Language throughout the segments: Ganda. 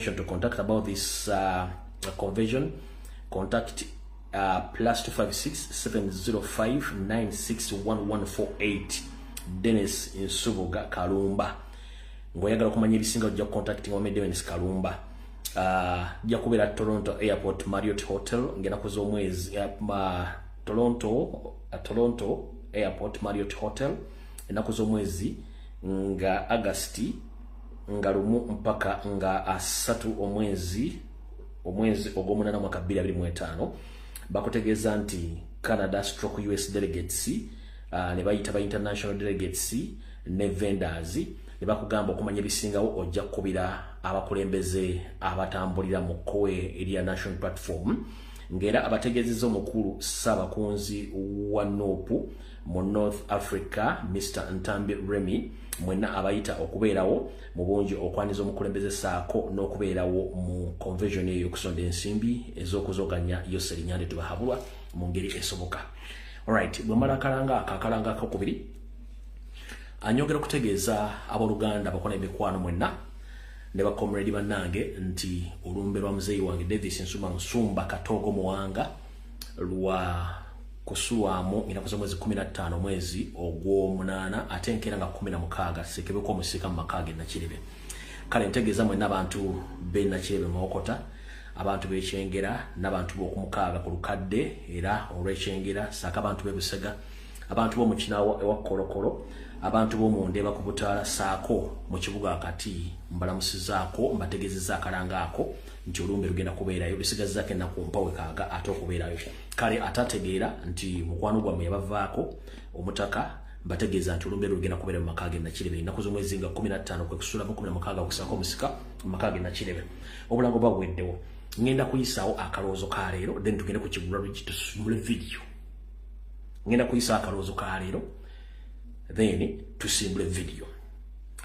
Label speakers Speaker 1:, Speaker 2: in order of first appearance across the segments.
Speaker 1: To contact about this conversion, contact +256 705 961148, Dennis Nsubuga Kalumba. Ng'oyagala okumanya ebisinga, ojja contacting wame Dennis Kalumba. Jja kubeera Toronto Airport Marriott Hotel ng'ennaku z'omwezi Toronto Airport Marriott Hotel, ennaku z'omwezi nga Agasti nga 1 mpaka nga 30 omwezi ogw'omunaana mwaka 2025. Bakutegeeza nti Canada stroke US delegates ne bayita ba international delegates ne vendors, ne bakugamba okumanya ebisingawo ojja kukubira abakulembeze abatambulira mu kkowe erya National Platform, ng'era abategeezezza omukulu Ssaabakunzi wa NUP mu North Africa, Mr Ntambi Remy. Mwenna abayita okubeerawo mu bungi okwaniza omukulembeze saako n'okubeerawo mu convention eyo y'okusonda ensimbi ez'okuzoganya Yoseri Nyande Tubahabulwa mu ngeri esoboka. Alright, bwe mala akalanga ako, akalanga akokubiri, anyongera okutegeeza abooluganda, abakola emikwano mwenna ne bacomrade bannange nti olumbe lwa muzeeyi wange Davis Nsumba Nsumba Katoogo Muwanga lwa kusulwamu ennaku z'omwezi 15 omwezi ogw'omunaana, ate enkeera nga 16 sekebeko omusiika mu maka ge Nakirebe. Kale ntegeeza mwenna abantu b'e Nakirebe, Mawokota, abantu b'Ekyengera n'abantu b'okumukaaga ku lukadde era olw'Ekyengera, saako abantu b'e Busega, abantu b'omukinawo ewa Kolokolo, abantu b'omundeba ku Butaala, saako mu kibuga akati. Mbalamusizaako, mbategeezezza akalanga ako nti olumbe lugenda kubeerayo, lusigazzaako ennaku mpawekaaga ate okubeerayo. Kale atategeera nti mukwano gwammwe yabavaako omutaka, mbategeeza nti olumbe lugenda kubeera mu maka ge Nakirebe ennaku z'omwezi nga 15, kwe kusulamu 16 okusaako omusika mu maka ge Nakirebe. Obulango bwaweddewo, ngenda kuyisaawo akalowoozo ka leero, then tugende ku kigula luggi tusimule vidiyo. Ngenda kuyisa akalowoozo ka leero, then tusimbule vidiyo.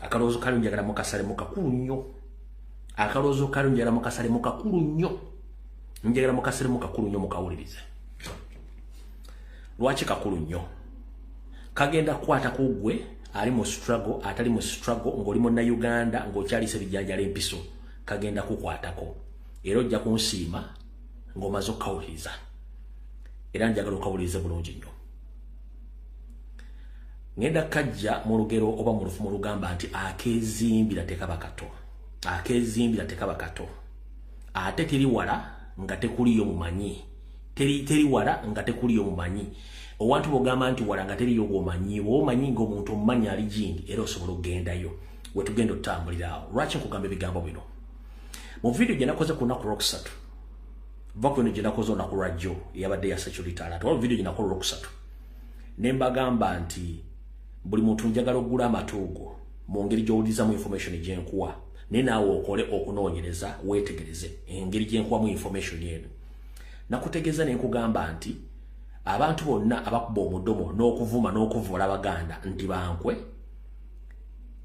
Speaker 1: Akalowoozo kali njagala mukasale mukakulu nnyo. Akalowoozo kali njagala mukasale mukakulu nnyo, njagala mukasale mukakulu nnyo, mukawulirize. Lwaki kakulu nnyo? Kagenda kukwata ku ggwe ali mu struggle, atali mu struggle, ng'oli Munnayuganda, ng'okyalisa ebijanjala empiso, kagenda kukwatako era ojja kunsiima ng'omaze okukawuliriza. Era njagala okawulirize bulungi nnyo. Ngenda kajja mu lugero oba mu lufumo lugamba nti akeezimbira tekaba kato, akeezimbira tekaba kato, ate teri wala nga tekuliyo mumanyi, teri wala nga tekuliyo mumanyi. Owantu bwogamba nti wala nga teriyo gwomanyi, womanyi ng'omuntu omumanyi ali gindi, era osobola okugendayo. Wetugenda otutambulira awo. Lwaki nkugamba ebigambo bino? Mu vidiyo gye nakoze ku lunaku lwokusatu, va ku eno gye nakoze olunaku lwajjo eyabadde ya security alert, waliwo vidiyo gye nakola olwokusatu ne mbagamba nti buli muntu njagala okugula amatuugo mu ngeri gy'owulirizamu information gye nkuwa, naye naawe okole okunoonyereza, weetegereze engeri gye nkuwamu information eno. Nakutegeeza ne nkugamba nti abantu bonna abakuba omudomo n'okuvuma n'okuvoola Abaganda nti bankwe,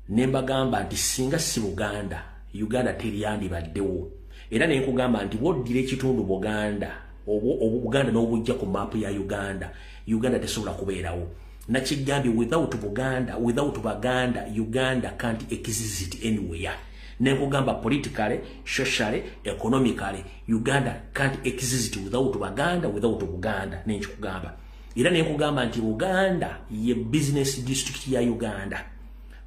Speaker 1: ne mbagamba nti singa si Buganda, Uganda teryandibaddewo. Era ne nkugamba nti bw'oddira ekitundu Buganda, Obuganda n'obujja ku maapu ya Uganda, Uganda tesobola kubeerawo. Nakigambye, without Buganda, without Baganda, Uganda can't exist anywhere. Nenkugamba politically, socially, economically, Uganda can't exist without Baganda, without Buganda. Nenkikugamba era nenkugamba nti Buganda ye business district ya Uganda,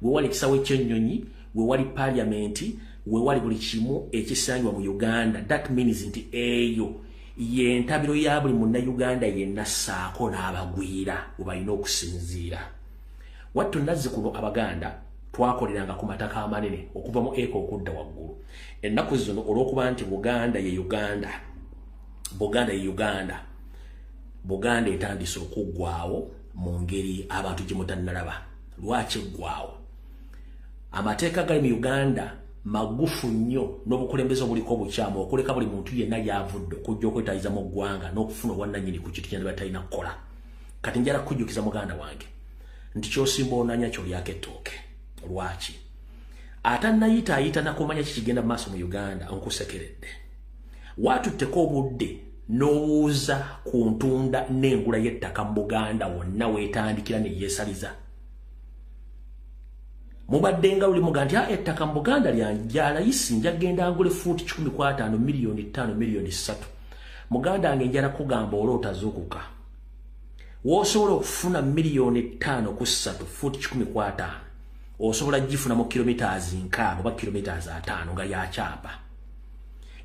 Speaker 1: wewali ekisawo ekyennyonyi, wewali parliament, wewali buli kimu ekisangibwa mu Uganda. That means nti eyo yentabiro ya buli Munnayuganda yenna, saako n'abagwira we balina okusinziira. Wattu nazzi kuno Abaganda twakoleranga ku mataka amanene okuva mu eka okudda waggulu. Ennaku zino, olw'okuba nti Buganda ye Uganda, Buganda ye Uganda, Buganda etandise okuggwawo mu ngeri abantu gye mutannalaba. Lwaki eggwawo? Amateeka gali mu Uganda magufu nnyo n'obukulembeze obuliko obukyamu, okuleka buli muntu yenna lyavudde okujja okwetayiza mu ggwanga n'okufuna obwannannyini ku kintu kyandi batalina kukola. Kati njala kukujjukiza, muganda wange, nti kyosimba onanya kyolyako ettooke. Lwaki atannayita ayita nakumanya kikigenda mu maaso mu Uganda? Nkusekeredde, waatutteko obudde n'obuuza ku ntunda n'engula y'ettaka mu Buganda wonna weetandikira ne yeesaliza. Mubadde nga luli muga nti ettaka mu Buganda lya layisi, njagenda ngule fuuti 150 miliyoni 5 miliyoni 3. Muganda wange, njala kugamba oloota zuukuka. W'osobola okufuna miliyoni 5 ku 3 fuuti 150, osobola gifuna mu kilometers 60 oba kilometers 5 nga yakyapa.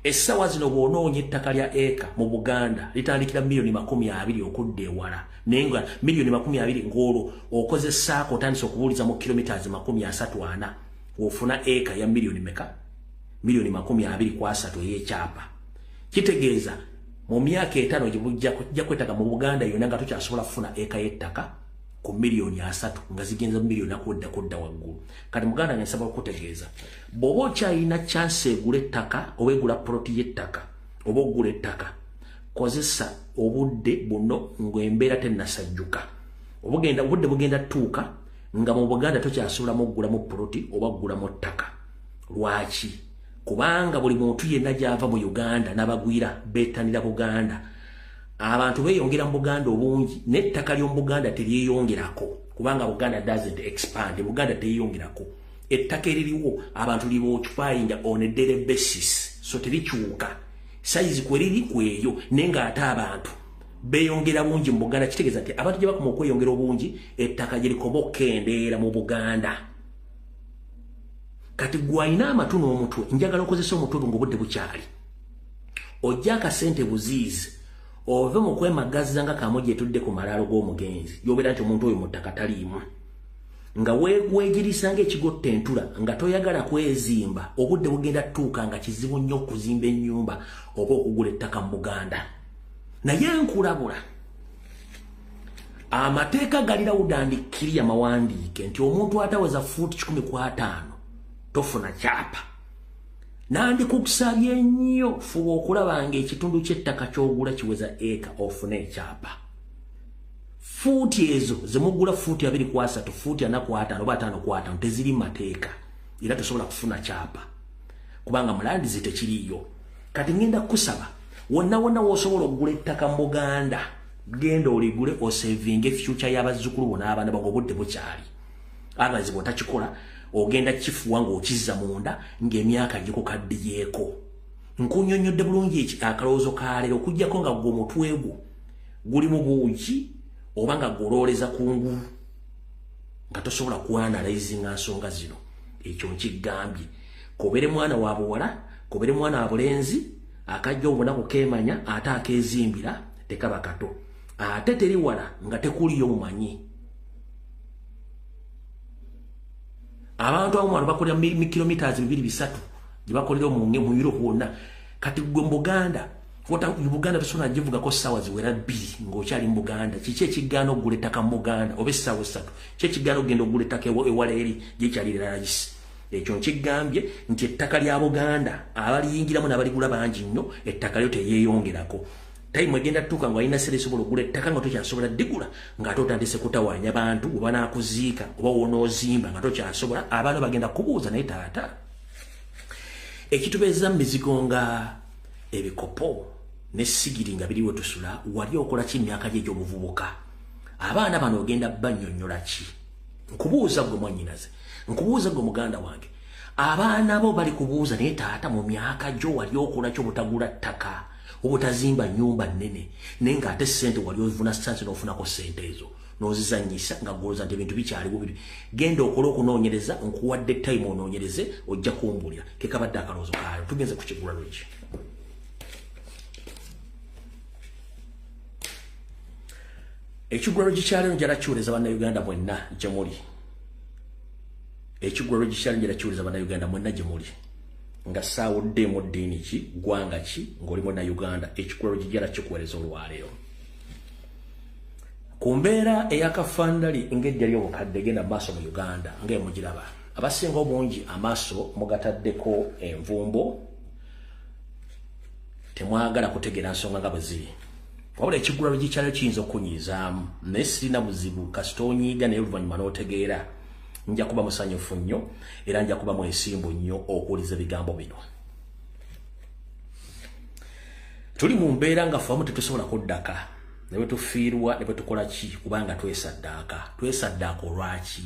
Speaker 1: Essaawa zino bw'onoonya ettaka lya eka mu Buganda litandikira miliyoni 20 okudda ewala, naye nga miliyoni 20 ng'olwo okozesaako otandise okubuuliza mu kilometers 34 w'ofuna eka ya miliyoni meka? Miliyoni 23 ey'ekyapa. Kitegeeza mu myaka 5 gye kwetaaga mu Buganda yonna nga tokyasobola kufuna eka y'ettaka ku miliyoni 30, nga zigenza miliyoni akudda waggulu. Kati muganda nga nsaba okutegeeza, bw'oba okyalina chance egula ettaka oba egula poloti y'ettaka oba ogula ettaka, kozesa obudde buno ng'embeera tennasajjuka. Obudde bugenda tuuka nga mu Buganda tokyasobola muggulamu poloti oba ggulamu ttaka. Lwaki? Kubanga buli muntu yenna gy'ava mu Uganda n'abagwira beettanira Buganda. Abantu beeyongera mu Buganda obungi, n'ettaka ly'omu Buganda teryeyongerako, kubanga Buganda doesn't expand. Buganda teyeyongerako. Ettaka eririwo abantu liba occupyinga on a daily basis, so terikyuka size kweriri kweyo, naye ng'ate abantu beeyongera bungi mu Buganda. Kitegeeza nti abantu gye bakoma okweyongera obungi, ettaka gye likoma okukendeera mu Buganda. Kati gwalina amatu n'omutwe, njagala okozesa omutwe gwo ng'obudde bukyali, ojja akasente buziizi, ove mu kwemagaza nga kamoja etudde ku malaalo g'omugenzi, yobeera nti omuntu oyo mu ttaka taliimu, nga weegwegirisa ng'ekigotta entula, nga toyagala kwezimba. Obudde bugenda tuuka nga kizibu nnyo okuzimba ennyumba oba okugula ettaka mu Buganda. Naye nkulabula, amateeka galira wudandikiri amawandiike nti omuntu ataweza fuuti 150 tofuna kyapa. Nandikukusabye nnyo, fuba okulaba ng'ekitundu ky'ettaka ky'ogula kiweza eka ofune ekyapa. Fuuti ezo zemugula, fuuti 23, fuuti 45 oba 55, teziri mateeka era tosobola kufuna kyapa kubanga mulandizi tekiriiyo. Kati ngenda kukusaba, wonna wonna w'osobola okugula ettaka mu Buganda, genda oligule, osavinge future y'abazzukulu bo n'abaana bange obudde bukyali. Otherwise bw'otakikola, ogenda kifuwa ng'okizza munda ng'emyaka gikukaddiyeeko. Nkunyonnyodde bulungi eki akalowoozo ka leero, okugjako nga gwe omutwe gwo guli mu buugi oba nga gw'olowooleza kungulu nga tosobola kuanalyzinga nsonga zino. Ekyo nkigambye, kobere mwana wa buwala, kobere mwana wa bulenzi, akajja obunaku keemanya, ate akeezimbira tekaba kato, ate teri wala nga tekuliyo mumanyi. Abantu abamu wano bakolera mi kilometers 2 3 gye bakolera mu Europe wonna. Kati gwe mu Buganda, Buganda tosobola givugako ssaawa ziwera 2 ng'okyali mu Buganda. Kiki ekigaana okugula ettaka mu Buganda oba essaawa 3? Ki ekigaana okugenda okugula ettaka ewala eri gyekyali layisi? Ekyo nkigambye nti ettaka lya Buganda abaliyingiramu n'abaligula bangi nnyo, ettaka lyo teryeyongerako. Time egenda tuuka nga olina sente esobola okugula ettaka nga tokyasobola ddigula, ng'ate otandise kutawaanya bantu. Oba naakuziika oba wonoozimba nga tokyasobola, abaana bagenda kubuuza, "Naye taata, ekitubeeza mu mizigo nga ebikopo ne sigiri nga biriwe tusula, wali okola ki emyaka gye egy'obuvubuka?" Abaana bano ogenda bannyonnyola ki? Nkubuuza gwe mwannyinaze, nkubuuza gwe muganda wange, abaana bo bali kubuuza, "Naye taata, mu myaka gyo wali okola ki obutagula ttaka, obutazimba nnyumba nnene, naye ng'ate ssente wali ovuna sanse n'ofunako ssente ezo n'ozizannyisa nga gwolooza nti ebintu bikyaliwo biri?" Genda okole okunoonyereza, nkuwadde time onoonyereze, ojja kumbulira. Kekabadde akalowoozo kaayo. Tugenze ku kigula lweki. Ekigulalo gikyaliro, njala kiwuleza Bannayuganda mwenna gye muli. Ekigulalo gikyaliro, njala kiwuleza Bannayuganda mwenna gye muli, nga saawuddeemu ddiini ki, ggwanga ki, ng'oli Munnayuganda. Ekigulalo gijala kikuweereza olwaleero ku mbeera eyakafandali ng'eddya ly'obukadde egenda mu maaso mu Uganda. Ng'emugiraba, abasinga obungi amaaso mugataddeko envumbo, temwagala kutegeera nsonga nga bwe ziri. Wabula ekigulalo gikyalo kiyinza okunyiizaamu, naye sirina buzibu kasita onyiiga, naye oluvannyuma n'otegeera, nja kuba musanyufu nnyo era nja kuba mwesimbu nnyo okuwuliza ebigambo bino. Tuli mu mbeera nga ffe abamu tetusobola kuddaka ne bwe tufiirwa ne bwe tukola ki, kubanga twesaddaaka. Twesaddaaka olwaki?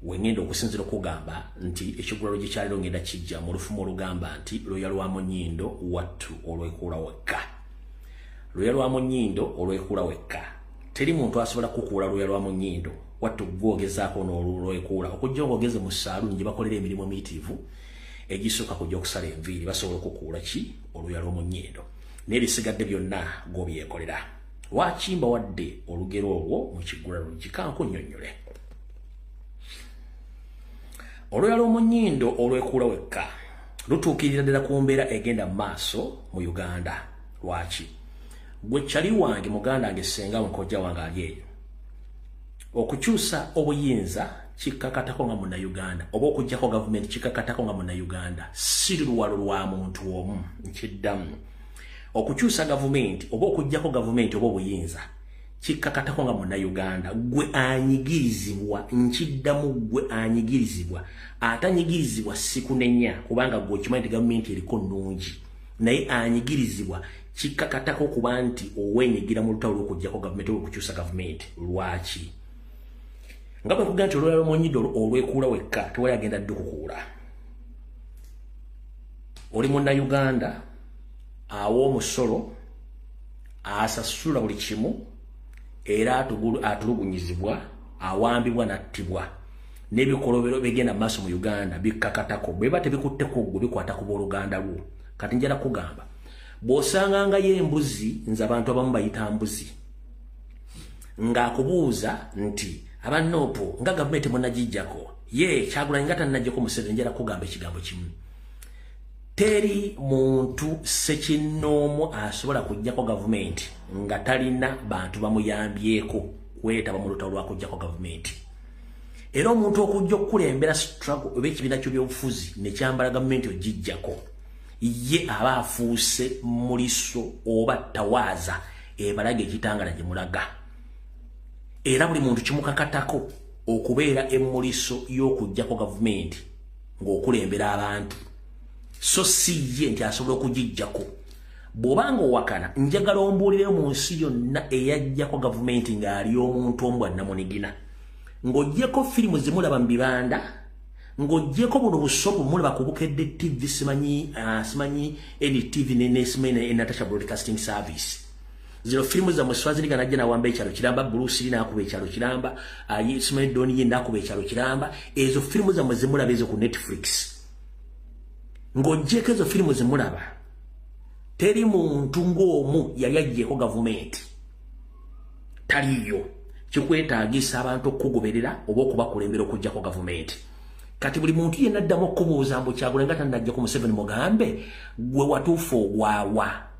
Speaker 1: Wengenda okusinzira okugamba nti ekigulalo gy'ekyaliro ngenda kijja mu lufumo olugamba nti lwoya lwa munyindo wattu olwekuula wekka. Lwoya lwa munyindo olwekuula wekka. Teri muntu asobola kukuula lwoya lwa munyindo wattu gwogezaako n'olwekuula okujja ng'ogeze mu saaluuni gye bakolera emirimu emiyitirivu egisooka kujja okusala enviiri basobola okukuula ki olwoya lw'omunyindo n'ebisigadde byonna gw'obyekolera. Lwaki mbawadde olugero olwo mu kigulalo gikankunnyonnyole? Olwoya lw'omunyindo olwekuula wekka lutuukirira ddala ku mbeera egenda mu maaso mu Uganda. Lwaki? Gwe kyali wange muganda wange ssenga nkojja wange ali eyo. Okukyusa obuyinza kikkakatako nga munnayuganda oba okuggyako gavumenti kikkakatako nga munnayuganda, si luwalo lwa muntu omu. Nkiddamu, okukyusa gavumenti oba okuggyako gavumenti oba obuyinza kikkakatako nga munnayuganda. Gwe anyigirizibwa, nkiddamu, gwe anyigirizibwa. Atanyigirizibwa sikunenya kubanga gwe okimanyi nti gavumenti eriko nnungi, naye anyigirizibwa kikkakatako kuba nti oweenyigira mu lutalo lw'okuggyako gavumenti oba okukyusa gavumenti. Lwaki? Nga bwe nkugamba nti olwoya lw'omunyindo olwekuula wekka tewali agenda ddukukuula. Oli munnayuganda awa omusolo, asasula buli kimu, era atulugunyizibwa, awambibwa n'attibwa. N'ebikolobero bigenda mu maaso mu Uganda bikkakatako. Bwe biba tebikutteko ggwe bikwata ku booluganda lwo. Kati njala kugamba, bw'osangangayo embuzi, nze abantu abamu bayita mbuzi, ng'akubuuza nti abannoopo nga gavumenti munagijjako, ye Kyagulanyi nga tannaggyako Museveni, njala kugamba ekigambo kimu. Teri muntu ssekinnoomu asobola kuggyako gavumenti nga talina bantu bamuyambyeko kwetaba mu lutalo lwa kuggyako gavumenti. Era omuntu okujja okukulembera struggle oba ekibiina ky'ebyobufuzi ne kyambala gavumenti ogiggyako, ye aba afuuse muliso oba tawaaza ebalaga ekitangala gye mulaga. Era buli muntu kimukakatako okubeera emmuliso y'okuggyako gavumenti ng'okulembera abantu, so si ye nti asobola okugiggyako. Bw'obanga owakana, njagala ombuulire mu nsi yonna eyaggyako gavumenti ng'ali omuntu omu bwannamunigina. Ng'oggyeko firimu zemulaba mu bibanda, ng'oggyeko buno busopu mulaba ku Bukedde TV, simanyi simanyi NTV ne simanyi Natasha Broadcasting Service. Zino firimu zammwe Swaziriga najja nawamba ekyalo kiramba, Bruce Lee n'akuba ekyalo kiramba, simanyi Donnie Yen n'akuba ekyalo kiramba. Ezo firimu zammwe zemulaba ezo ku Netflix. Ng'oggyeko ezo firimu zemulaba, teri muntu ng'omu yali aggyeko gavumenti. Taliiyo. Kikwetaagisa abantu okukugoberera oba okubakulembera okuggyako gavumenti. Kati buli muntu yenna addamu okukubuuza mbu Kyagulanyi nga tannaggyako Museveni, mugambe gwe watuufu ogwawa.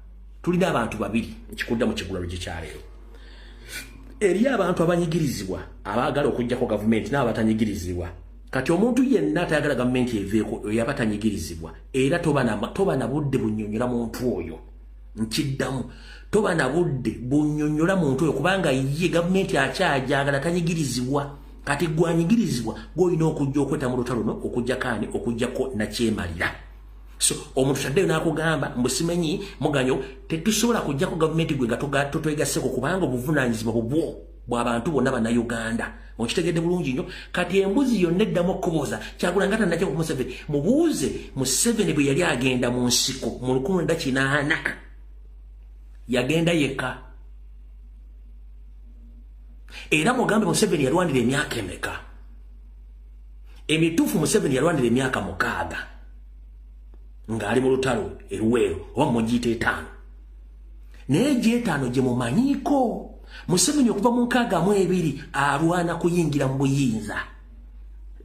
Speaker 1: Tulina abantu babiri nkikudda mu kigulalo gyekyaleero. Eri abantu abanyigirizibwa abaagala okuggyako gavumenti n'abatanyigirizibwa. Kati omuntu yenna atayagala gavumenti eveeko oyo aba tanyigirizibwa, era toba na budde bunnyonnyola muntu oyo. Nkiddamu, toba na budde bunnyonnyola muntu oyo kubanga ye gavumenti akyajagala, tanyigirizibwa. Kati gwe anyigirizibwa gw'olina okujja okweta mu lutalo luno okuggyako ani? Okuggyako nakyemalira. So omuntu taddeyo n'akugamba mbu simanyi muganyo, tetusobola kuggyako gavumenti gwe nga totwegasseko kubanga obuvunaanyizibwa bubwo bw'abantu bonna bannayuganda. Okitegedde bulungi nnyo. Kati embuzi yonna eddamu okubuuza Kyagulanyi nga tannaggyako Museveni, mubuuze Museveni bwe yali agenda mu nsiko mu 1980 yagenda yekka. Era mugambe Museveni yalwanira emyaka emeka? Emituufu Museveni yalwanira emyaka 6 ng'ali mu lutalo eruweero oba mugiyita 5. Naye gy'etaano gye mumanyiiko, Museveni okuva mu 62 alwana kuyingira mu buyinza.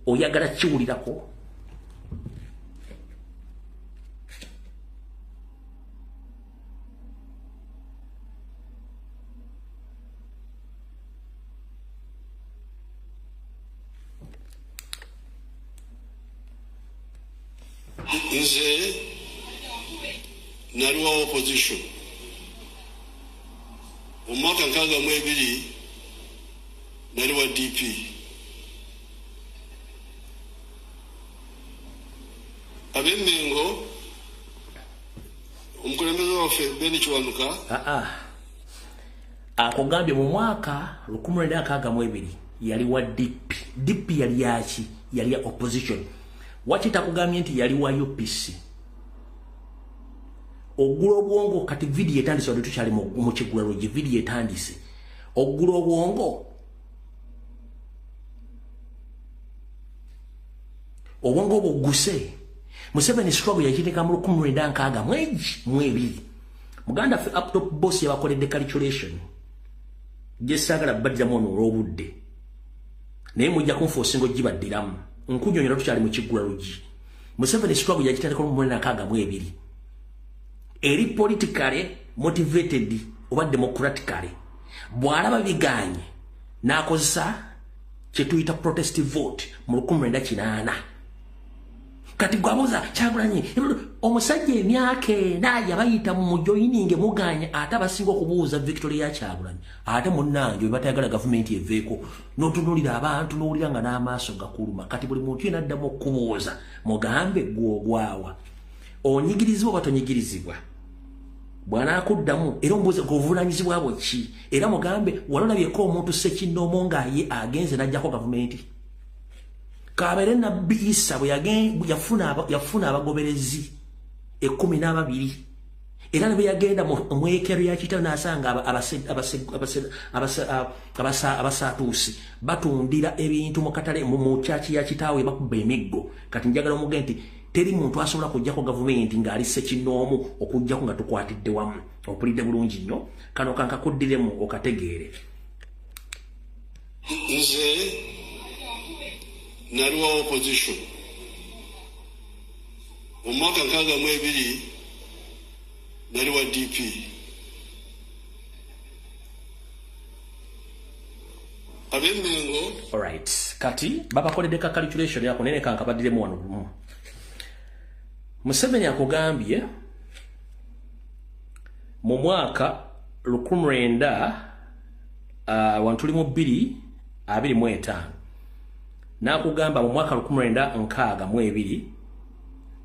Speaker 1: Oyagala kiwulirako?
Speaker 2: Nze nali wa opposition mu mwaka 62, nali wa DP. Ab'Emmengo, omukulembeze waffe Ben Kiwanuka
Speaker 1: Akugambye mu mwaka 1962 yali wa DP. DP yali yaki? Yali ya opposition. Waki takugambye nti yali wa UPC? Ogula obwongo kati video etandise, wadde tukyali mu kigulalogi, video etandise. Ogula obwongo. Obwongo buguse. Museveni struggle yakiteka mu 1962. Muganda ffe Uptop Boss yabakoledde calculation. Gye saagala baddiramu ono olw'obudde. Naye mujja kunfoosinga ogibaddiramu. Nkunyonyola tukyali mu kiggulalugi. Museveni struggle yakitandika mu 1962. Eri politically motivated oba democratically. Bw'alaba biganye n'akozesa kye tuyita protest vote mu 1980. Kati gwabuuza Kyagulanyi, omusajja emyaka 4 yabayita mu mujoyininge muganye, ate abasinga okubuuza Victoria Kyagulanyi, ate munnange bwe batayagala gavumenti eveeko, n'otunuulira abantu n'owulira nga n'amaaso gakuluma. Kati buli muntu yenna addamu okubuuza mugambe gw'ogwawa, onyigirizibwa oba tonyigirizibwa? Bw'anaakuddamu era omubuuze ng'obuvunaanyizibwa bwo ki, era mugambe wali olabyeko omuntu ssekinnoomu nga ye agenze n'aggyako gavumenti? Kabeere Nabbi Isa bwe yafuna abagoberezi 12, era ne bwe yagenda mu yeekaalu ya kitaawe n'asanga abasaatuusi batundira ebintu mu katale mu kyaki ya kitaawe, bakuba emiggo. Kati njagala omuge nti teri muntu asobola kuggyako gavumenti ng'ali ssekinnoomu okuggyako nga tukwatidde wamu. Ompulidde bulungi nnyo? Kano kankakuddiremu okategeere.
Speaker 2: Nze nali wa opposition mu mwaka 62, nali wa DP. Ab'Emmengo.
Speaker 1: Alright, kati babakoledde ka calculation yako, nene kankabaddiremu wano lumu. Museveni akugambye mu mwaka 1900, wantuli mu 2025, n'akugamba mu mwaka 1962,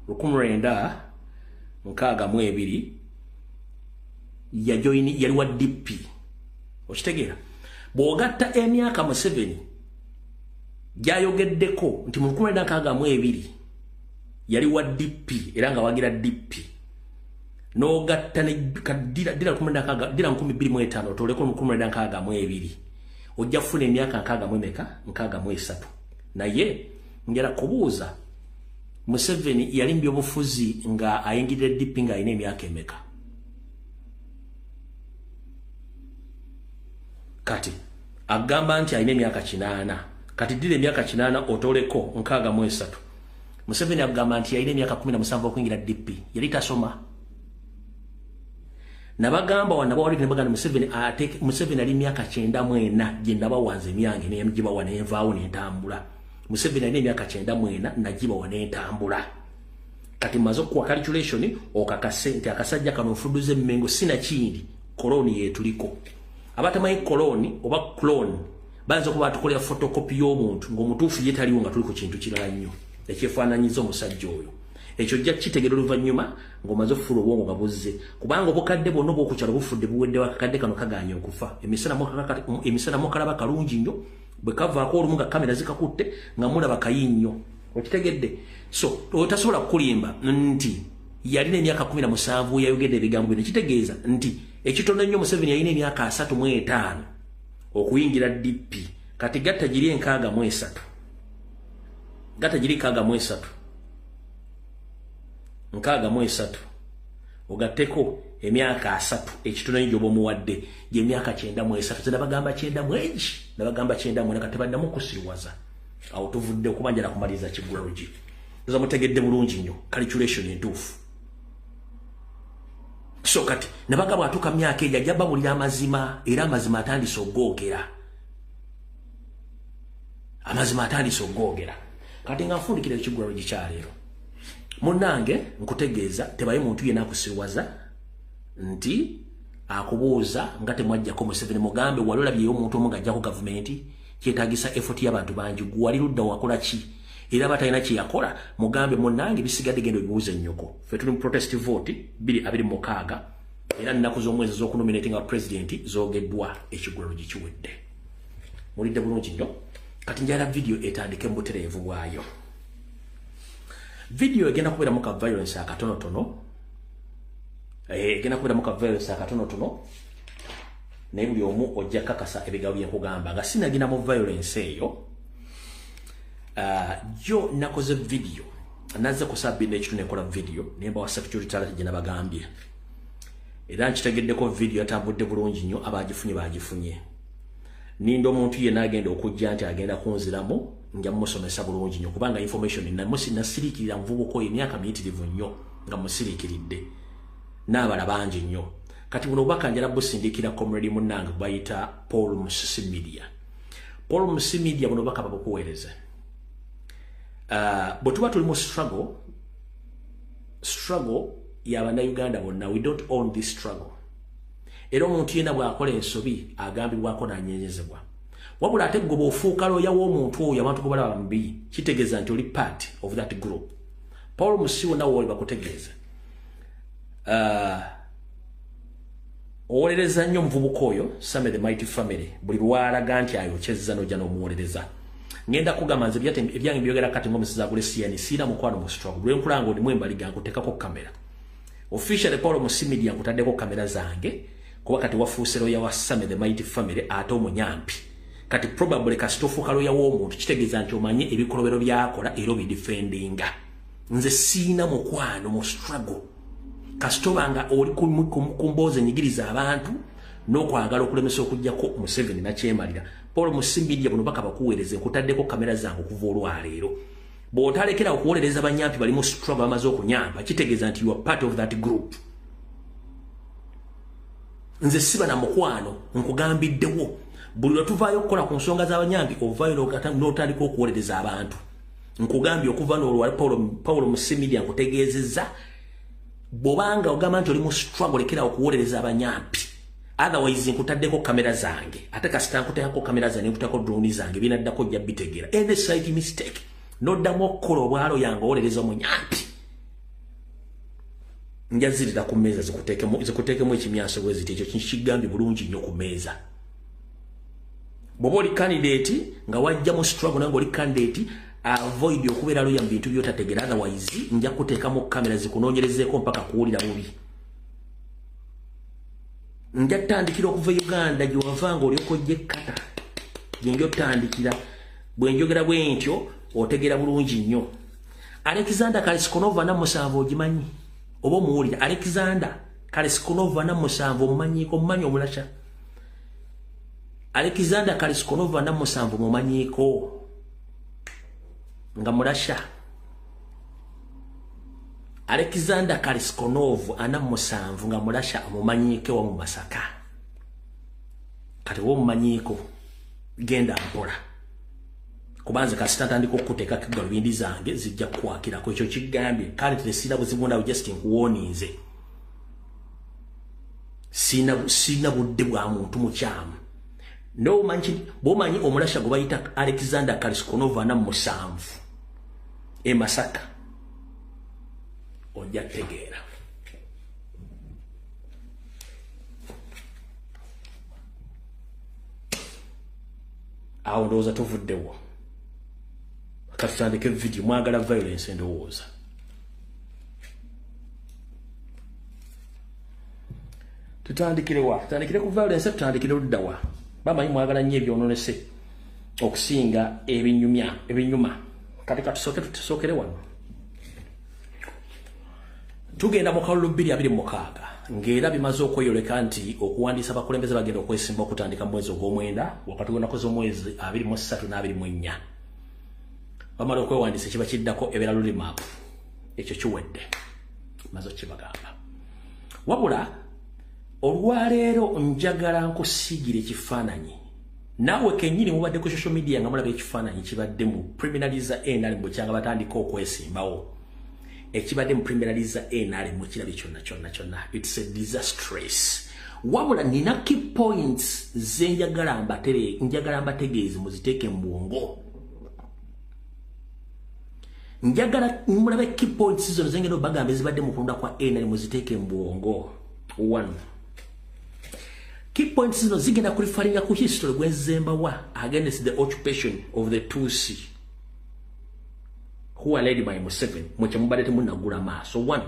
Speaker 1: 1962 yajoini, yali wa DP. Okitegeera? Bw'ogatta emyaka Museveni gyayogeddeko nti mu 1962 yali wa DP era nga wagira DP, n'ogatta ne dira 2005 otoleko 1962, ojja kufuna emyaka nkaaga mu emeka? 63. Naye njala kubuuza, Museveni yali mu byobufuzi nga ayingirira DP nga alina emyaka emeka? Kati agamba nti alina emyaka 80. Kati ddira emyaka 80 otoleko 63. Museveni agamba nti yalina emyaka 17 okuyingira DP. Yali tasoma. Nabagamba wanabawalike, nebagamba Museveni ate Museveni ali myaka 94 gye nabawanze emyange negibawa nenvaawo nentambula. Museveni alina emyaka 94, nagibawa nentambula. Kati maze okuwa calculation okakase nti akasajja kano nfuduze Emmengo, sinakindi clone yetuliko. Abatamanyi clone oba clone, bayinza okuba batukolera photocopy y'omuntu ng'omutuufu ye taliwo, nga tuli ku kintu kirala nnyo ekyefaananyiza omusajja oyo. Ekyo ojja kukitegeera oluvannyuma ng'omaze okufuula obwongo nga buzze, kubanga obukadde bwonna obw'okukyalo bufudde, buweddewo. Akakadde kano kagaanye okufa. Emisana mukalaba kalungi nnyo, bwe kavaako olumu nga kamera zikakutte nga mulaba kayi nnyo. Okitegedde? So otasobola kukulimba nti yalina emyaka 17 yayogedde ebigambo bino. Kitegeeza nti ekitono ennyo Museveni yalina emyaka 35 okuyingira DP. Kati gatta giri 63, gatta giri 63, 63 ogatteko emyaka 30 ekitono ennyo gy'oba omuwadde, gyemyaka 93. Ze nabagamba 91, nabagamba 94. Kati tebaddamu kusiriwaza. Awo tuvudde okuba njala kumaliriza kiggulalugi. Oza mutegedde bulungi nnyo calculation entuufu. So kati nabaga bw'atuuka myaka egyo ajja babulira amazima, era amazima atandise ogoogera, amazima atandise ogoogera. Kati nga nfundikira ekiggulalugi kyaleero, munnange, nkutegeeza tebaye muntu yenna akusirwaza nti akubuuza nga temwajjako Museveni. Mugambe wali olabyeyo omuntu omu ng'ajjako gavumenti? Kyetagisa effort y'abantu bangi. Gwali ludda, wakola ki? Era batalina kye yakola, mugambe munnange bisigadde genda obibuuze nnyoko. Ffe tuli mu protest vote 2026, era nnaku z'omwezi z'okunominatinga president zoogeddwa. Ekigulalo gikiwedde. Mulidde bulungi nnyo. Kati njala video etandike mu butereevu bwayo. Video egenda kubeeramu ka violence akatonotono. Egenda kubeeramu ka violence akatonotono. Naye buli omu ojja kakasa ebigambo bye nkugamba nga sinagenda mu violence eyo. Jo nakoze video. Nazze ku sabbi n'ekitundu nekola video ne mbawa security alert gye nabagambye. Era nkitegeddeko video yatambudde bulungi nnyo, abagifunye bagifunye. Ninda omuntu yenna agenda okujja nti agenda kunziramu nja musomesa bulungi nnyo, kubanga information nasiriikirira muvubuka oyo emyaka miyitirivu nnyo nga musiriikiridde n'abala bangi nnyo. Kati buno obubaka njala busindikira comrade munnange bayita Paul Musisi Media. Paul Musisi Media buno obubaka babukuweereza. Bwe tuba tuli mu struggle ya Bannayuganda bonna, we don't own this struggle. Era omuntu yenna bw'akola ensobi agambibwako n'anyenyezebwa. Wabula ate gwe bw'ofuuka looya w'omuntu oyo abantu gwe balaba mubi, kitegeeza nti oli part of that group. Paul Musisi wonna wooli bakutegeeza. Owolereza nnyo omuvubuka oyo Same the Mighty Family, buli lw'alaga nti ayokyezza n'ojja n'omuwolereza. Ngenda kugamba nze ebyange byogera kati ng'omusiza agule CN, siina mukwano mu struggle. Lwe nkulanga olimu embaliga nkuteekako kamera. Officially Paul Musisi Media nkutaddeko kamera zange, kuba kati wafuuse looya wa Same the Mighty Family ate omunyampi. Kati probably kasita ofuuka looya w'omuntu kitegeeza nti omanye ebikolobero by'akola era obidefendinga. Nze siina mukwano mu struggle. Kasita obanga oli ku mboozi enyigiriza abantu n'okwagala okulemesa okuggyako Museveni nakyemalira. Paul Musisi Media buno baka bakuweereze, nkutaddeko kamera zange okuva olwaleero. Bw'otalekera okuwolereza banyampi bali mu struggle bamaze okunyamba, kitegeeza nti you are part of that group. Nze siba na mukwano, nkugambiddewo. Buli lwe tuvaayo okukola ku nsonga z'abanyampi, ovaayo n'otandika okuwolereza abantu. Nkugambye okuva n'olwa Paul Musisi Media nkutegeezezza, bw'obanga ogamba nti oli mu struggle lekera okuwolereza abanyampi. Otherwise nkutaddeko kamera zange. Ate kasita nkuteekako kamera zange, nkuteekako drone zange, binaddako ojja bitegeera. Any slight mistake, n'oddamu okukola obwalo yange owolereza omunyampi. Njazirira ku mmeeza zikuteekemu ekimyanso bwe ziti, ekyo kigambye bulungi nnyo ku mmeeza. Bw'oba oli candidate nga wajja mu struggle nange oli candidate, avoid okubeera looya mu bintu by'otategeera, otherwise nja kuteekamu kamera zikunoonyerezeeko mpaka kuwulira bubi. Nja ttandikira okuva Uganda gye wava ng'olyoka ojja ekkata, gye nja ottandikira. Bwe njogera bwe ntyo otegeera bulungi nnyo. Alexander Kaleskonova 47 ogimanyi oba omuwulira? Alexander Kaleskonova 47 omumanyiiko? Omumanyi omulasha? Alexander Kaleskonova 47 mumanyiiko nga mulasha? Alexander Kaleskonov 47 nga mulasha omumanyiiko wa mu Masaka. Kati womumanyiiko genda mpola, kubanze kasita ntandika okuteekako galubindi zange zijja kukwakirako. Ekyo kigambye kale tesina buzibu nawe, just nkuwoninze. Sina budde bwa muntu mukyamu. Bw'omanyi omulasha gwe bayita Alexander Kaleskonov 47 e Masaka, ojja kutegeera. Awo ndowooza tuvuddewo. Katutandike video. Mwagala violence endowooza. Tutandikire wa? Tutandikire ku violence, tutandikire ludda wa? Bamanyi mwagala nnyo ebyononese okusinga ebinyumya ebinyuma. Kati katusooke tusookere wano. Tugenda mu kalulu 2026 ng'era bimaze okweyoleka nti okuwandiisa abakulembeze bagenda okwesimba okutandika mu mwezi ogw'omwenda wakati w'ennaku z'omwezi 23 n'24. Bamala okwewandiisa ekiba kiddako ebeera roadmap. Ekyo kiwedde, maze okibagamba. Wabula olwaleero njagala nkusiigira ekifaananyi. Naawe kennyini mubadde ku social media nga mulaba ekifaananyi kibadde mu primaries za NRM bwekyanga batandika okwesimbawo. Ekibadde mu primaries za NRM mukirabye kyonna kyonna kyonna. It's a disastrous. Wabula nina key points ze njagala mbategeeze muziteeke mu bwongo. Njagala mulabe key points zino zengenda obagamba ezibadde mu kulonda kwa NRM muziteeke mu bwongo. One. Key points zino zigenda kureferringa ku history gwenzembawa against the occupation of the Tutsi who are led by Museveni. Mwe mubadde temunnagula maaso. One,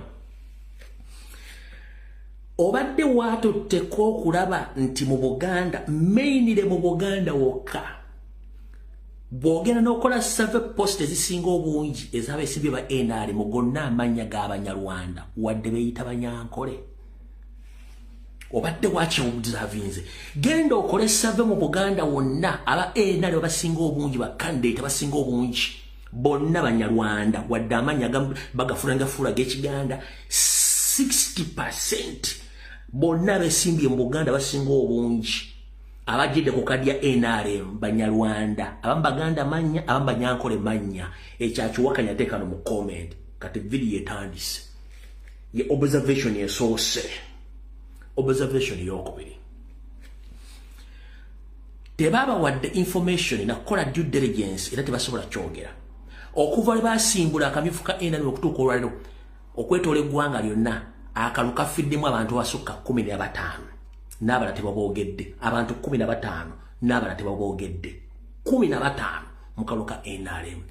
Speaker 1: obadde waatutteko okulaba nti mu Buganda, mainly mu Buganda wokka, bw'ogenda n'okola survey, post ezisinga obungi ez'abeesimbye ba NRM gonna amannya g'Abanyarwanda, wadde beeyita Banyankole. Obadde wakiobservinze? Genda okole survey mu Buganda wonna, aba NRM basinga obungi, ba candidate abasinga obungi bonna Banyarwanda, wadde amannya bagafulangafuula g'Ekiganda. 60% bonna abesimbye mu Buganda basinga obungi abajjidde ku kadi ya NRM Banyarwanda, abamu Baganda mannya, abamu Banyankole mannya. Ekyakiwakanya teekano mu comment. Kati vidiyo etandise, ye observation esoose. Observation eyokubiri, tebabawadde information nakukola due diligence, era tebasobola kyogera. Okuva lwe basimbula akamyufu ka NRM okutuuka olwaliro, okwetoola eggwanga lyonna, akalu kafiddemu abantu basukka 15 n'abala tebaboogedde. Abantu 15 n'abala tebaboogedde, 15 mu kalu ka NRM.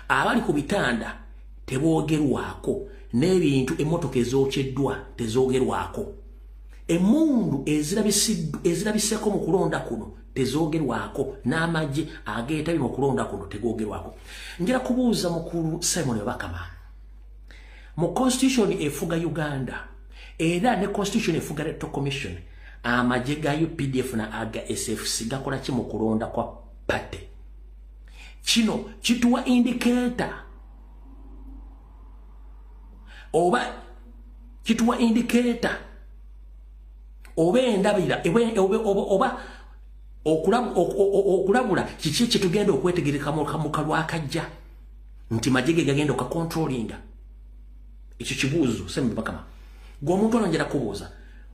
Speaker 1: Abali ku bitanda teboogerwako, n'ebintu, emmotoka ezokyeddwa tezoogerwako, emmundu ezirabiseko mu kulonda kuno tezoogerwako, n'amagye ageetabye mu kulonda kuno tegoogerwako. Njira kubuuza mukulu Simon Bakama, mu constitution efuga Uganda era ne constitution efuga Electoral Commission, amagye ga UPDF na aga SFC gakola ki mu kulonda kwa party? Kino kituwa indicator oba kituwa indicator oba endabira oba okulabula kiki kyetugenda okwetegereka mu kalwakajja nti magye ge gagenda okacontrollinga? Ekyo kibuuzo semubakama. Gwe omuntu ono, njera kubuuza,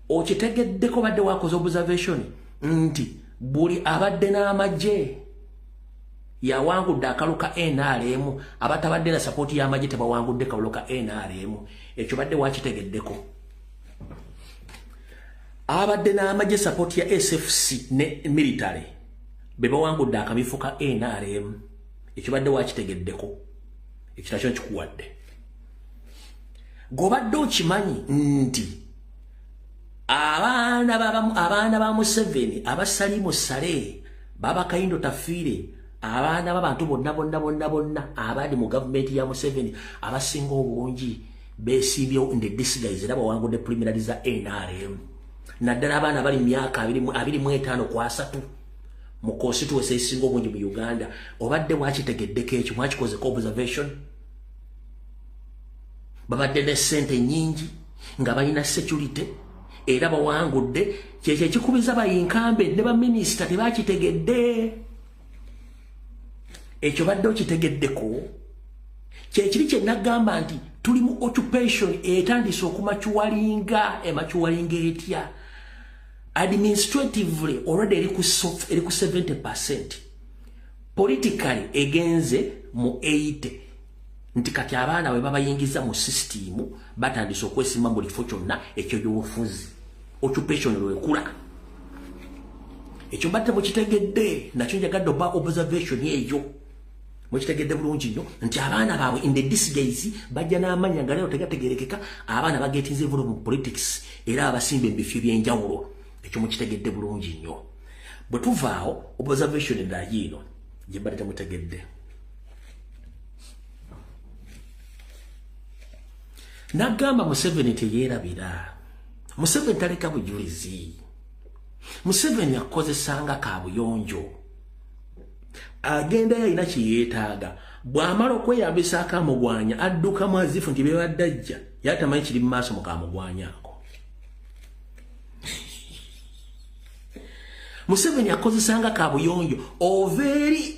Speaker 1: okitegeddeko, badde wakoze observation nti buli abadde n'amagye yawangudde akalu ka NRM, abatabadde na support y'amagye tebawangudde kalulu ka NRM? Ekyo badde wakitegeddeko? Abadde n'amagye, support ya SFC ne military, be bawangudde akamyufu ka NRM. Ekyo badde wakitegeddeko? Ekyo nakyo nkikuwadde. Gobadde okimanyi nti abaana ba Museveni, abasalimu Sale, baba Kayindo Tafiire, abaana b'abantu bonna bonna bonna bonna abali mu gavumenti ya Museveni, abasinga obungi besimbyewo in the disguise era bawangudde preliminary za NRM, naddala abaana bali myaka 25 ku 30 mu constituency esinga obungi mu Uganda? Obadde wakitegeddeko ekyo? Mwakikozeko observation? Babadde ne ssente nnyingi nga balina security era bawangudde. Kyekyo ekikubiza bayinkambe ne baminisita tebakitegedde. Ekyo badde okitegeddeko? Kyekiri kye nagamba nti tuli mu occupation etandise okumaturinga. Ematuringa etya? Administratively already eri ku 70%, politically egenze mu 80, nti kati abaana bwe babayingiza mu system batandise okwesimba buli kifo kyonna ekyebyobufuzi. Occupation lwekula. Ekyo mbadde mukitegedde? Nakyo njagadde oba observation eyo mukitegedde bulungi nnyo nti abaana baabwe in the disguise bajja n'amanya nga leero tegategerekeka, abaana bagetinze involved mu politics era abasimba ebifo ebyenjawulo. Ekyo mukitegedde bulungi nnyo. Bwe tuvaawo, observation endala yiino gye mbadde temutegedde. Nagamba Museveni teyeerabira, Museveni taleka bujulizi. Museveni akozesanga kabuyonjo, agendayo alina kyeyeetaaga, bw'amala okweyambisa akamugwanya addukamu azifu nti bebadde ajja yatamanyi kiri mu maaso mu kamugwanya ako. Museveni akozesanga kabuyonjo, ova eri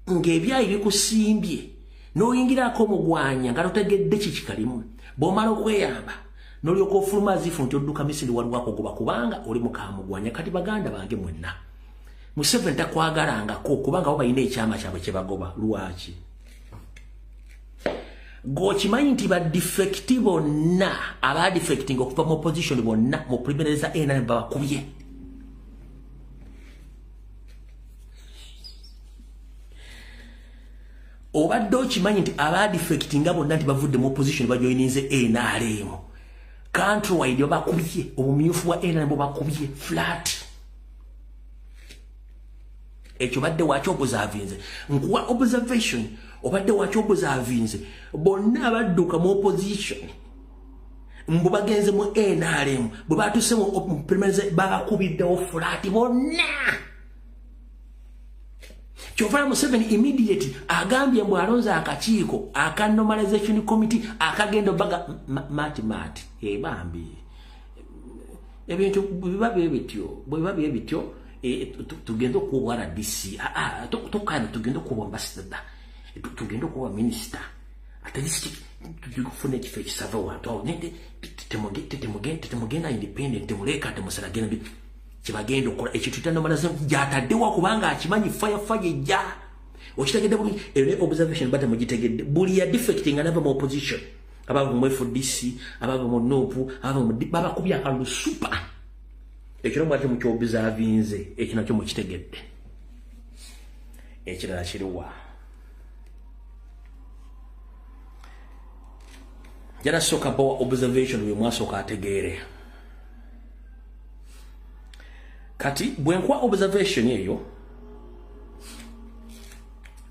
Speaker 1: ng'ebyayi bikusimbye n'oyingirako omugwanya nga totegedde kikikalimu. Bw'omala okweyamba n'olyoka ofuluma azifu nti odduka misiri, waliwo akugoba kubanga oli mukamugwanya. Kati baganda bange mwenna, Museveni takwagalangako kubanga bo balina ekyama kyabwe kye bagoba. Lwaki? G'okimanyi nti badefecti bonna, abadefecting okuva mu opposition bonna mu primaries za NRM babakubye. Obadde okimanyi nti abadefectinga bonna nti bavudde mu opposition bajoininze NRM. Countrywide bakubye obumyufu bwa NRM bakubye flat. Ekyo badde wakyo observinze. Nkuwa observation obadde wakyo observinze. Bonna abadduka mu opposition mbu bagenze mu NRM bwe batuuse mu primaries bakubiddewo flat bonna. Kyova Museveni immediate agambye mbu alonze akakiiko aka normalization committee akagenda baga mati mati bambi ebintu biba bityo bwe biba bityo tugenda okuwa RDC tokana tugenda okuwa ambassador tugenda okuwa minister at least tugufuna ekifo ekisava wantu awo nete temugenda independent temuleka temusalagenda kibagenda okukola ekyo normalization gyataddewa kubanga akimanyi fire fire ejja. Okitegedde bulungi? Eyo ne observation bata mugitegedde. Buli ya defecting anava mu opposition abava mu FDC abava mu NUP abava mu babakubye akalulu super. Ekyo mwati mukyobservinze ekyo nakyo mukitegedde. Ekirala kiriwa jarasooka bawa observation bwe mwasooka ategeere. Kati bwe nkuwa observation eyo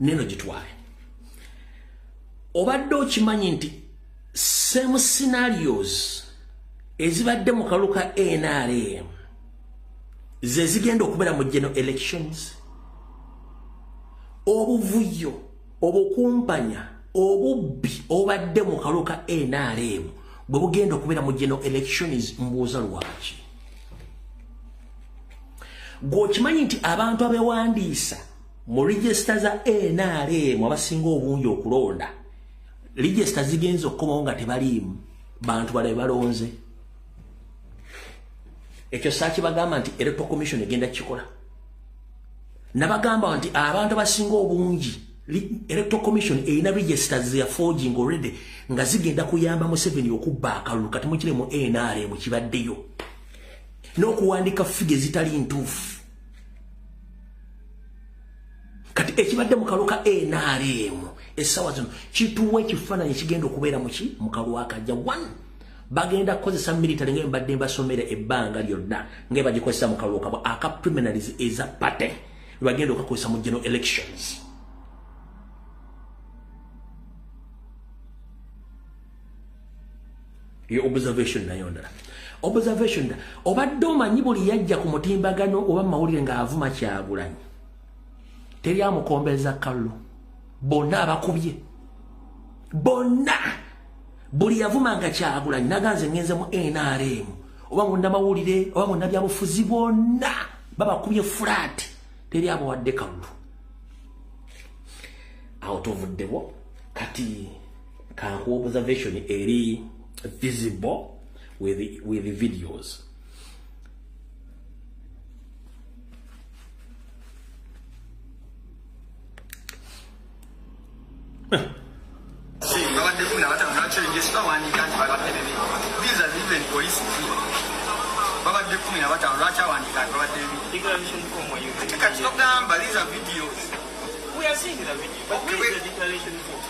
Speaker 1: neno gitwale. Obadde okimanyi nti same scenarios ezibadde mu kalulu ka NRM ze zigenda okubeera mu general elections. Obuvuyo, obukumpanya, obubbi obadde mu kalulu ka NRM bwe bugenda okubeera mu general elections. Mbuuza lwaki? Gwokimanyi nti abantu abewandiisa mu register za NRM abasinga obungi okulonda register zigenza okukomawo nga tebaliimu bantu balabe balonze. Ekyo saakibagamba nti Electoral Commission egenda kukikola. Nabagamba nti abantu abasinga obungi Electoral Commission erina registers ze forging already nga zigenda kuyamba Museveni okubba akalulu. Kati mukire mu NRM kibaddeyo n'okuwandika fige zitali ntuufu. Kati ekibadde mu kalulu ka NRM essaawa zino kituwa ekifaananyi ekigenda okubeera muki mu kalulu akajja. One, bagenda kukozesa military nga mbadde mbasomera ebbanga lyonna nga bagikozesa mu kalulu kabwe aka primaries eza party bagenda okukozesa mu general elections. Yo observation nayo ndala. Observation obadde omanyi buli yajja ku mutimbagano oba mawulire ng'avuma Kyagulanyi teri amukombeza kalulu. Bonna abakubye bonna buli yavumanga Kyagulanyi naganze ngenze mu NRM oba munnamawulire oba munnabyabufuzi bonna babakubye flat teri abawadde kalulu. Awo tuvuddewo. Kati kankuwa observation eri visible with the videos.
Speaker 3: These are even police. These are videos.
Speaker 4: We are seeing the video, but where is the declaration form?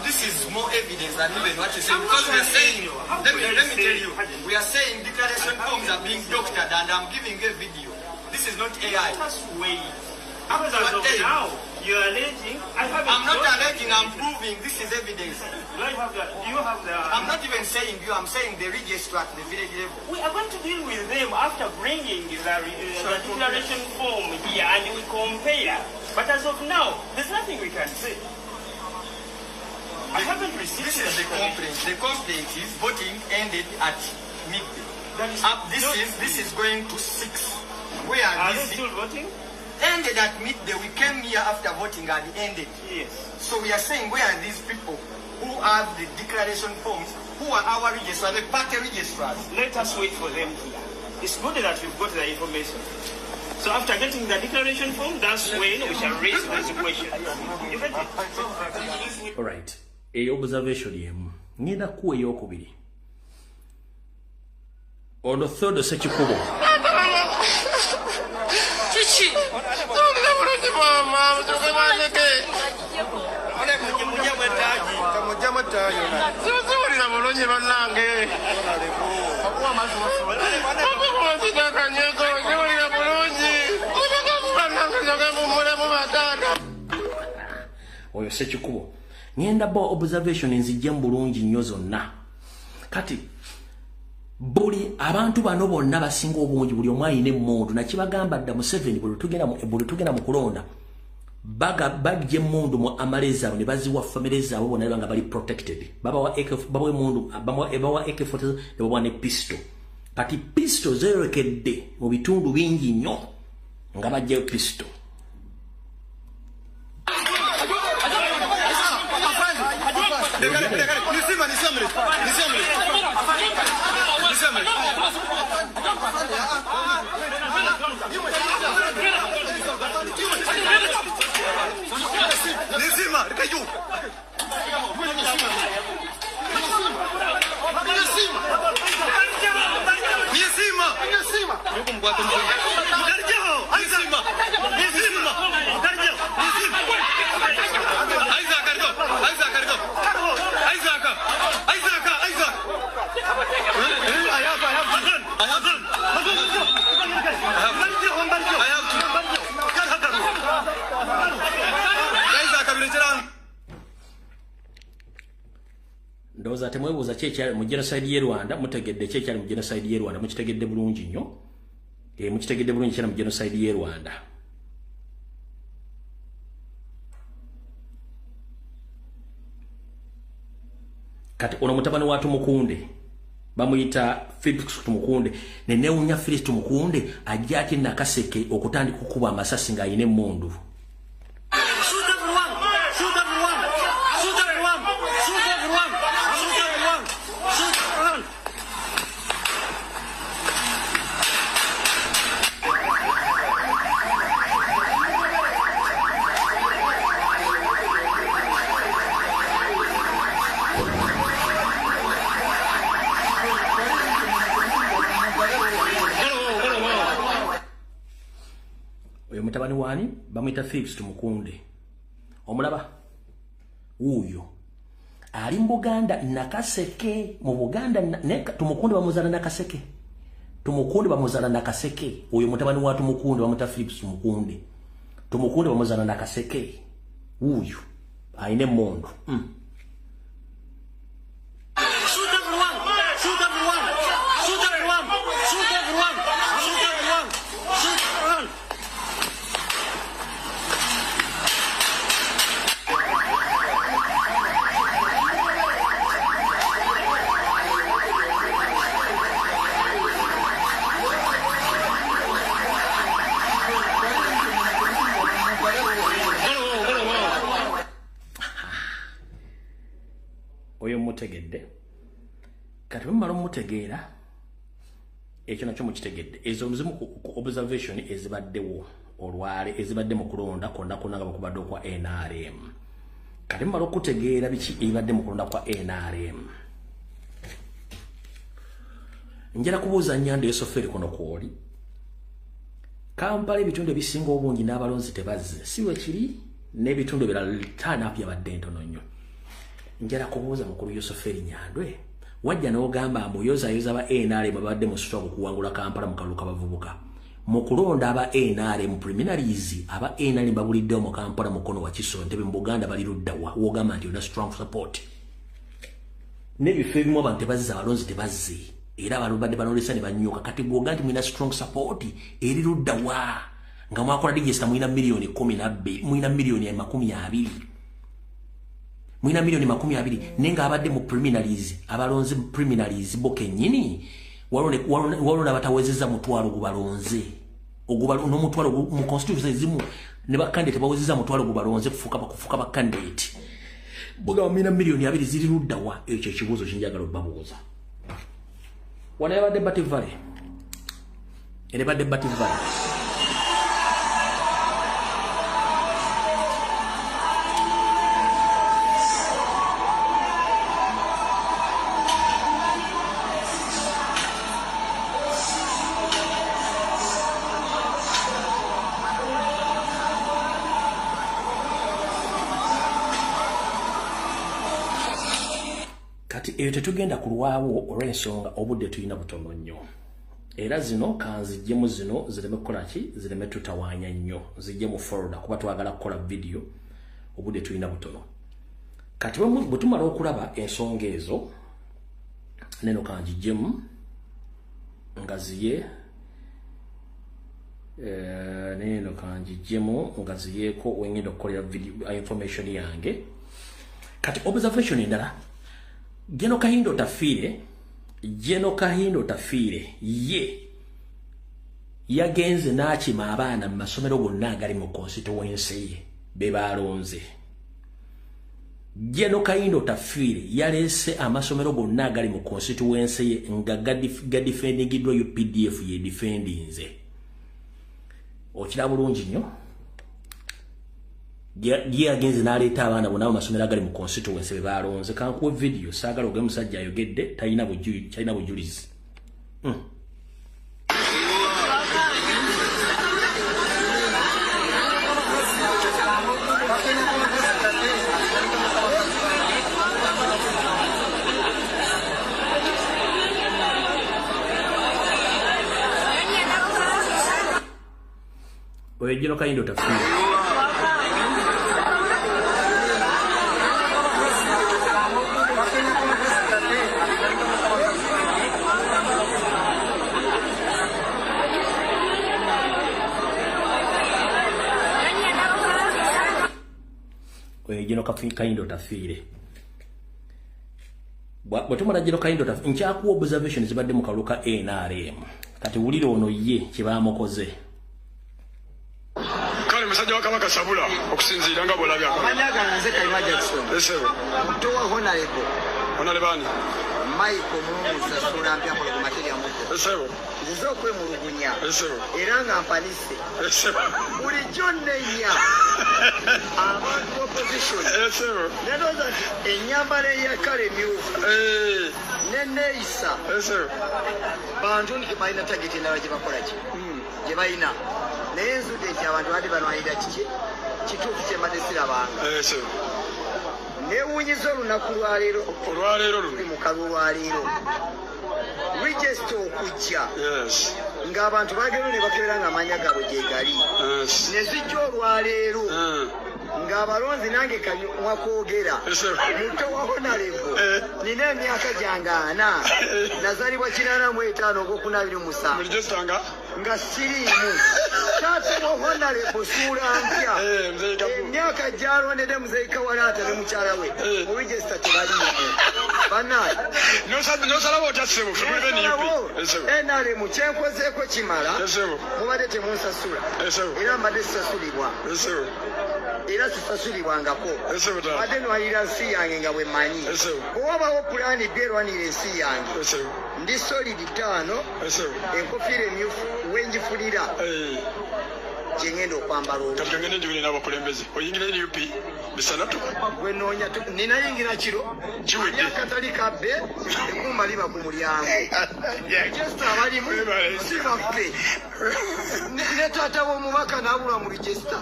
Speaker 3: This is more evidence than even what you say. Because we are saying, let me tell you, we are saying declaration forms are being doctored, and I'm giving a video. This is not AI.
Speaker 4: Let us wait. As of now, you're alleging.
Speaker 3: I'm not alleging, I'm proving. This is evidence.
Speaker 4: Do I have the, do you have the...
Speaker 3: I'm not even saying you, I'm saying the registrar at the village level.
Speaker 4: We are going to deal with them after bringing the declaration form here and we compare. But as of now, there's nothing we can say. I haven't received.
Speaker 3: This is the complaint. The complaint is voting ended at midday.
Speaker 4: That is
Speaker 3: this is going to 6. Where
Speaker 4: are they still voting?
Speaker 3: Ended at midday. We came here after voting and ended.
Speaker 4: Yes.
Speaker 3: So we are saying, where are these people who have the declaration forms, who are our registrars, the party registrars?
Speaker 4: Let us wait for them here. It's good that we've got the information. So after getting the declaration form, that's when we shall raise those questions. You get it?
Speaker 1: All right. A observation yemu. Ngenda kuwa eyokubiri. Ono third Sekikubo.
Speaker 5: Chichi.
Speaker 1: Oyo Sekikubo. Ngenda bo observation nzijje bulungi nnyo zonna. Kati buli abantu bano bonna basinga obungi buli omu ayina emmundu nakibagamba dda Museveni buli tugenda mu kulonda bajja emmundu mu amale zaabwe ne baziwa famire zaabwe bonna nga bali protected. Babawa AK, babawa emmundu, babawa AK47 ne babawa ne pistol. Kati pistol zeerekedde mu bitundu bingi nnyo nga bajjayo pistol. Ndowooza temwebuuza ki ekyali mu genocide y'e Rwanda, mutegedde ki ekyali mu genocide y'e Rwanda, mukitegedde bulungi nnyo. Mukitegedde bulungi kyali mu genocide y'e Rwanda. Kati ono mutabani wa Tumukunde bamuyita Felix Tumukunde, ne newunya Felix Tumukunde ajja ate Nakaseke okutandika okukuba amasasi ng'ayina emmundu. Mutabani wani bamuyita Felix Tumukunde, omulaba wuuyo ali mu Buganda Nakaseke, mu Buganda Tumukunde bamuzala Nakaseke, Tumukunde bamuzala Nakaseke. Oyo mutabani wa Tumukunde bamuyita Felix Tumukunde, Tumukunde bamuzala Nakaseke, wuuyo ayina emmundu. Oyo mutegedde. Kati bwe mutegeera ekyo nakyo mukitegedde. Ezo muzimu ku observation ezibaddewo olwale ezibadde mu kulonda kwonna kwonna nga bakubadde okwa NRM. Kati mumala okutegeera biki ebibadde mu kulonda kwa NRM, njala kubuuza Nyanda Yosoferi kuno kwoli. Kampala ebitundu ebisinga obungi n'abalonzi tebazze, si bwe kiri n'ebitundu ebirala turn-up yabadde ntono nnyo. Njala kubuuza mukulu Yosoferi Nyandwe, wajja n'ogamba mbuyozayoza aba NRM abadde mu struggle okuwangula Kampala mu kalulu k'abavubuka. Mu kulonda aba NRM preliminaries, aba NRM babuliddewo mu Kampala mukono wa Kiso Entebbe mu Buganda bali ludda wa, w'ogamba nti olina strong support. N'ebifo ebimu abantu tebazze, abalonzi tebazze, era abalobadde balondesa ne banyuka. Kati bw'oga nti mulina strong support eri ludda wa, nga mwakola register mulina 12 millioni, mulina 20 millioni, mulina 20 millioni, naye ng'abadde mu preliminaries, abalonzi mu preliminaries bo kennyini waliwo n'abatawezezza mutwalo gubalonze n'omutwalo mu constituency ezimu ne bakandidate bawezezza mutwalo gubalonze kufuuka bakandidate. Bwegamba mulina 20 millioni ziri ludda wa? Ekyo ekibuuzo kinjagala obbabuuza. Wano yabadde Bat Valley, era ebadde Bat Valley. Eyo tetugenda kulwawo olw'ensonga obudde tulina butono nnyo. Era zino kanzijjemu zino zireme kukola ki, zireme tutawaanya nnyo, zijje mu folder kuba twagala kukola video, obudde tulina butono. Kati bwe tumala okulaba ensonga ezo, neno kanjijjemu ngaziye, neno kanjijjemu ngaziyeeko wengenda okukolera video information yange. Kati observation endala, General Kahinda Otafiire, General Kahinda Otafiire ye yagenze n'akima abaana mu masomero gonna agali mu constituency ye be balonze. General Kahinda Otafiire yaleese amasomero gonna agali mu constituency ye nga gadifendingiddwa UPDF ye defendinze. Okiraba bulungi nnyo. Ye yagenze n'aleeta abaana bonna mu masomero agali mu constituency be balonze. Kankuwe video, saagala ogwe musajja ayogedde talina bujulizi. Oyo General Kahinda Otafiire. General Kahinda Otafiire. Bwe tumala General Kahinda Otafiire, nkyakuwa observation zibadde mu kalulu ka NRM. Kati wulira ono ye kye baamukoze.
Speaker 2: Kale musajja wa Kabaka Sabula okusinziira nga bw'olabye
Speaker 3: amanyaga nze Kayima Jackson.
Speaker 2: Esebo.
Speaker 3: Muto wa Honorable.
Speaker 2: Honorable ani?
Speaker 3: Michael Musa Sula mpya mu materia muto.
Speaker 2: Esebo.
Speaker 3: Nzize okwemulugunya.
Speaker 2: Esebo.
Speaker 3: Era nga mpanise.
Speaker 2: Esebo.
Speaker 3: Bulijjo nnenya abantu opposition.
Speaker 2: Esebo.
Speaker 3: Ndowooza nti ennyambala eyakala emyufu. Nenneeyisa.
Speaker 2: Esebo.
Speaker 3: Bantu nti balina target endala gye bakola ki? Gye balina. Naye nzudde nti abantu badde balwanirira kiki? Kituufu kye mbadde sirabanga.
Speaker 2: Esebo.
Speaker 3: Neewuunyiza olunaku lwaleero.
Speaker 2: Olwaleero luno.
Speaker 3: Mu kalulu lwaleero. Register okujja.
Speaker 2: Yes.
Speaker 3: Ng'abantu bagenda ne bakebera ng'amannya gaabwe gye gali.
Speaker 2: Yes.
Speaker 3: Ne zijja olwaleero. Ng'abalonzi nange kanywa kwogera. Muto wa Honorable. Nina emyaka gyange 40. Nazaalibwa 85 ogwokuna-27.
Speaker 2: Mu register nga?
Speaker 3: Nga siriimu. Taata wa Honorable Ssuula Mpya. Emyaka gy'alondedde Muzeeyi Kawalaata ne mukyala we. Mu register tebaliimu. Bannange.
Speaker 2: N'osalawo otya ssebo? Ffe tuli be NUP.
Speaker 3: NRM kyenkozeeko kimala. Mubadde temunsasula. Era mbadde sisasulibwa. Era sisasulibwangako. Mbadde nwanirira nsi yange nga bwe mmanyi. Bwe wabawo pulaani B erwanirira ensi yange. Ndi solid 5, enkofiira emyufu wengifunira gye ngenda okwambala olwo.
Speaker 2: Kati ngende njogere n'abakulembeze. Oyingira NUP bisanatu?
Speaker 3: Gwe nnoonya ninayingira kiro.
Speaker 2: Kiwedde.
Speaker 3: Akatali kabbe eggumba liba ku mulyango. Register abalimu si baffe. Ne taata w'omubaka n'abulwa mu register.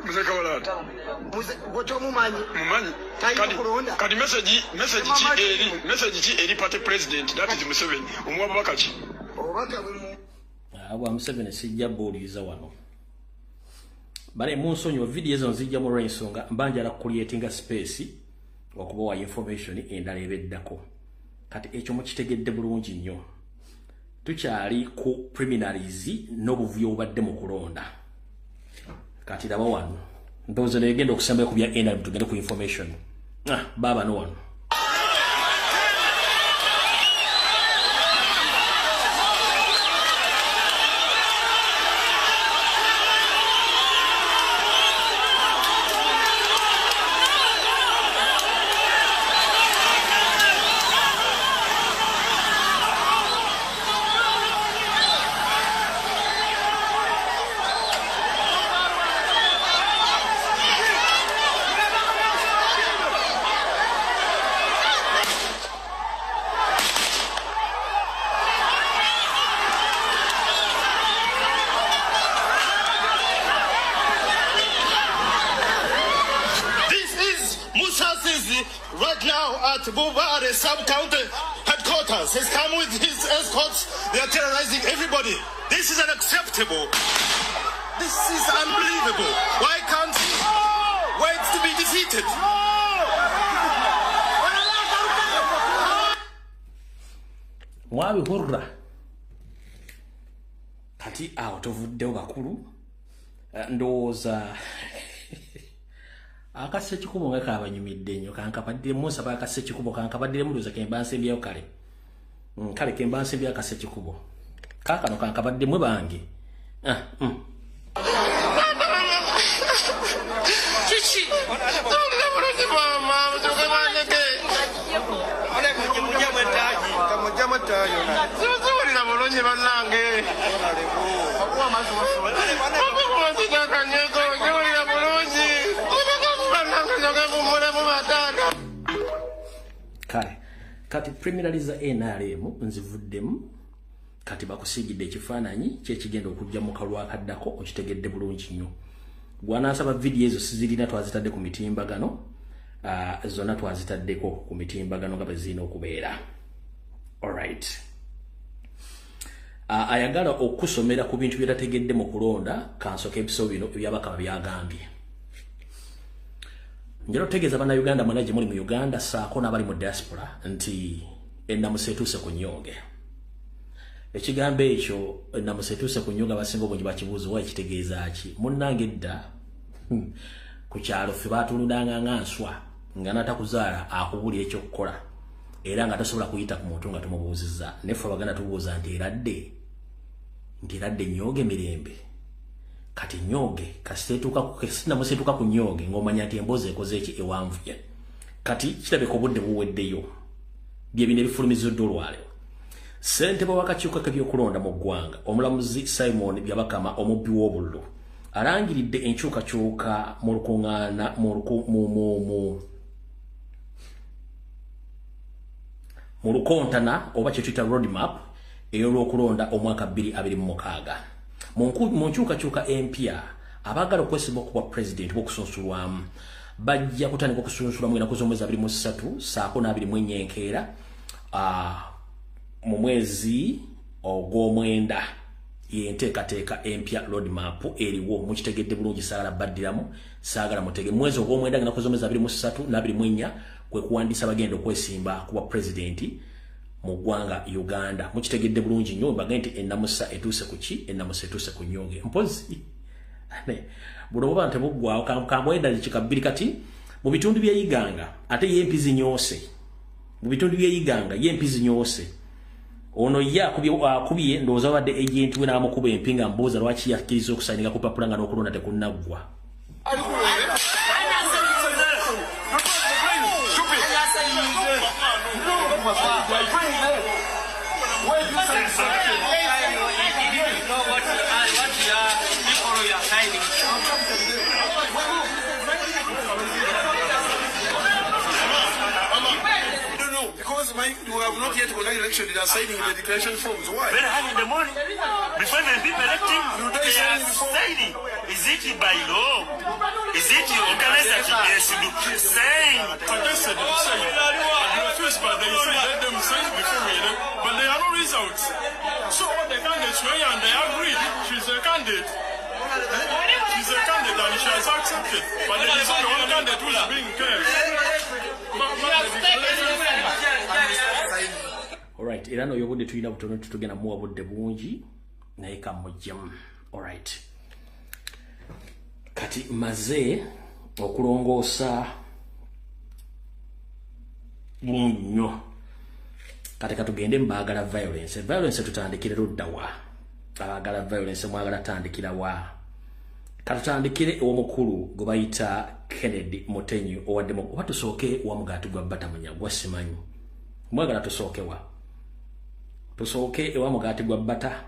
Speaker 2: Muzeeyi Kawalaata.
Speaker 3: Gwe tomumanyi.
Speaker 2: Mumanyi. Kati message ki eri party president, that is Museveni. Omuwa bubaka ki?
Speaker 3: Obubaka bwe
Speaker 1: Abwa Museveni sijja buuliriza wano. Bale munsonyiwa video ezo nzijja mu lw'ensonga mbanjala creatinga space okubawa information endala ebeddako. Kati ekyo mukitegedde bulungi nnyo. Tukyali ku preliminaries n'obuvuyo obubadde mu kulonda. Kati laba wano. Ndowooza negenda okusembayo ku bya NRM tugende ku information. Baba no wano.
Speaker 2: now at Bubare sub-county headquarters. He's come with his escorts. They are terrorizing everybody. This is unacceptable. This is unbelievable. Why can't he wait to be defeated?
Speaker 1: Mwabihurra. Kati awo tuvuddewo bakulu ndowooza akassa ekikubo nga kabanyumidde nnyo kankabaddire nsaba akassa ekikubo kankabaddire ndowooza kemba nsembyeyo kale kale kemba nsembyeyo akassa ekikubo kaakano kankabadde mwe bange Kale kati preliminary za NRM nzivuddemu kati bakusigidde ekifaananyi kyekigenda okujja mu kalwa akaddako okitegedde bulungi nnyo. Gwanaasaba vidiyo ezo sizirina twazitadde ku mitimbagano zonna twazitaddeko ku mitimbagano nga bwe zirina okubeera. Alright. Ayagala okusomera ku bintu byetategedde mu kulonda kansooka ebiso bino ebyabakama byagambye. Njagala okutegeeza bannayuganda mwenna gye muli mu Uganda ssaako n'abali mu diaspora nti ennamusa etuuse ku nnyonge. Ekigambo ekyo ennamusa etuuse ku nnyonge abasinga obungi bakibuuza oba ekitegeeza ki. Munnange edda ku kyalo ffe baatulundanga nga nswa nga n'atakuzaala akubuulira ekyokukola era nga tasobola kuyita ku muntu nga tumubuuzizza. Neffe Abaganda tubuuza nti eradde nnyonge mirembe. Kati nnyonge kasita etuuka ku nnyonge ng'omanya nti emboozi ekoze eki ewanvuye. Kati kirabika obudde buweddeyo bye bino ebifulumiziddwa olwaleero. Ssentebe w'akakiiko k'ebyokulonda mu ggwanga omulamuzi Simon Byabakama omubbi w'obululu alangiridde enkyukakyuka mu lukuŋŋaana mu lukontana oba kye tuyita roadmap ey'olwokulonda omwaka 2026. Mu nkyukakyuka empya abaagala okwesimba okuba pulezidenti b'okusunsulwamu bajja kutandika okusunsulwamu ennaku z'omwezi 23 ssaako n'24 enkeera mu mwezi ogw'omwenda. Yenteekateeka empya roadmap eriwo mukitegedde bulungi saagala baddiramu saagala mutege. Mwezi ogw'omwenda ennaku z'omwezi 23 n'24 kwe kuwandiisa bagenda okwesimba kuba pulezidenti mu ggwanga Uganda. Mukitegedde bulungi nnyo mbagambye nti ennamusa etuuse ku ki? Ennamusa etuuse ku nnyonge. Mpozi buno buba tebuggwawo kamwenda kika bbiri kati mu bitundu by'e Iganga ate ye empi zinyoose. Mu bitundu by'e Iganga ye empi zinyoose. Ono ye akubye ndowooza babadde agent we n'amukuba empi nga mbuuza lwaki yakkiriza okusayininga ku papula nga n'okulonda tekunnaggwa.
Speaker 2: Because Mike, you have not yet conducted election, they are signing the declaration forms. Why?
Speaker 4: Very early in the morning, before the people electing, they are signing. Is it by law? Is it organized that they should sign?
Speaker 5: Contested, sign. And refused, but they say let them sign before we elect. But there are no results. So all the candidates were here and they agreed. She's a candidate. She's a candidate and she has accepted. But there is only one candidate who is being kept.
Speaker 1: Alright, era n'oyo obudde tulina butono tutugenda muwa budde bungi naye kamujjemu. Alright. Kati maze okulongoosa bulungi nnyo. Kati katugende mu baagala violence. Violence tutandikire ludda wa? Abaagala violence mwagala tandikira wa? Katutandikire ew'omukulu gwe bayita Kennedy Mutenyu owa oba tusooke wa mugaati gwa Bata gwa simanyi. Mwagala tusooke wa? Tusooke ewa mugaati gwa Bata.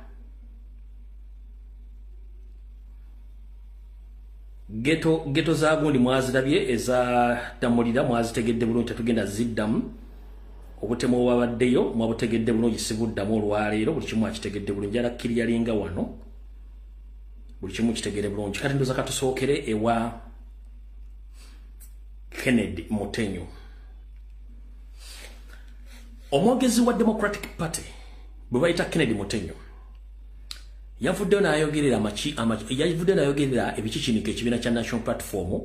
Speaker 1: Ghetto za gundi mwazirabye eza Damulira mwazitegedde bulungi tetugenda ziddamu. Obutemu obwabaddeyo mwabutegedde bulungi sibuddamu olwaleero buli kimu akitegedde bulungi ala kkiriyalinga wano buli kimu kitegere bulungi. Kati ndowooza katusookere ewa Kennedy Mutenyu. Omwogezi wa Democratic Party bwe bayita Kennedy Mutenyo yavuddeyo n'ayogerera ebikikiniko ekibiina kya National Platform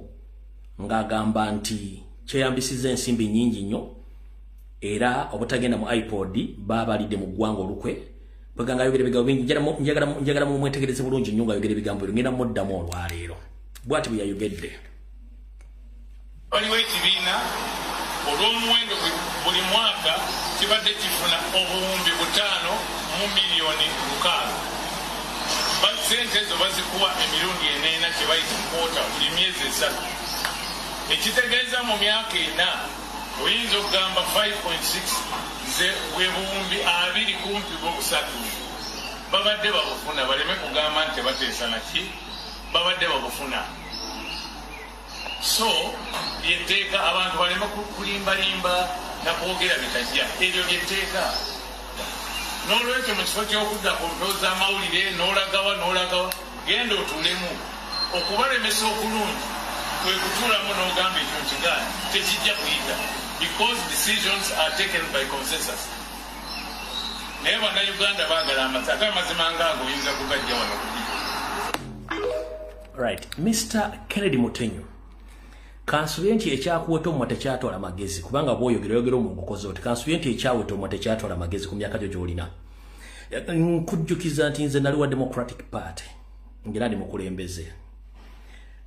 Speaker 1: ng'agamba nti kyeyambisizza ensimbi nnyingi nnyo era obutagenda mu iPod baabalidde mu ggwanga olukwe. Bweganga ayogera ebigambo bingi, njagala mumwetegereze bulungi nnyo ng'ayogera ebigambo bino, ngenda muddamu olwaleero. Bw'ati bwe yayogedde.
Speaker 6: Waliwo ekibiina olw'omuwendo buli mwaka kibadde kifuna obuwumbi 5 mu miliyoni 6. Sente ezo bazikuwa emirundi 4 kye bayita kwota buli myezi 3. Ekitegeeza mu myaka 4 oyinza okugamba 5.6 ze bwe buwumbi 2 kumpi bwo3 babadde babufuna. Baleme kugamba nti tebateesa naki, babadde babufuna. So lyetteeka abantu baleme kulimbalimba nakwogera bitajja, eryo lyetteeka. N'olwekyo mu kifo ky'okudda ku mpewo z'amawulire n'olagawa n'olagawa, genda otuulemu. Okubalemesa okulungi kwe kutuulamu n'ogamba ekyo nkigaana tekijja kuyita, because decisions are taken by consensus. Naye Bannayuganda baagala amazima, ate amazima ngaago oyinza kugajja wano ku.
Speaker 1: Right, Mr. Kennedy Mutenyo, kansubye nti ekyakuweta omumwa tekyatwala magezi, kubanga bw'oyogera oyogera omugukoze oti. Kansubye nti ekyaweta omumwa tekyatwala magezi ku myaka gyo gy'olina. Nkujjukiza nti nze nali wa Democratic Party ng'era ndi mukulembeze.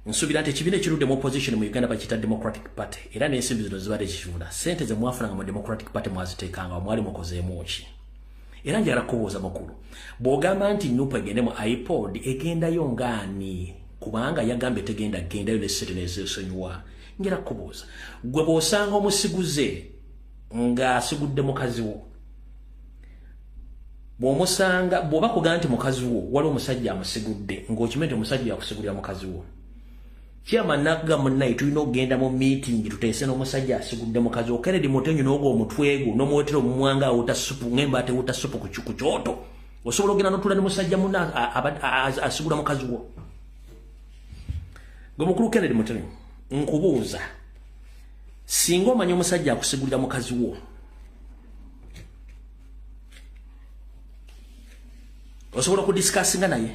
Speaker 1: Nsuubira nti ekibiina ekirudde mu opposition mu Uganda bakiyita Democratic Party, era n'ensimbi zino zibadde kikifuna. Ssente ze mwafunanga mu Democratic Party mwaziteekanga, mwali mukozeemu ki? Era njagala kubuuza mukulu, bw'ogamba nti NUP egende mu iPod, egendayo ng'ani? Kubanga yagambye tegenda gendayo ne ssente n'ezeesonyiwa. Njagala kubuuza, gwe bw'osanga omusiguze ng'asigudde mukazi wo, bw'omusanga bw'oba kugamba nti mukazi wo waliwo omusajja amusigudde, ng'okimanyi nti omusajja yakusigulira mukazi wo, chairman n'akugamba munnaye tulina okugenda mu meeting tuteese n'omusajja asigudde mukazi wo. Kennedy Mutenyo n'ogwo omutwe gwo n'omuwetera omumwanga awuta supu ng'embaata ewuta supu ku kyoto, osobola okugenda n'otuula ne musajja munne asigula mukazi wo? Gwe mukulu Kennedy Mutenyo, nkubuuza, singa omanyi omusajja akusigulira mukazi wo, osobola okudiscussinga naye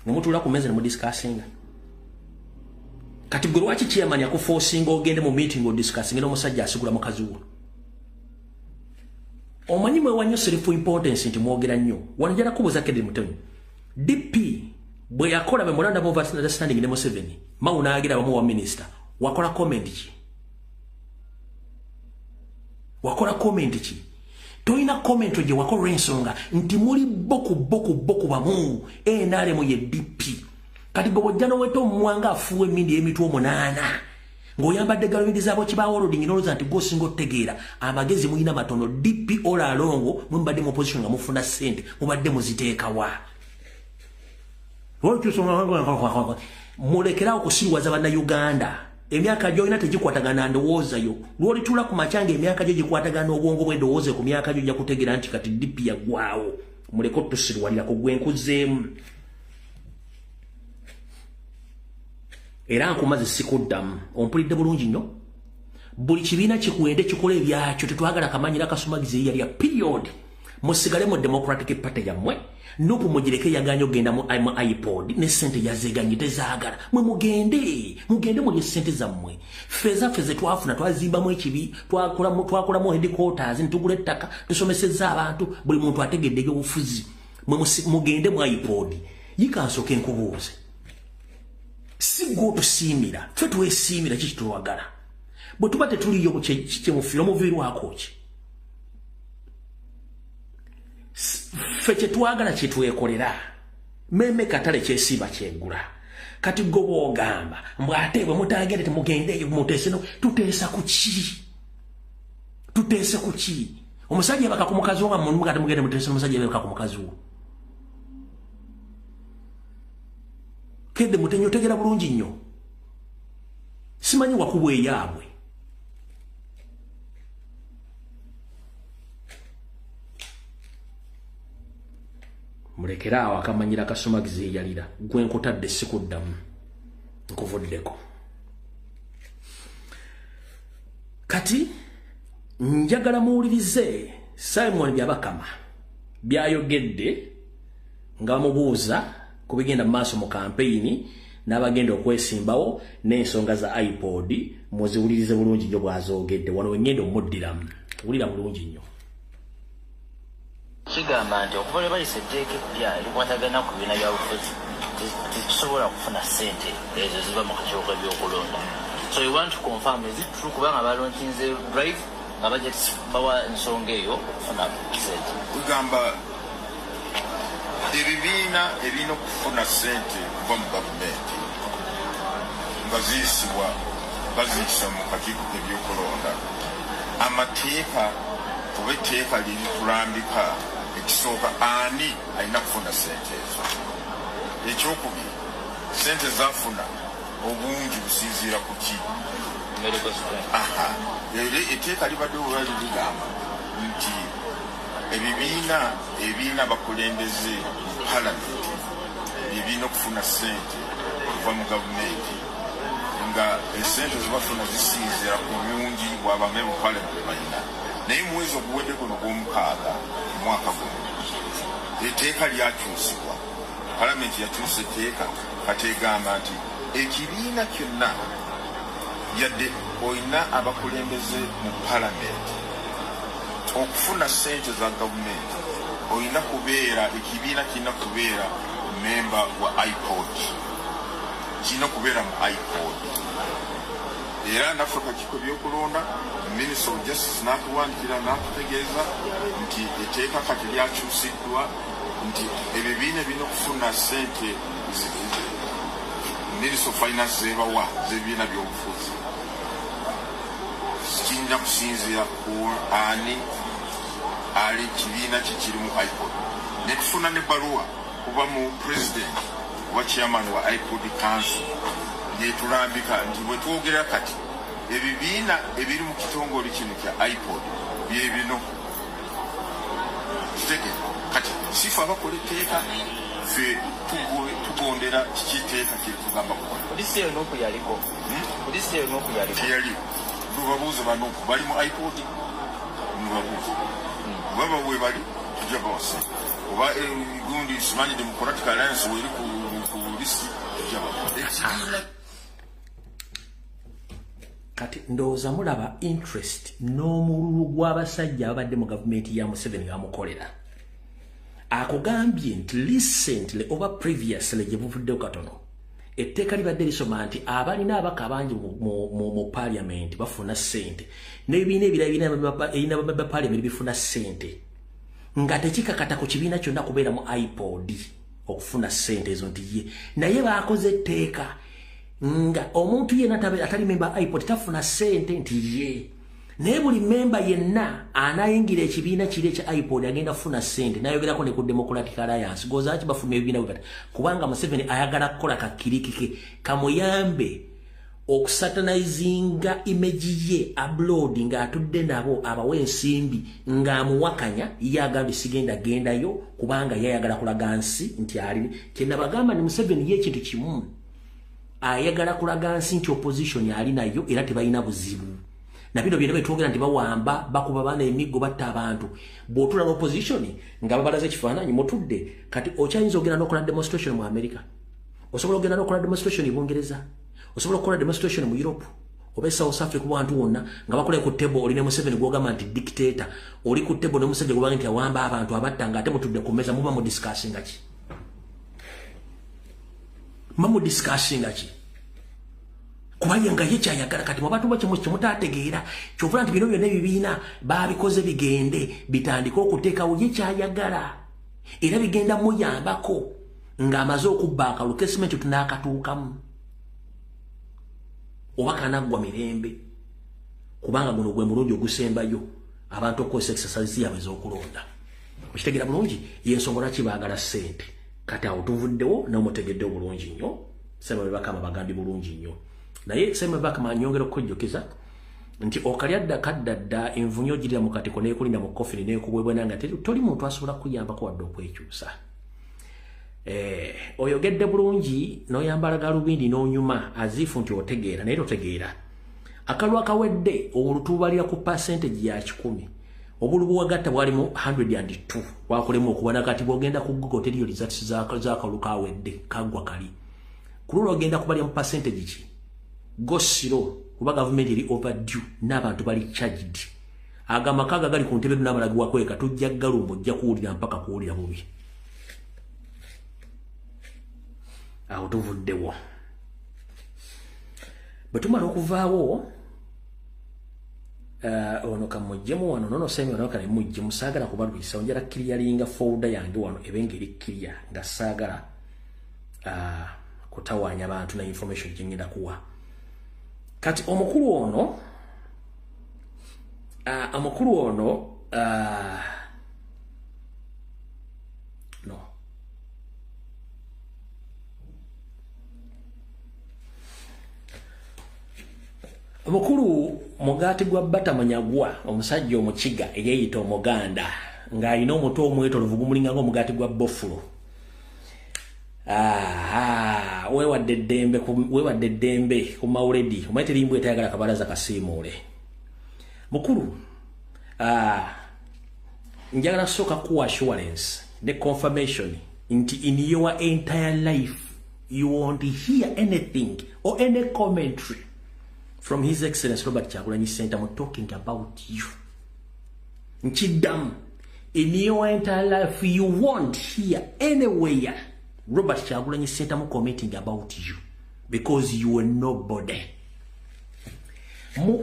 Speaker 1: ne mutuula ku mmeeza ne mudiscussinga? Kati gwe lwaki chairman yakuforcinga ogende mu meeting odiscussinge n'omusajja asigula mukazi wo? Omanyi mwewa nnyo self importance nti mwogera nnyo. Wano njagala kubuuza Kennedy Mutenyo, DP bwe yakola memorandum of understanding ne Museveni, Mao n'agira bamuwa minister, wakola comment ki? Wakola comment ki? Toyina comment gye wakola ensonga nti muli boku boku boku bamu NRM ye DP. Kati gwe bw'ojja n'oweta omumwanga afuuwa emmindi y'emitwe 8 ng'oyambadde galubindi zaabo kibaawolodingi n'olowooza nti gw'osinga otutegeera, amagezi mulina matono. DP all along mwe mubadde mu opposition nga mufuna ssente, mubadde muziteekawa. Mulekerawo okusiruwaza Bannayuganda. Emyaka gy'olina tegikwatagana ndowooza yo. Lw'olituula ku makya ng'emyaka gyo gikwatagana obwongo bw'endowooza ku myaka gyo, ojja kutegeera nti kati DP yaggwawo. Muleke otusiruwalirako, gwe nkuzeemu. Era nkumaze sikuddamu, ompulidde bulungi nnyo. Buli kibiina kikuwende kikola ebyakyo, tetwagala kamanyira kasumagizi eyalya period. Musigale mu Democratic Party yammwe, NUP mugireke yaganye okugenda mu iPod ne ssente yazeganye tezaagala. Mwe mugende, mugende mulye ssente zammwe. Ffe zaffe ze twafuna twazimbamu ekibi, twakolamu headquarters, ne tugula ettaka, tusomesezza abantu, buli muntu ategedde ebyobufuzi. Mwe mugende mu iPod. Yika nsooke nkubuuze, si gwe otusiimira, ffe twesiimira ki kitwagala. Bwe tuba tetuliyo kyemufiira omuviirwako ki? Ffe kyetwagala kyetwekolera, meme katale kyesiiba kyegula. Kati gwe bw'ogamba mbw ate bwe mutagende temugendeeyo muteese, no tuteesa ku ki? Tuteese ku ki? Omusajja yebaka ku mukazi wo nga mugate mugende muteese n'omusajja yebaka ku mukazi wo. Kennedy Mutenyo otegeera bulungi nnyo. Simanyi wakubwa eyaabwe. Mulekere awo akamanyira kasumagizi eyalira. Gwe nkutadde sikuddamu, nkuvuddeko. Kati njagala muwulirize Simon Byabakama byayogedde nga bamubuuza ku bigenda mu maaso mu kampeyini n'abagenda okwesimbawo n'ensonga za iPod, muziwulirize bulungi nnyo bw'azoogedde. Wano we ngenda omuddiramu, wulira bulungi nnyo.
Speaker 7: Kigamba nti okuva lwe bayisa etteeka eppya erikwatagana ku bibiina byabufuzi, tetusobola kufuna ssente ezo ziva mu kakiiko k'ebyokulonda. So we want to confirm, is it true? Kubanga balaunchinze drive nga bajja bawa ensonga eyo okufuna ssente.
Speaker 2: Kugamba ebibiina ebirina okufuna ssente kuva mu gavumenti nga ziyisibwa, baziyisa mu kakiiko k'ebyokulonda, amateeka oba etteeka liritulambika. Ekisooka, ani alina kufuna ssente ezo? Ekyokubiri, ssente zafuna obungi businziira ku ki?
Speaker 7: Medical strength.
Speaker 2: Aha, era etteeka libadde olwali ligamba nti ebibiina ebirina abakulembeze mu palamenti ebirina okufuna ssente okuva mu gavumenti, nga esente zebafuna zisinziira ku bungi bw'abamemba mu palamenti balina. Naye mu mwezi oguwedde guno gw'omukaaga omwaka guno, etteeka lyakyusibwa. Palamenti yakyusa etteeka, kati egamba nti ekibiina kyonna, yadde olina abakulembeze mu palamenti, okufuna ssente za gavumenti olina kubeera, ekibiina kirina kubeera memba wa IPOD, kirina kubeera mu IPOD. Era naffe kakiiko byokulonda, Minister of Justice n'atuwandikira n'atutegeeza nti etteeka kati lyakyusiddwa, nti ebibiina ebirina okufuna ssente Minister of Finance zebawa z'ebibiina by'obufuzi kirina kusinziira ku ani ali, kibiina ki kiri mu IPOD. Netufuna nebbaluwa kuva mu president oba chairman wa IPOD Council yetulambika nti bwe twogera kati ebibiina ebiri mu kitongole kino kya IPOD bye bino. Kitegere, kati sife abakola etteeka, ffe tugondera kiki etteeka kyetugamba kukola.
Speaker 7: Polisi eyo NUP yaliko? Polisi eyo NUP yaliko?
Speaker 2: Teyali. Lubabuuze ba NUP bali mu IPOD, mubabuuze baba we bali, tujja bawasa. Oba gundi simanyi Democratic Alliance weri ku list, tujja bawa ekibiina.
Speaker 1: Kati ndowooza mulaba interest n'omululu gw'abasajja ababadde mu gavumenti ya Museveni nga bamukolera. Akugambye nti recently oba previously gye buvuddeyo katono, etteeka libadde lisoma nti abalina abaka abangi mu parliament bafuna ssente, n'ebibiina ebirala ebirina ba parliament bifuna ssente, nga tekikakata ku kibiina kyonna kubeera mu IPOD okufuna ssente ezo. Nti ye naye baakoze etteeka nga omuntu yenna atali memba IPOD tafuna ssente. Nti ye naye buli memba yenna anayingira ekibiina kiri ekya IPOD agenda kufuna ssente. Nayogerako ne ku Democratic Alliance gozaki bafuna ebibiina bwe bati, kubanga Museveni ayagala kukola kakiriki ke kamuyambe okusatanizinga image ye abroad, ng'atudde nabo abawa ensimbi ng'amuwakanya. Ye agambye sigenda gendayo kubanga yayagala kulaga nsi nti ali kyenabagamba ni Museveni ye ekintu kimu ayagala kulaga nsi nti opposition ali nayo era tebalina buzibu. Na bino byonna betwogera nti bawamba, bakuba baana emiggo, batta abantu, bw'otuula n'opposition nga babalaza ekifaananyi mutudde. Kati okyayinza ogenda n'okola demonstration mu America, osobola ogenda n'okola demonstration e Bungereza, osobola okukola demonstration mu Europe oba e South Africa, ku bantu wonna nga bakola ku table oli ne Museveni gw'ogamba nti dictator, oli ku table ne Museveni gw'ogamba nti awamba abantu, abatta, nga ate mutudde ku meza, muba mu discussinga ki? Muba mu discussinga ki? Kuba ye nga ye kyayagala. Kati mwabantu ba kyemutategeera, kyovula nti bino byonna ebibiina babikoze bigende bitandike okuteekawo ye kyayagala, era bigenda muyambako ng'amaze okubba akalulu. Kesimenti tunaakatuukamu oba kanaggwa mirembe, kubanga guno gwe mulundi ogusembayo abantu okukozesa exercise yaabwe ez'okulonda. Okitegeera bulungi yensonga lwaki baagala ssente. Kati awo tuvuddewo n'omutegedde obulungi nnyo. Sema Bakama bagambye bulungi nnyo, naye Sema Bakama nyongera okukujjukiza nti okalya dda kadda dda, envunyu ogirira mu katiko neekulinda mu kofini neekubwebwena nga toli muntu asobola kuyambako wadde okwekyusa. Oyogedde bulungi n'oyambala galubindi n'onyuma azifu nti otegeera, naye totegeera. Akalwa akawedde olutubalira ku percentage ya 100. Obululu bwagatta bwalimu 102 wakolemu okuba nakati bwogenda ku Google teriyo results z'akalulu kawedde kaggwa kali. Ku lulwo ogenda kubalya mu percentage ki? Gosiro kuba gavumenti eri overdue n'abantu bali charged. Agamaka gali ku ntebe n'amala gwakweka tujja galumbo ojja kuwulira mpaka kuwulira bubi. Awo tuvuddewo. Bwe tumala okuvaawo ono kamujjemu wano nono semi ono kale mujjemu saagala kubalwisa onjala clearinga folder yange wano ebenge eri clear nga saagala kutawaanya abantu na information gye ngenda kuwa. Kati omukulu ono no omukulu mugati gwa bata manyagwa omusajja omukiga eyeyita omuganda ng'alina omutwe omwetolovu gumulinga ng'omugaati gwa bofulo. Weewadde eddembe ku mawuledi omanyi terimbwa etayagala kabalaza kasiimuule. Mukulu njagala sooka kuwa assurance ne confirmation nti in your entire life you won't hear anything or any commentary from His Excellency Robert Kyagulanyi Ssentamu talking about you. Nchidam, in your entire life you won't hear anywhere Robert Kyagulanyi Ssentamu commenting about you because you are nobody.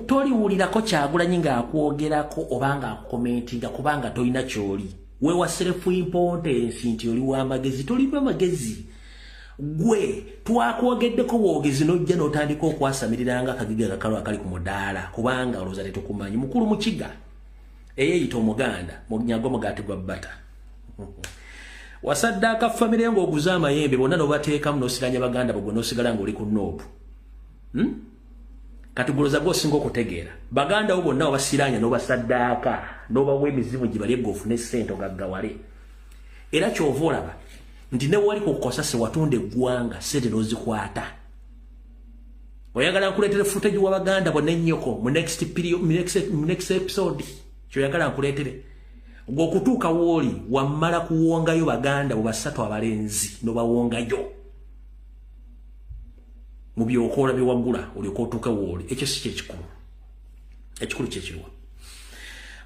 Speaker 1: Toliwulirako Kyagulanyi ng'akwogerako oba ng'akucommentinga kubanga tolina ky'oli. Weewa self importance nti oli w'amagezi, tolina magezi. Gwe twakwogeddeko bwogezi n'ojja n'otandika okwasamirira nga akagiga akakalo akali ku mudaala kubanga olowooza tetukumanyi. Mukulu Mukiga eyeeyita omuganda munyago omugaati gwa bbata. Wasaddaaka famire ng'oguze amayembe bonna n'obateekamu n'osiranya baganda bo gwe n'osigala ng'oli ku noobu. Kati gulooza gw'osinga okutegeera. Baganda bo bonna obasiranya n'obasaddaaka n'obawa emizimu gye balye gwe ofune ssente ogaggawale. Era ky'ova olaba nti ne wali kukosa se watunda eggwanga ssente n'ozikwata. Oyagala nkuleetere footage w'abaganda bonna ennyoko mu next period, mu next episode ky'oyagala nkuleetere. Ng'okutuuka w'oli wammala kuwongayo baganda bo basatu abalenzi n'obawongayo mu by'okola bye wagula olyoke otuuke w'oli. Ekyo si kyekikulu. Ekikulu kye kiruwa?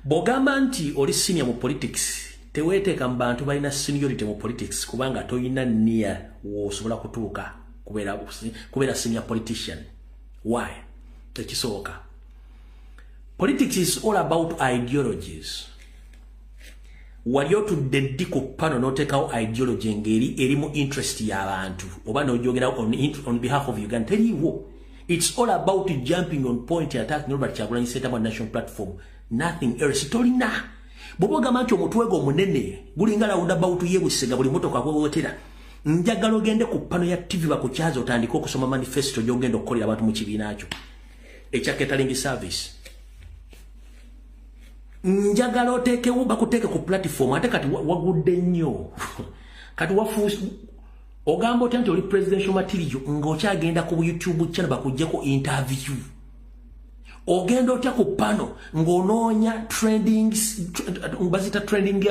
Speaker 1: Bw'ogamba nti oli senior mu politics, teweeteeka mu bantu balina seniority mu politics kubanga toyina nia w'osobola kutuuka kubeera senior politician. Why? Tekisooka. Politics is all about ideologies. Wali otudde ddi ku pano n'oteekawo ideology ng'eri erimu interest y'abantu oba n'ogyogera on behalf of Uganda? Teriiwo. It's all about jumping on point and attacking Robert Kyagulanyi Ssentamu national platform. Nothing else. Tolina. Bw'oba ogamba nti omutwe gwo omunene gulinga roundabout y'e Busega buli motoka kwewotera, njagala ogende ku pano ya TV bakukyaze otandike okusoma manifesto gy'ogenda okukolera abantu mu kibiina kyo ekya catering service. Njagala oteekewo bakuteeke ku platform ate kati wagudde nnyo. Kati wafuuse ogamba otya nti oli presidential material ng'okyagenda ku YouTube channel bakuggyeko interview. Ogenda otya ku pano ng'onoonya trending bazita trending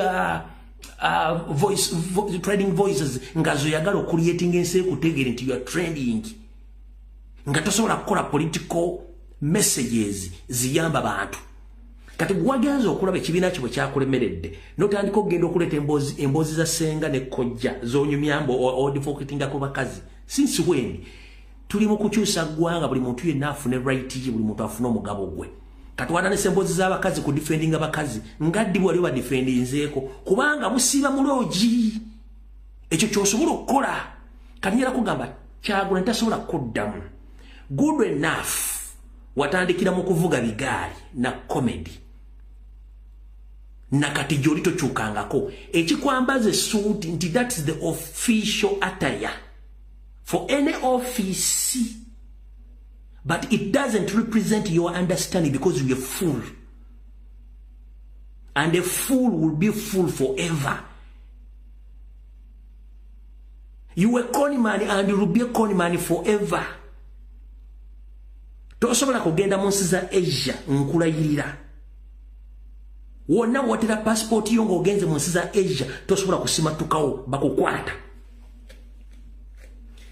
Speaker 1: trending voices nga zoyagala okucreating ensi ekutegeere nti you are trending, nga tosobola kukola political messages ziyamba bantu. Kati gwagenza okulaba ekibiina kyo bwe kyakulemeredde n'otandika okugenda okuleeta emboozi za ssenga ne kojja z'onyumyambo odvocatinga ku bakazi. Since when? Tuli mu kukyusa ggwanga, buli muntu yenna afune right ye, buli muntu afune omugabo gwe. Kati watandise emboozi z'abakazi ku defendinga bakazi nga ddi wali badefendinzeeko kubanga musiiba mu loogi. Ekyo ky'osobola okukola. Kati njagala kugamba Kyagulanyi tasobola kuddamu. Good enough watandikira mu kuvuga bigaali na comedy. Nakati gy'oli tokyukangako. Ekikwambaza essuuti nti that is the official attire for any office, but it doesn't represent your understanding because you're a fool. And a fool will be fool forever. You were con man and you will be a con man forever. Tosobola kugenda mu nsi za Asia nkulayirira. Wonna watera passport yo ng'ogenze mu nsi za Asia tosobola kusimatukawo, bakukwata.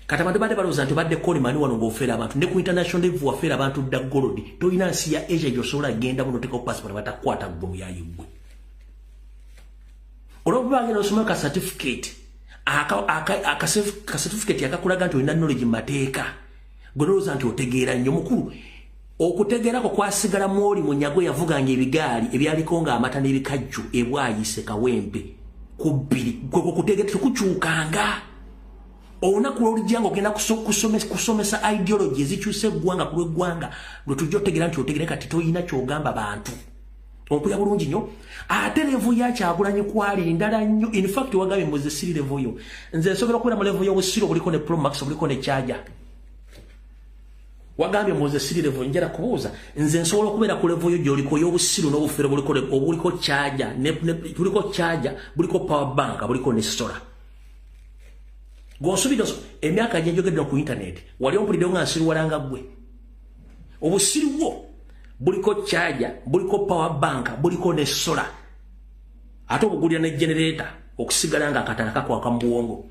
Speaker 1: Kati abantu badde balowooza nti obadde kolimani wano ng'ofeera abantu, ne ku international level wafeera abantu dda gold. Tolina nsi ya Asia gy'osobola genda buno oteekawo passport batakwata ggwe muyayi ggwe. Olw'okuba agenda osoma ka certificate, aka certificate akakulaga nti olina knowledge mu mateeka, gwe nolowooza nti otegeera nnyo. Mukulu, okutegeerako kwasigala mwoli Munyagwa yavuganga ebigaali ebyaliko ng'amata n'ebikajjo ebwayise Kawempe ku bbiri. Gwe okutegeera tekukyukanga. Olunaku lw'olijja ng'ogenda kusomesa ideology ezikyusa eggwanga ku lw'eggwanga, lwe tujja otegeera nti otegeera. Kati toyina ky'ogamba bantu. Ompulira bulungi nnyo? Ate level ya Kyagulanyi kwali ndala nnyo. In fact wagambye muze siri level yo. Nze nsobola okubeera mu level y'obusiru obuliko ne Promax, obuliko ne charger. Wagambye muze siri level. Njala kubuuza, nze nsobola okubeera ku level yo gy'oliko y'obusiru n'obufere obuliko charger, buliko charger, buliko power bank, buliko ne solar? Gw'osuubira emyaka gye njogedde ku internet, wali ompuliddewo nga nsiruwalanga ggwe? Obusiru bwo buliko charger, buliko power bank, buliko ne solar, ate obugulira ne generator okusigala nga akatala kakwaka mu bwongo.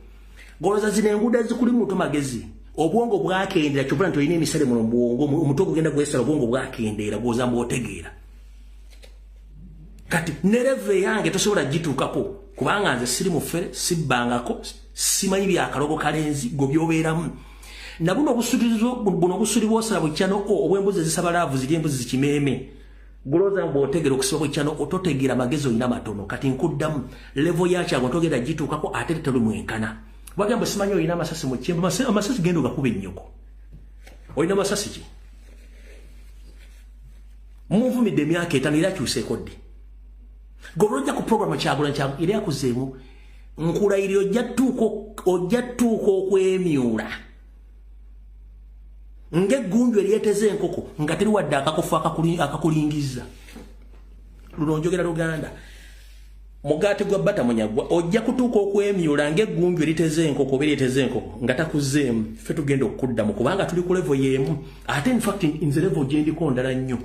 Speaker 1: Goloza zino enguudo ezikuli muto magezi, obwongo bwakendera. Kyovula nti olina emisale muno mu bwongo, omutwe gugenda gwesala, obwongo bwakendeera, gwoza mbwotegeera. Kati ne level yange tosobola gituukako, kubanga nze siri mufere, sibbangako, simanyi byakalogo kalenzi gwe byobeeramu. Na buno buno obusuli bwosala bukyano obw'embuzi ezisaba love ziri embuzi zikimeeme, gulowooza bw'otegeera okusiba bukyano. Ototegeera, amagezi olina matono. Kati nkuddamu, level ya Kyago togenda gituukako, ate tetuli mwenkana. Wagamba simanyi olina amasasi mu kyemba, amasasi genda ogakuba ennyoko. Olina masasi ki? Munvumidde emyaka 5, era akyuseeko ddi? Gobula ojja ku program Kyagulanyi era yakuzeemu. Nkulayirira, ojja ttuuka okwemyula ng'eggunju eryeteze enkoko nga teri wadde akakofu akakulingiza. Luno njogera Luganda. Mugaati gwa bata Munyagwa, ojja kutuuka okwemyula ng'eggunju eriteze enkoko oba eryeteze enkoko nga takuzeemu. Ffe tugenda okuddamu kubanga tuli ku level y'emu. Ate in fact nze level gye ndiko ndala nnyo,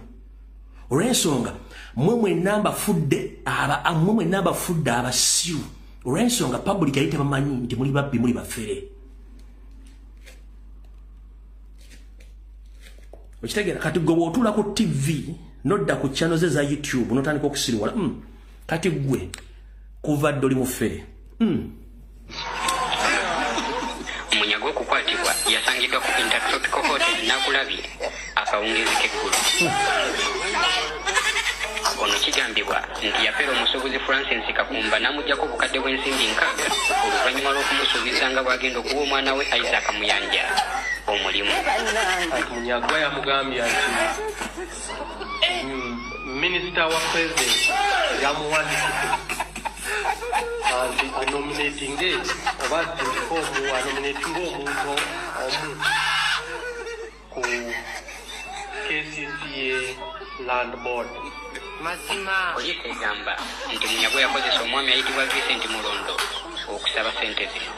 Speaker 1: olw'ensonga mwe mwenna mbafudde abasiru, olw'ensonga public yali tebamanyi nti muli babbi, muli bafere. Okitegeera? Kati gwe bw'otuula ku TV nodda ku channel ze za YouTube n'otandika okusiriwala. Kati gwe kuva dda oli mufere.
Speaker 8: Munyagwa okukwatibwa yasangiddwa ku Intertropical Hotel Nakulabye akawungeezi k'eggulo. Ono kigambibwa nti yafera omusuubuzi Francis Kakumba n'amuggyako obukadde bw'ensimbi 60 oluvannyuma lw'okumusuubiza nga bw'agenda okuwa omwana we Isaac Muyanja omulimu.
Speaker 9: Munyagwa yamugambye nti minisita wa president yamuwandikidde nti anominatinge oba omu anominatinge omuntu omu ku KCCA Land Board.
Speaker 8: Poliisi egamba nti Munyagwa yakozesa omwami ayitibwa Vincent Mulondo okusaba ssente zino.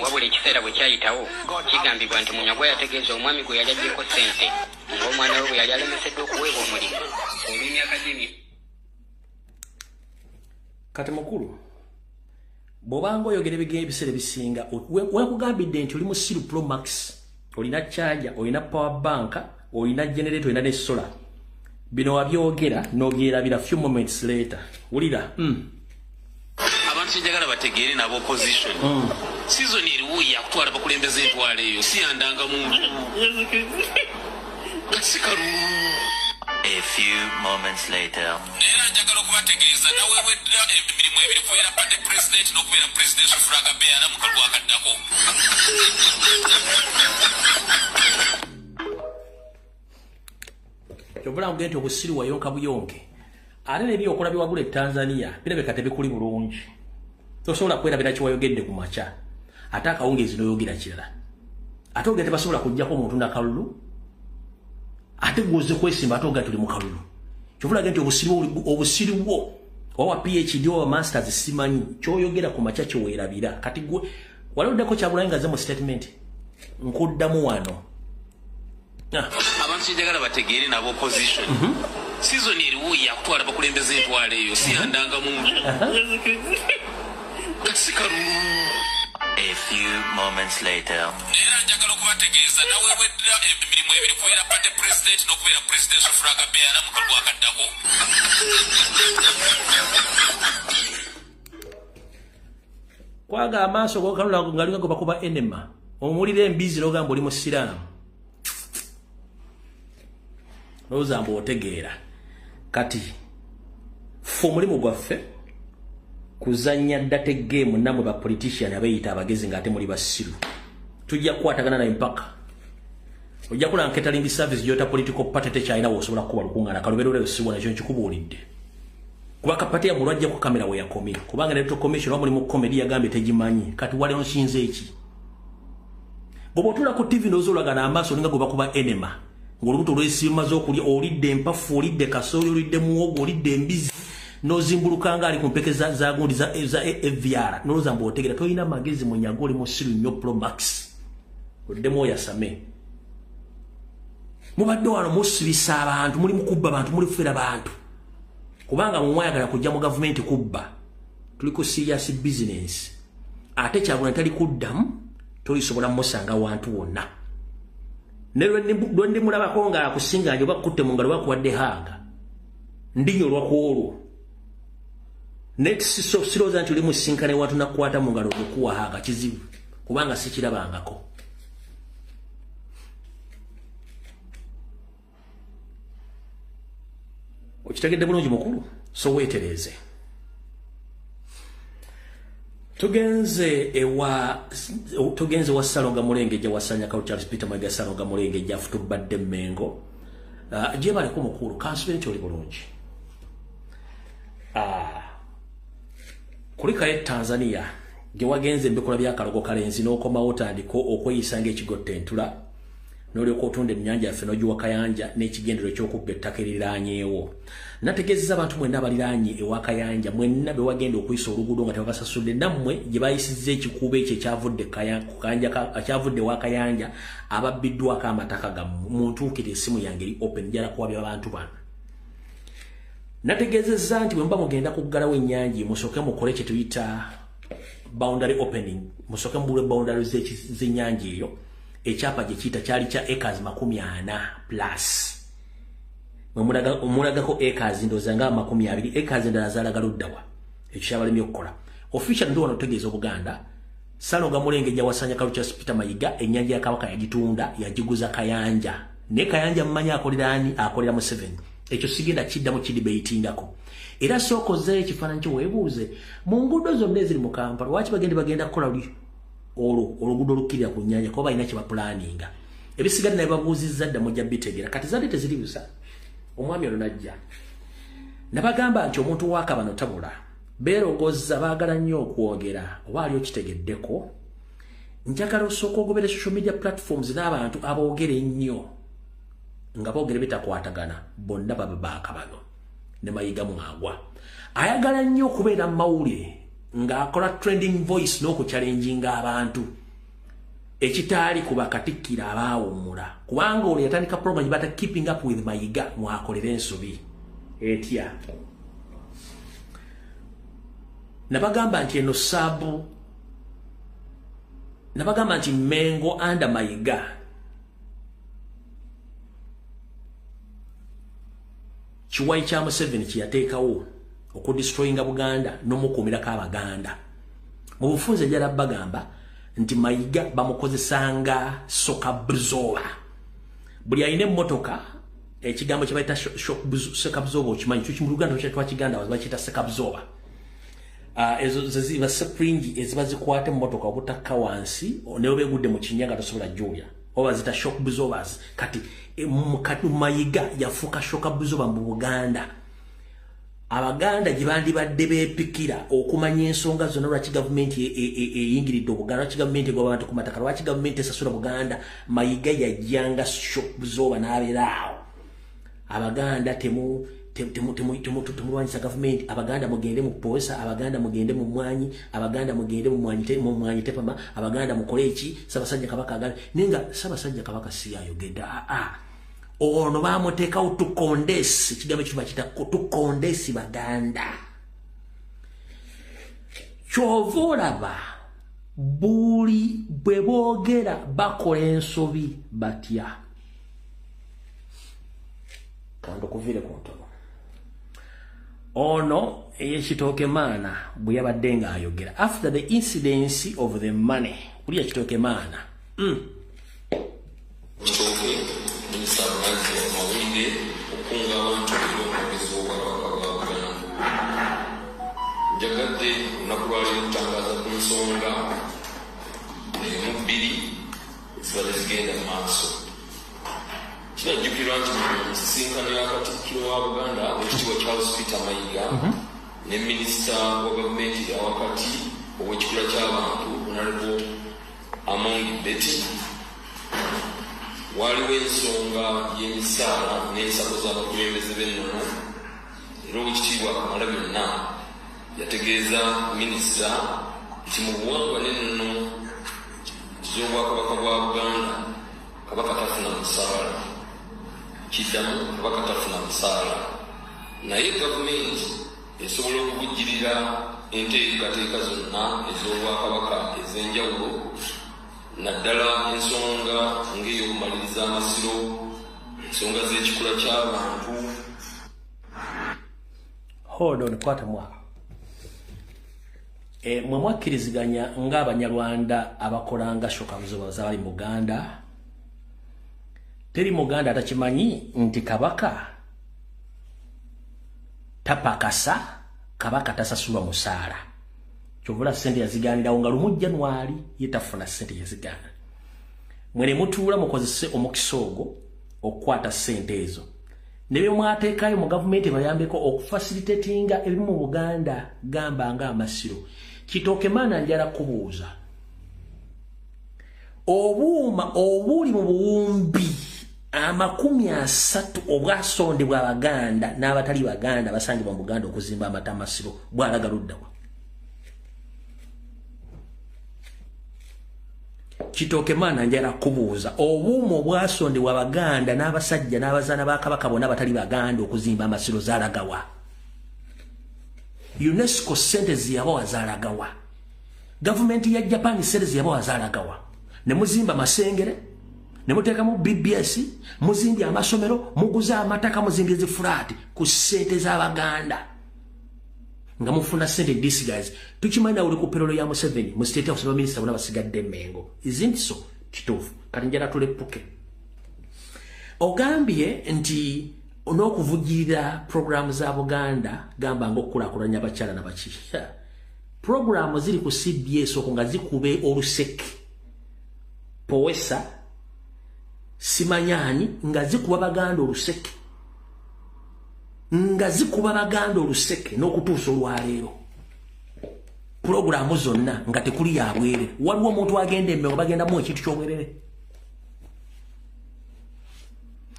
Speaker 8: Wabula ekiseera bwe kyayitawo, kigambibwa nti Munyagwa yategeeza omwami gwe yali aggyeko ssente ng'omwana we bwe yali alemeseddwa okuweebwa omulimu olw'emyaka gy'emi
Speaker 1: Kati mukulu, bw'obanga oyogera ebiseera ebisinga, wekugambidde nti oli musiru pro max. Olina charger, olina power bank, olina generator, olina ne solar. Bino wabyogera n'obyerabira few moments later. Wulira.
Speaker 10: Abantu kyenjagala bategeere nabo opposition, season eriwo yakutwala bakulembeza entwala eyo si yandanga muntu, kati si kalulu.
Speaker 7: A few moments later.
Speaker 10: Era njagala okubategeeza, naweebweddwa emirimu ebiri, kubeera party president n'okubeera presidential flag bearer mu kalulu akaddako.
Speaker 1: Kyovula nkugende nti obusiru wayonka buyonke, ate nebyokola byewagula e Tanzania birabika tebikuli bulungi. Tosobola kwerabira kiwayogedde ku makya, ate akawungeezi noyogera kirala, ate ogera tebasobola kuggyako omuntu nakalulu, ate gwoze kwesimba, ate ogera tuli mu kalulu. Kyovulaga nti obusiru bwo owa PhD owa masters simanyi, kyoyogera ku makya kyeweerabira. Kati gwe wali oddako Kyagulanyi nga ze mu statement, nkuddamu wano.
Speaker 10: Abantu kyenjagala bategeere nabo opposition, Season eriwo yakutwala bakulembeze entwala eyo si yandanga muntu. Kasikalulu.
Speaker 7: A few moments later.
Speaker 10: Era njagala okubategeeza naweeweddwa emirimu ebiri kubeera party president n'okubeera presidential flag bearer mu kalulu akaddako.
Speaker 1: Kwaga amaaso g'okanula ngalinga gwe bakuba enema. Omulira embizi n'ogamba oli musiraamu. Lowooza mbu otegeera. Kati ffe omulimu gwaffe kuzannya data game nammwe ba politician abeeyita abagezi ng'ate muli basiru. Tujja kukwatagana naye mpaka. Ojja kulaba catering service gy'oyita political party tekyalina w'osobola kukuba lukuŋŋaana kalubeerera lusibwa nakyo nkikubuulidde. Kuba kapati ya mulwajja ku kamera we yakomye. Kubanga Electoral Commission oba mulimu comedy yagambye tegimanyi. Kati wali onsinze eki? Bw'oba otuula ku TV n'ozoolagana amaaso olinga gwe bakuba enema. Ng'olubuto lwesiimaze okulya olidde empafu, olidde kasooli, olidde muwogo, olidde embizi. N'ozimbuluka nga ali ku mpeke za gundi za AVR. N'olowooza mbu otegeera tolina magezi munyago oli musiru nnyo Pro Max. Oddemu oyasame. Mubadde wano musibisa abantu, muli mukubba abantu, muli kufera bantu. Kubanga mwayagala kujja mu gavumenti kubba. Tuli ku serious business. Ate Kyagulanyi tali kuddamu, tolisobola musanga wantu wonna. Ne lwe ndimulabako nga akusinga nje oba kutte mu ngalo bakuwadde haaga. Ndinyolwa ku olwo. Next so sirowooza nti oli musinkane wantu nakukwata mu ngalo okukuwa haaga kizibu. Kubanga sikirabangako. Okitegedde bulungi mukulu, so weetereeze. Tugenze wa Ssalonga Mulengejja wa Ssanyakalu Charles Peter Mayiga Ssalonga Mulengejja afutubadde Mmengo. Gyebaleko mukulu, kansubire nti oli bulungi. Kulikayo e Tanzania gye wagenze ebikola by'akalogo kalenzi n'okomawo otandika okweyisa ng'ekigotta entula n'olyoka otunda ennyanja yaffe n'ogiwa Kayanja n'ekigendero eky'okubba ettaka eriraanyeewo. Nategeezezza abantu mwenna abaliraanye ewa Kayanja mwenna be wagenda okuyisa oluguudo nga tebabasasudde nammwe gye bayisizza ekikuubo ekyo ekyavudde ewa Kayanja ababbiddwako amataka gammwe. Muntuukire essimu yange eri open njala kuwabya abantu bano. Nategeezezza nti bwe muba mugenda kuggalawo ennyanja musooke mukole kye tuyita boundary opening, musooke mubule boundary z'ennyanja eyo. Ekyapa gye kiyita kyali kya acres 40 plus. Omulagako acres ndowooza nga 20, acres endala zaalaga luddawa. Ekyo kyabalemye okukola. Official ndi wano otegeeza Obuganda, Ssalonga Mulengejja wa Ssanyakalu Charles Peter Mayiga ennyanja ya Kabaka yagitunda yagiguza Kayanja. Naye Kayanja mmanyi akolera ani? Akolera Museveni. Ekyo sigenda kiddamu kidibeetingako. Era sooka ozzeeyo ekifaananyi kyo weebuuze mu nguudo zonna eziri mu Kampala lwaki bagenda kukola luli olwo oluguudo olukkirira ku nnyanja kuba balina kye bapulaninga. Ebisigadde naye babuuzizza dda mujja bitegeera. Kati zadde teziri busa. Omwami ono n'ajja. Nabagamba nti omuntu wa kabano tabula. Beerogozza baagala nnyo okwogera oba ali okitegeddeko. Njagala osooka ogobere social media platforms n'abantu aboogera ennyo nga boogera bitakwatagana bonna baba baakabano ne Mayiga mwagwa. Ayagala nnyo okubeera mu mawulire ng'akola trending voice n'okukyalenjinga abantu ekitaali ku bakatikkiro abaawummula kubanga olwo yatandika program gye bayita keeping up with Mayiga mwakolera ensobi etya. Nabagamba nti eno saabu, nabagamba nti Mengo under Mayiga kiwayi kya Museveni kye yateekawo okudestroyinga Buganda n'omukuumirako Abaganda. Mu bufunze njala bagamba nti Mayiga bamukozesanga soka buzoba. Buli alina emmotoka ekigambo kye bayita soka buzoba okimanyi, kyo mu Luganda twakiganda bakiyita soka buzoba. Ezo ziba spring eziba zikwata emmotoka obutakka wansi ne oba egudde mu kinnya nga tosobola jjuulya oba zita shock absorbers. Kati Mayiga yafuuka shock absorber mu Buganda. Abaganda gye bandibadde beepikira okumanya ensonga zonna lwaki gavumenti eyingiridde Obuganda, lwaki gavumenti egoba abantu ku mataka, lwaki gavumenti esasula Buganda. Mayiga yajjanga shock absorber n'abeera awo. Abaganda temulwanyisa gavumenti, Abaganda mugende mu posa, Abaganda mugende mu mwanyi, Abaganda mugende mu mwanyi tepama, Abaganda mukole eki, Ssaabasajja Kabaka agambe. Naye nga Ssaabasajja Kabaka si yayogedde. Ono bamuteekawo tukondesi, ekigambo ekyo bakiyita tukondesi Baganda. Ky'ova olaba buli bwe boogera bakola ensobi batya. Kandi okuviire ku ntono. Ono ey'ekitooke maana bwe yabadde ng'ayogera after the incidence of the money, kuliya kitooke maana.
Speaker 11: Kitooke minisita avunaanyizibwa ku mawulire, okukunga abantu era omwogezi w'Obwakabaka bwa Buganda. Njagadde olunaku lwaleero okutangaaza ku nsonga emu bbiri ezibadde zigenda mu maaso. Kinajjukirwa nti mu nsisinkano ya Katikkiro wa Buganda Oweekitiibwa Charles Peter Mayiga ne minisita wa gavumenti eya wakati ow'ekikula ky'abantu Honorable Among Betty, waaliwo ensonga y'emisaala n'ensako z'abakulembeze b'ennono, era Oweekitiibwa Kamalabyonna yategeeza minisita nti mu buwangwa n'ennono z'Obwakabaka bwa Buganda Kabaka tafuna musaala. Kiddamu, Kabaka tafuna musaala, naye gavumenti esobola okuvujjirira enteekateeka zonna ez'Obwakabaka ez'enjawulo, naddala ensonga ng'ey'okumaliriza amasiro, ensonga z'ekikula ky'abantu.
Speaker 1: Hold on, kwata mwaka. Mwe mwakkiriziganya ng'Abanyarwanda abakolanga shokabuzo bali mu Buganda. Teri Muganda atakimanyi nti Kabaka tapakasa, Kabaka tasasulwa musaala. Kyovula ssente yazigaanirawo nga lumu January ye tafuna ssente yazigaana. Mwe ne mutuula mukozese omukisa ogwo okukwata ssente ezo. Ne bye mwateekayo mu gavumenti bayambeko okufacilitatinga ebimu mu Buganda, gamba ng'amasiro. Kitooke maana njala kubuuza. Obuuma obuli mu buwumbi 30 obwasondebwa Abaganda n'abatali Baganda basangibwa mu Buganda okuzimba amata amasiro bwalaga luddawa. Kitooke maana njala kubuuza obuuma obwasondebwa Abaganda n'abasajja n'abazaana ba Kabaka bonna abatali Baganda okuzimba amasiro zaalagawa. UNESCO ssente ziyabawa zaalagawa. Gavumenti ya Japan ssente ziyabawa zaalagawa. Ne muzimba Masengere, ne muteekamu BBS, muzimbye amasomero, muguze amataka, muzimbye zifulaati ku ssente z'Abaganda. Nga mufuna ssente disguise. Tukimanyi nawe oli ku payroll ya Museveni, mu state house baminisita bonna basigadde Mengo. Isn't so? Kituufu. Kati njala tulepuke. Ogambye nti n'okuvujjirira programu za Buganda, gamba ng'okukulaakulanya abakyala n'abaki. Programu ziri ku CBS okwo nga zikube oluseke. Powesa simanyani nga zikuba Baganda oluseke, nga zikuba Baganda oluseke n'okutuusa olwaleero. Pulogulaamu zonna nga tekuli ya bwerere. Waliwo omuntu agenda Emmengo bagendamu ekintu ky'obwerere,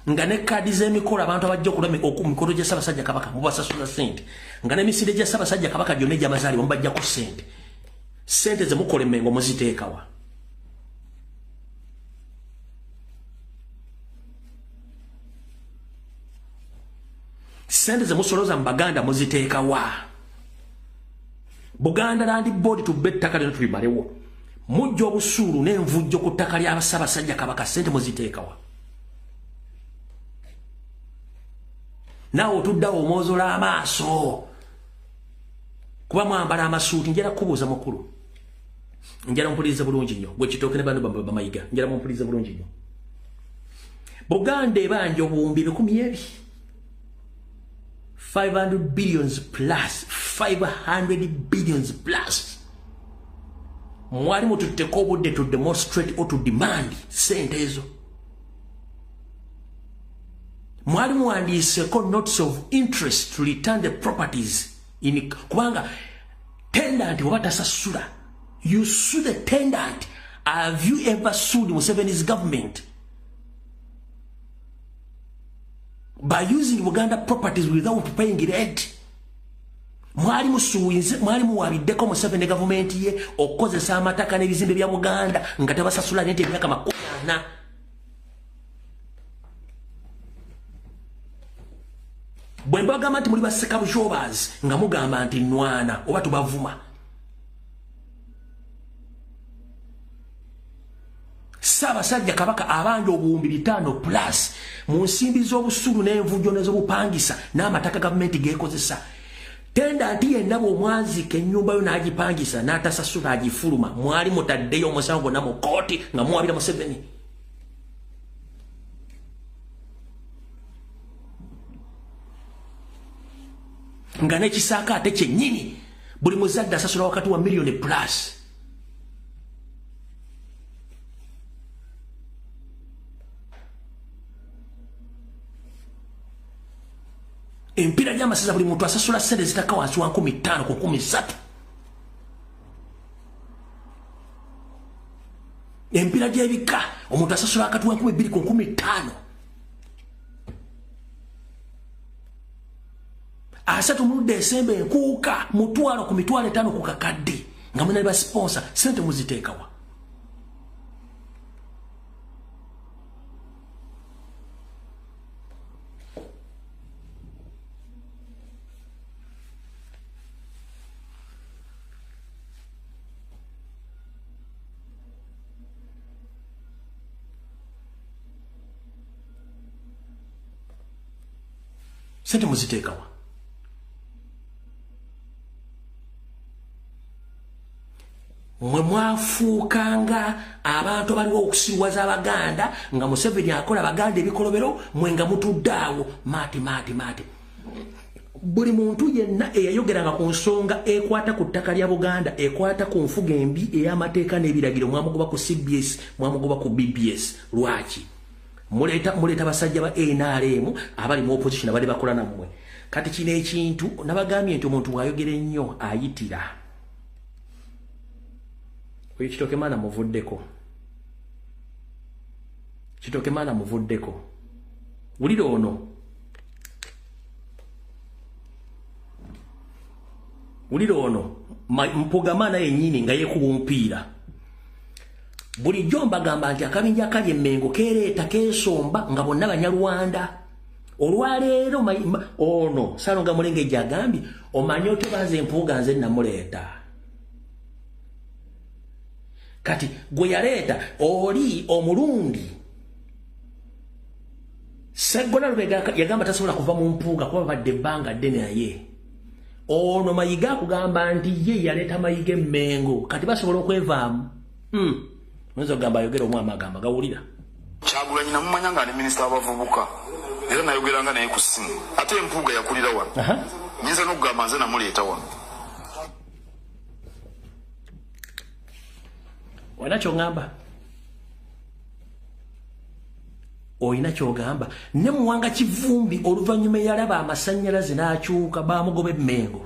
Speaker 1: nga ne kaadi z'emikolo abantu abajja okulaba mikolo gya Ssaabasajja Kabaka mubasasula ssente, nga n'emisinde gya Ssaabasajja Kabaka gyonna egy'amazaalibwa mubajjako ssente. Ssente ze mukola Emmengo muziteekawa? Ssente ze musoloza mu Baganda muziteekawa? Buganda Land Board tubbe ettaka lino tulimalewo. Mujja obusuulu n'envujjo ku ttaka lya Ssaabasajja Kabaka, ssente muziteekawa? Naawe otuddawo omwozola amaaso kuba mwambala amasuuti. Njala kubuuza mukulu, njala mumpulirize bulungi nnyo, gwe Kitooke ne bano Bamayiga, njala mumpulirize bulungi nnyo. Buganda ebanja obuwumbi 200, 500 billions plus, 500 billions plus. Mwali mututteko obudde to demonstrate or to demand ssente ezo. Mwali muwandiiseko notes of interest to return the properties in, kubanga tenant bw'aba tasasula, you sue the tenant. Have you ever sued Museveni's government by using Buganda properties without paying rent? Mwali musuwinze, mwali muwabiddeko Museveni gavumenti ye okukozesa amataka n'ebizimbe bya Buganda nga tebasasula rent emyaka 40. Bwe mbagamba nti muli bassekabujobas nga mugamba nti nwana oba tubavuma. Ssaabasajja Kabaka abanja obuwumbi 5 plus mu nsimbi z'obusulu n'envujjo n'ez'obupangisa n'amataka gavumenti geekozesa. Tenda nti yenna bw'omwanzika ennyumba yo n'agipangisa n'atasasula agifuluma, mwali mutaddeyo omusango gwonna mu kkooti nga muwabira Museveni. Nga n'ekisaaka ate kyennyini buli muzadde asasula wakati wa miliyoni plus. Empira gy'amasaza buli muntu asasula ssente zitaka wansi wa 15 ku 13. Empira gy'ebika omuntu asasula akati wa 12 ku 15. Asatu mu Desemba enkuuka mutwalo ku mitwalo 5 ku kakadde nga muna ba sponsor ssente muziteekawa. Sente muziteekawa. Mwe mwafuukanga abantu abaliwo okusiwaza Abaganda nga Museveni akola Abaganda ebikolobero, mwe nga mutudde awo maati maati maati. Buli muntu yenna eyayogeranga ku nsonga ekwata ku ttaka lya Buganda, ekwata ku nfuga embi ey'amateeka n'ebiragiro, mwamugoba ku CBS, mwamugoba ku BBS. Lwaki? Muleeta basajja ba NRM abali mu opposition abali bakola nammwe. Kati kino ekintu nabagambye nti omuntu bw'ayogera ennyo ayitira. Oyo Kitooke Maana muvuddeko. Kitooke Maana muvuddeko. Wulira ono. Wulira ono. Mpuuga Maana yennyini nga yeekuba omupiira. Bulijjo mbagamba nti akabinja akali emmengo keereeta keesomba nga bonna Banyarwanda. Olwaleero ono Ssalonga Mulengejja agambye omanyi otebanze Empuuga nze namuleeta. Kati gwe yaleeta oli omulundi Sseggona Lubega yagamba tasobola kuva mu Mpuuga kuba babadde ebbanga ddene naye. Ono Mayiga akugamba nti ye yaleeta Mayiga emmengo kati basobola okwevaamu. Oyinza okugamba ayogera omu amagamba gawulira.
Speaker 2: Kyagulanyi namumanya nga ali minisita w'abavubuka era nayogeranga naye ku ssimu, ate Empuuga yakulira wano. Nyinza n'okugamba nze namuleeta wano.
Speaker 1: Olina ky'ogamba? Olina ky'ogamba? Ne Muwanga Kivumbi oluvannyuma eyalaba amasannyalaze n'akyuka baamugoba emmengo.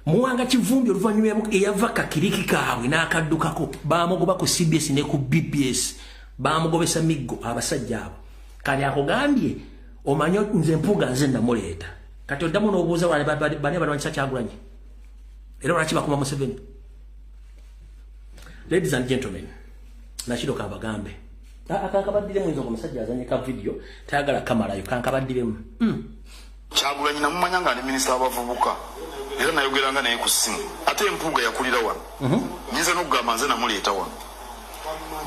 Speaker 1: Muwanga Kivumbi oluvannyuma eyava kakiriki kaabwe n'akaddukako baamugoba ku CBS ne ku BBS, baamugobesa miggo abasajja abo. Kati akugambye omanyi nze Mpuuga nze namuleeta. Kati oddamu n'obuuza bani balwanyisa Kyagulanyi era lwaki bakuma Museveni. Ladies and gentlemen, nakiro kabagambe akankabaddiremu nze omusajja azanye ka video tayagala kamalayo kankabaddiremu.
Speaker 2: Kyagulanyi namumanya nga ali minisita w'abavubuka era nayogeranga naye ku ssimu, ate Empuuga yakulira wano. Nyinza n'okugamba nze namuleeta wano.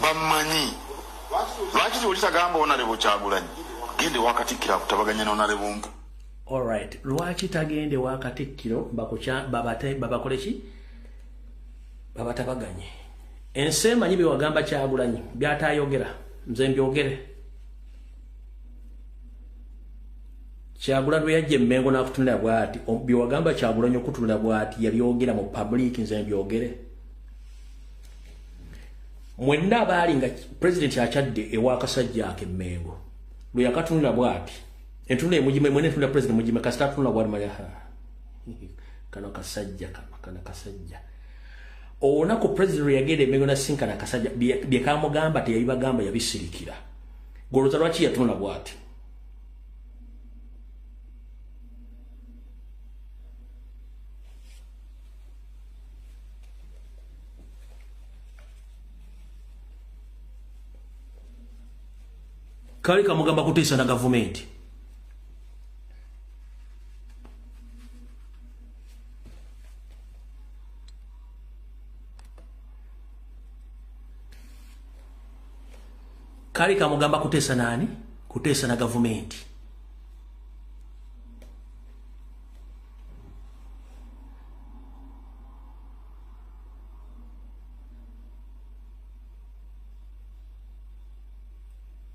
Speaker 2: Bammanyi. Lwaki oli tagamba Honorable Kyagulanyi gende wa Katikkiro akutabaganya ne Honorable Mpu?
Speaker 1: Alright, lwaki tagende wa Katikkiro babakole ki? Babatabaganye. Ensi emanyi bye wagamba Kyagulanyi by'atayogera, nze mbyogere. Kyagulanyi yajja emmengo n'akutunula bw'ati, bye wagamba Kyagulanyi okutunula bw'ati yabyogera mu public, nze mbyogere. Mwenna abaali nga pulezidenti akyadde ewa Kasajja ak'emmengo lwe yakatunula bw'ati, entunula emugime, mwena entunula pulezidenti mugime, kasita atunula bw'ati manya kano kasajja kano kasajja. Olunaku pulezidenti lwe yagenda emmengo n'asinkana akasajja bye kamugamba teyabibagamba yabisirikira. Golooza lwaki yatunula bw'ati? Kali kamugamba kuteesa na gavumenti. Kali kamugamba kuteesa nani? Kuteesa na gavumenti.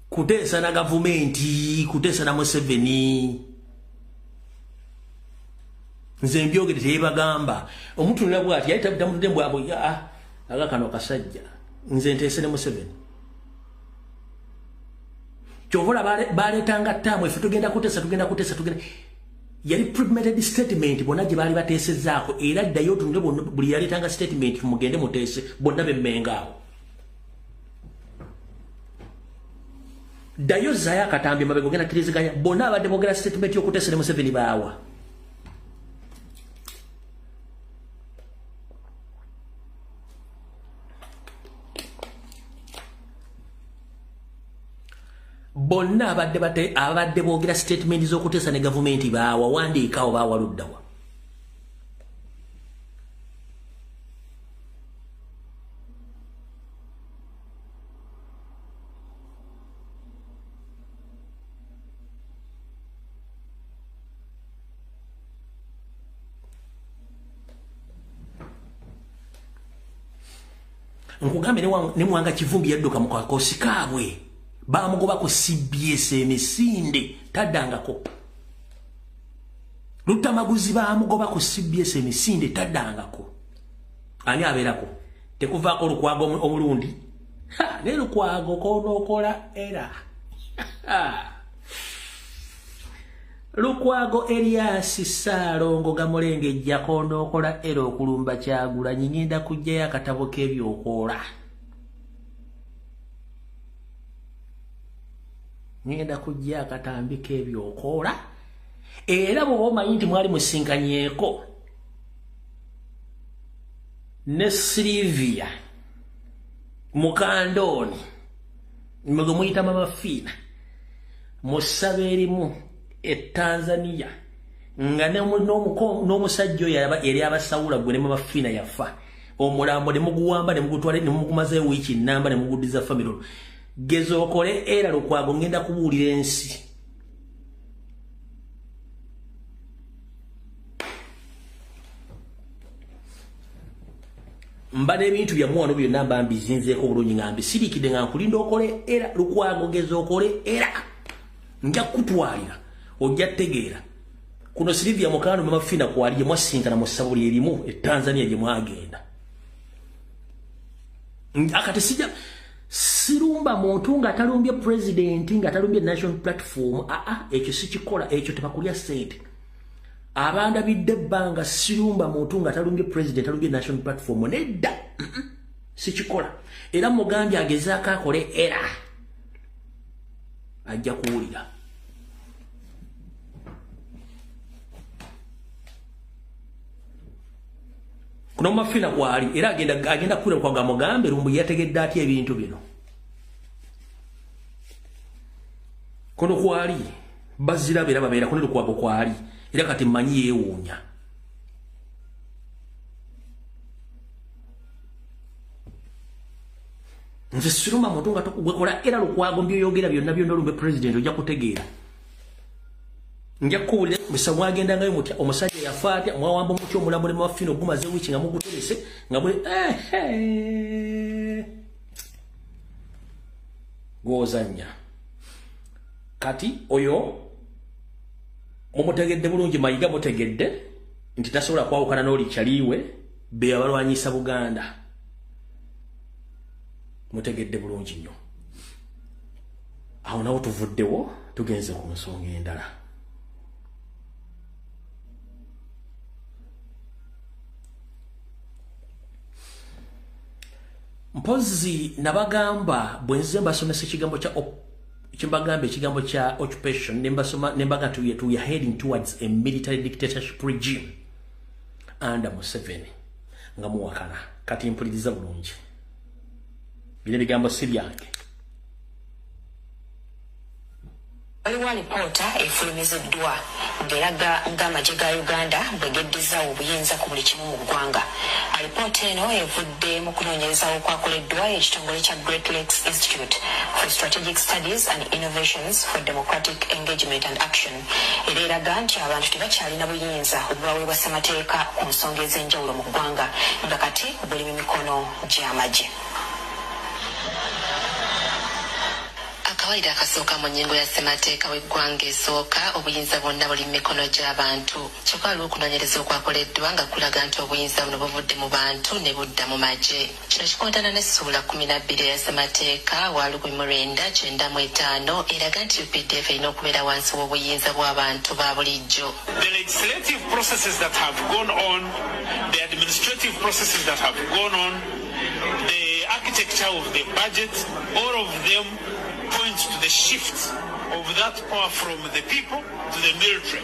Speaker 1: Kuteesa na gavumenti, kuteesa na Museveni. Nze mbyogedde teyebagamba. Omuntu nabwati yali tamutudde mbwabo ya aga kano kasajja. Nze nteese ne Museveni. Kyovola baleetanga ttaamu ife tugenda kuteesa tugenda kuteesa tugenda. Yali premeditated statement bonna gye baali bateesezzaako era ddayo otunule buli yaleetanga statement mugende muteese bonna bemmenga awo. Ddayo zzaayo akatambi emabega ogenda kkiriziganya bonna abadde boogera statement y'okuteesa ne Museveni baawa. Bonna abadde boogera statement z'okuteesa ne gavumenti baawa wandiikawo baawa luddawa. Nkugambe ne Mwanga Kivumbi yadduka mu kakosi kaabwe. Bamugobako CBS emisinde taddangako. Luttamaguzi bamugobako CBS emisinde taddangako. Ani abeerako? Tekuvaako Lukwago omulundi. Ha, ne Lukwago konookola era. Lukwago Elias Ssaalongo Gamulengejja konookola era okulumba Kyagulanyi ngenda kuggyayo akatabo k'ebyokoola. Ngenda kujja akatambi k'ebyokoola era bw'oba omanyi nti mwali musinkanyeeko ne Silivia Mukandooni mwe muyita Mama Fiina mu ssabo erimu e Tanzania nga n'omusajja oyo yali abasawula gwe ne Mama Fiina yafa omulambo ne muguwamba ne mugutwala ne mugumazeeyo wiiki nnamba ne muguddiza famire olwo. Geza okole era Lukwago ngenda kubuulira ensi. Mba n'ebintu byammwe wano byonna mba mbizinzeeko bulungi nga mbisirikidde nga nkulinda okole era Lukwago geza okole era. Nja kukutwalira ojja ttegeera. Kuno Silivia Mukano Mama Fiina kwali gye mwasinkana mu ssabo lye limu e Tanzania gye mwagenda. Akati sijja sirumba muntu nga talumbye president nga talumbye national platform ekyo sikikola ekyo tebakulya ssente. Abandabidde ebbanga sirumba muntu nga talumbye president talumbye national platform nedda sikikola. Era mugambye agezaako akole era ajja kuwulira. Kuno Mama Fiina kwali era agenda kuwulira kwa mugambe Lumbu yategedde atya ebintu bino. Kuno kwali bazira era babeera kuno Lukwago kwali era kati mmanyi yeewuunya. Nze siruma muntu nga gwekola era Lukwago mbyoyogera byonna byonna olumbe president ojja kutegeera. Nja kuwulira musa mwagendangayo mutya omusajja yafa atya mwawamba mutya omulambo ne Mama Fiina ogumaze wiiki nga muguterese nga bwe gw'ozannya. Kati oyo mumutegedde bulungi Mayiga mutegedde nti tasobola kwawukana n'oli kyaliwe be abalwanyisa Buganda. Mutegedde bulungi nnyo. Awo nawo tuvuddewo tugenze ku nsonga endala. Mpozi nabagamba bwe nze mbasomesa ekigambo kya kimbagamba ekigambo kya occupation nembasoma nembaga we are heading towards a military dictatorship regime under Museveni nga muwakana. Kati mpuliriza bulungi. Bino ebigambo si byange.
Speaker 12: Waliwo alipoota efulumiziddwa ng'eraga ng'amagye ga Uganda bwe geddizaawo obuyinza ku buli kimu mu ggwanga. Alipoota eno evudde mu kunoonyereza okwakoleddwa ekitongole kya Great Lakes Institute for Strategic Studies and Innovations for Democratic Engagement and Action. Era eraga nti abantu tebakyalina buyinza obubaweebwa ssemateeka ku nsonga ez'enjawulo mu ggwanga nga kati buli mu mikono gy'amagye.
Speaker 13: Akawaida akasooka mu nnyingo ya ssemateeka w'eggwanga esooka obuyinza bwonna buli mu mikono gy'abantu. Kyokka waliwo okunoonyereza okwakoleddwa nga kulaga nti obuyinza buno buvudde mu bantu ne budda mu magye. Kino kikontana n'essuula 12 eya ssemateeka wa 1995 eraga nti UPDF erina okubeera wansi w'obuyinza bw'abantu ba bulijjo.
Speaker 6: The legislative processes that have gone on, the administrative processes that have gone on, the architecture of the budget, all of them points to the shift of that power from the people to the military.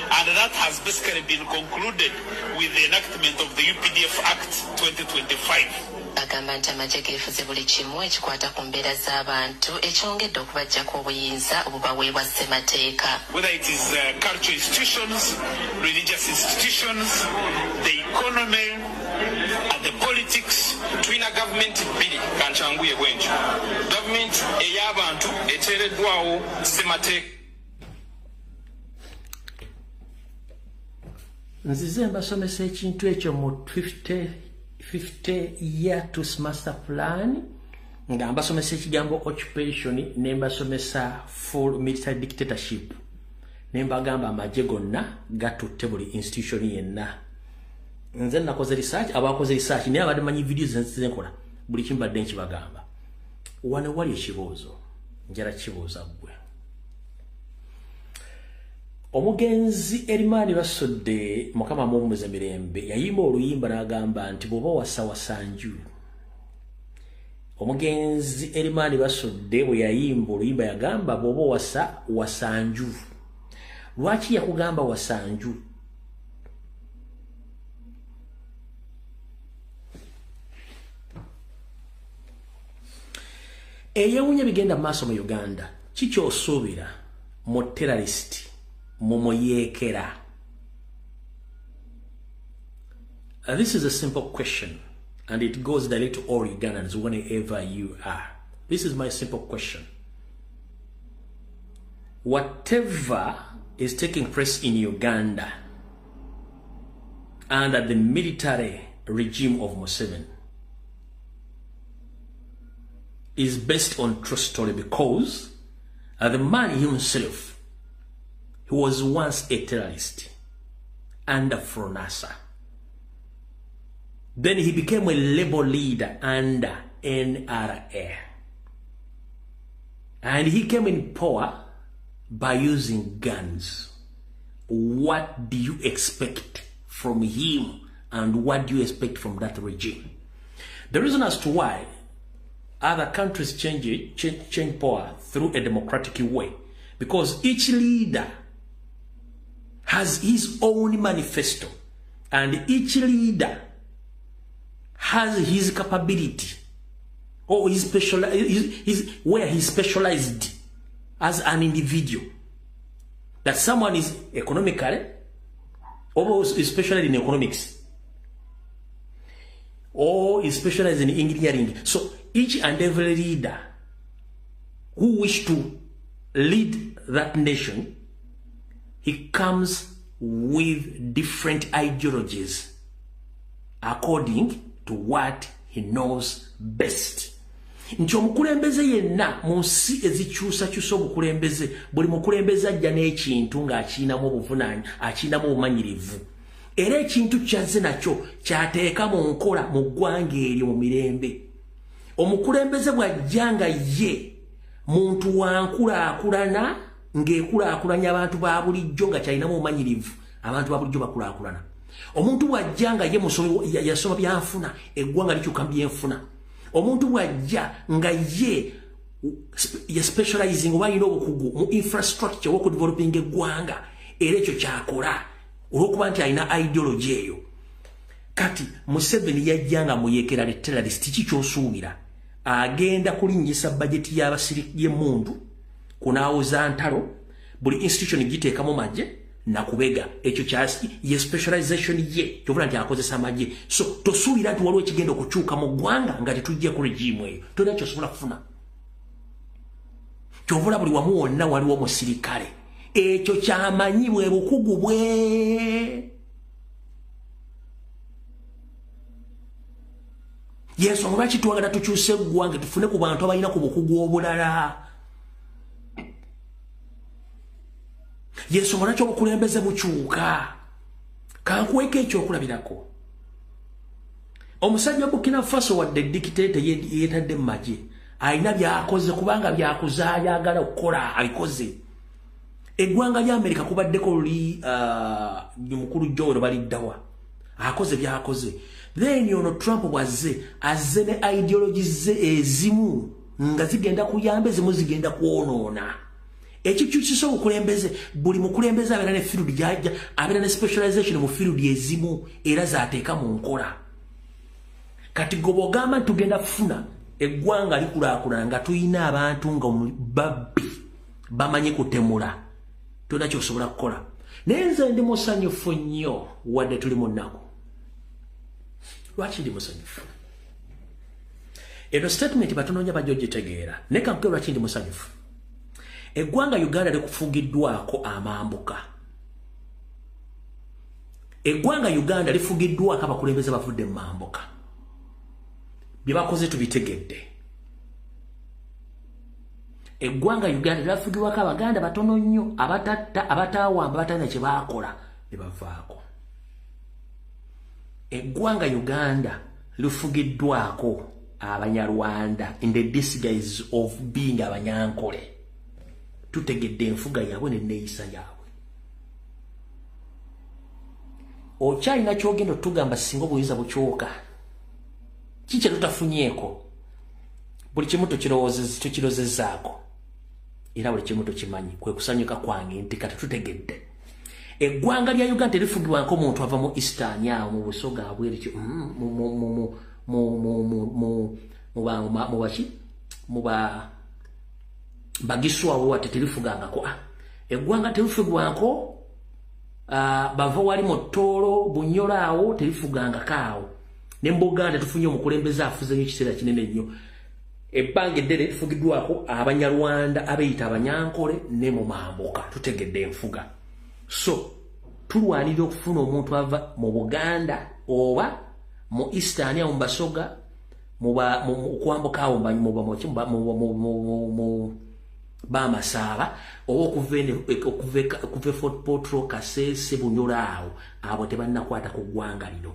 Speaker 6: And that has basically been concluded with the enactment of the UPDF Act 2025.
Speaker 13: Agamba nti amagye geefuze buli kimu ekikwata ku mbeera z'abantu ekyongedde okubaggyako obuyinza obubaweebwa ssemateeka.
Speaker 6: Whether it is cultural institutions, religious institutions, the economy, and the politics.
Speaker 11: Tulina gavumenti bbiri kankyanguye bwentyo. Gavumenti ey'abantu eteereddwawo ssemateeka.
Speaker 1: Nzize mbasomesa ekintu ekyo mu 50 year to master plan nga mbasomesa ekigambo occupation ne mbasomesa full military dictatorship ne mbagamba amagye gonna gatutte buli institution yenna. Nze nakoze research, abakoze research naye abadde manyi videos nze nkola buli kimbadde nkibagamba. Wano wali ekibuuzo njala kibuuza ggwe. Omugenzi Erimani Basudde Mukama amuwummuze mirembe yayimba oluyimba n'agamba nti bw'oba wasa wasanju. Omugenzi Erimani Basudde bwe yayimba oluyimba yagamba bw'oba wasa wasanju. Lwaki yakugamba wasanju? Eyewunya bigenda maaso mu Uganda kikyosuubira mu terrorist mumuyeekera? This is a simple question and it goes direct to all Ugandans whenever you are. This is my simple question. Whatever is taking place in Uganda under the military regime of Museveni is based on true story, because the man himself, he was once a terrorist under FRONASA. Then he became a labor leader under NRA. And he came in power by using guns. What do you expect from him, and what do you expect from that regime? The reason as to why other countries change power through a democratic way, because each leader has his own manifesto, and each leader has his capability or his special, where he specialized as an individual. That someone is economically, or is specialized in economics, or is specialized in engineering. So each and every leader who wish to lead that nation, he comes with different ideologies according to what he knows best. Nti omukulembeze yenna mu nsi ezikyusakyusa obukulembeze, buli mukulembeze ajja n'ekintu ng'akiyinamu obuvunaanyi, akiyinamu obumanyirivu. Era ekintu kyazze nakyo kyateeka mu nkola mu ggwanga eryo mu mirembe. Omukulembeze bw'ajja nga ye muntu wa nkulaakulana ng'ekulaakulanya abantu ba bulijjo nga kyalinamu obumanyirivu, abantu ba bulijjo bakulaakulana. Omuntu bw'ajja nga ye musomi yasoma byanfuna, eggwanga likyuka mu byenfuna. Omuntu bw'ajja nga ye ya specializing oba alina obukugu mu infrastructure w'okudevelopinga eggwanga, era ekyo kyakola olw'okuba nti alina ideology eyo. Kati Museveni yajja nga muyeekera le terrorist, kiki ky'osuubira? Agenda kulinnyisa bajeti y'emmundu, kunaawoza ntalo, Buli institution giteekamu magye nakubega. Ekyo kyasi ye specialization ye kyovula nti akozesa magye. So tosuubira nti waliwo ekigenda okukyuka mu ggwanga nga tetujja ku regime eyo. Tolina kyosobola kufuna. Kyovula buli wamu wonna waliwo omusirikale. Ekyo kyamanyi bwe bukugu bwe. Yesu lwaki twagala tukyuse eggwanga tufune ku bantu abalina ku bukugu obulala. Yesu lwaki obukulembeze bukyuka. Kankuweeko ekyokulabirako. Omusajja Burkina Faso wadde dictator yeetadde mu magye, alina by'akoze kubanga byakuzaayagala ayagala okukola abikoze. Eggwanga lya Amerika kubaddeko luli mukulu Joel baliddawa, akoze by'akoze. Then ono Trump bw'azze, azze ne ideology ze ezimu nga zigenda kuyamba, ezimu zigenda kwonoona. Ekikyusiso obukulembeze, buli mukulembeze abeera ne field gy'ajja, abeera ne specialization mu field ezimu era z'ateeka mu nkola. Kati gwe bw'ogamba nti tugenda kufuna eggwanga likulaakulana nga tulina abantu nga babbi bamanyi kutemula, tolina ky'osobola kukola. Naye nze ndi musanyufu nnyo wadde tuli mu nnaku. Lwaki ndi musanyufu? Eno statement batono bajja ogitegeera. Naye kankuge lwaki ndi musanyufu. Eggwanga Uganda likufugiddwako amambuka. Eggwanga Uganda lifugiddwako abakulembeze bavudde mu mambuka. Bye bakoze tubitegedde. Eggwanga Uganda lifugibwako Abaganda batono nnyo abatatta, abataawamba, abatalina kye baakola ne bavaako. Eggwanga Uganda lifugiddwako Abanyarwanda in the disguise of being Abanyankole. Tutegedde enfuga yaabwe n'enneeyisa yaabwe. Okyalina ky'ogenda otugamba singa obuyinza bukyoka. Ki kye tutafunyeeko? Buli kimu tukirowoozezaako. Era buli kimu tukimanyi. Kwe kusanyuka kwange nti kati tutegedde. Eggwanga lya Uganda terifugibwako omuntu ava mu Eastern awo mu Busoga abweru mu Bagiswa awo ate terifugangako. Eggwanga terifugibwako bava wali mu Tooro, Bunyoro awo terifugangako awo. Ne mu Buganda tufunye omukulembeze afuze nnyo ekiseera kinene nnyo. Ebbanga eddene lifugiddwako Abanyarwanda abeeyita Abanyankole ne mu mambuka. Tutegedde enfuga. So tulwanirira okufuna omuntu ava mu Buganda oba mu Eastern awo mu Basoga, okwambuka awo mu Bamasaaba, oba okuva Fort Portal, Kasese, Bunyoro awo, abo tebannakwata ku ggwanga lino.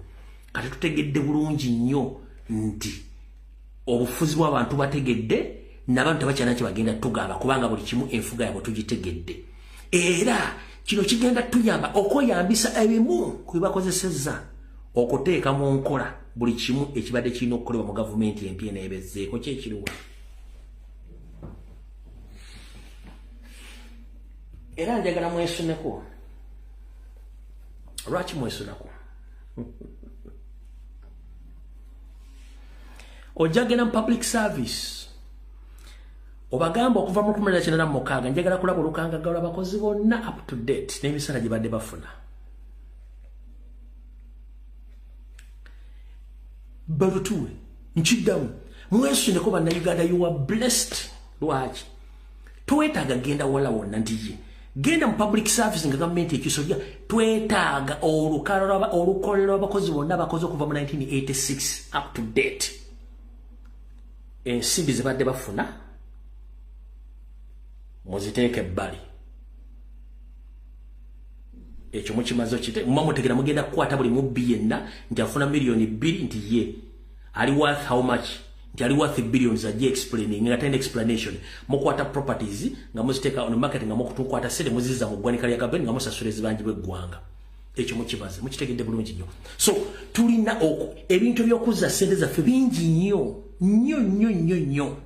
Speaker 1: Kati tutegedde bulungi nnyo nti obufuzi bw'abantu bategedde n'abantu tebakyalina kye bagenda tugamba kubanga buli kimu enfuga yaabwe tugitegedde. Era kino kigenda tuyamba okweyambisa ebimu ku bye bakozesezza okuteeka mu nkola buli kimu ekibadde kirina okukolebwa mu gavumenti empya eneebezzeeko. Ki ekiriwo? Era njagala mwesuneko. Lwaki mwesunako? Ojja genda mu public service obagamba okuva mu 1996 njagala kulaba olukangaga lw'abakozi bonna up to date n'emisala gye badde bafuna. Balutuwe nkiddamu mwesuneko Bannayuganda, you are blessed. Lwaki? Twetaaga genda wala wonna nti ye genda mu public service nga gavumenti ekisobya. Twetaaga olukolero lw'abakozi bonna abakozi okuva mu 1986 up to date, ensimbi ze badde bafuna muziteeke ebbali. Ekyo mukimaze kite muba mutegera mugenda kukwata buli mubbi yenna nti afuna 2 million nti ye ali worth how much, nti ali worth billions, ajje explaining nga talina explanation. Mukwata properties nga muziteeka on market nga mukutukwata sente muzizza mu ggwanika lya gavumenti nga musasula ezibanjibwa eggwanga. Ekyo mukimaze mukitegedde bulungi nnyo. So tulina ebintu by'okuzza sente zaffe bingi nnyo nnyo nnyo nnyo nnyo.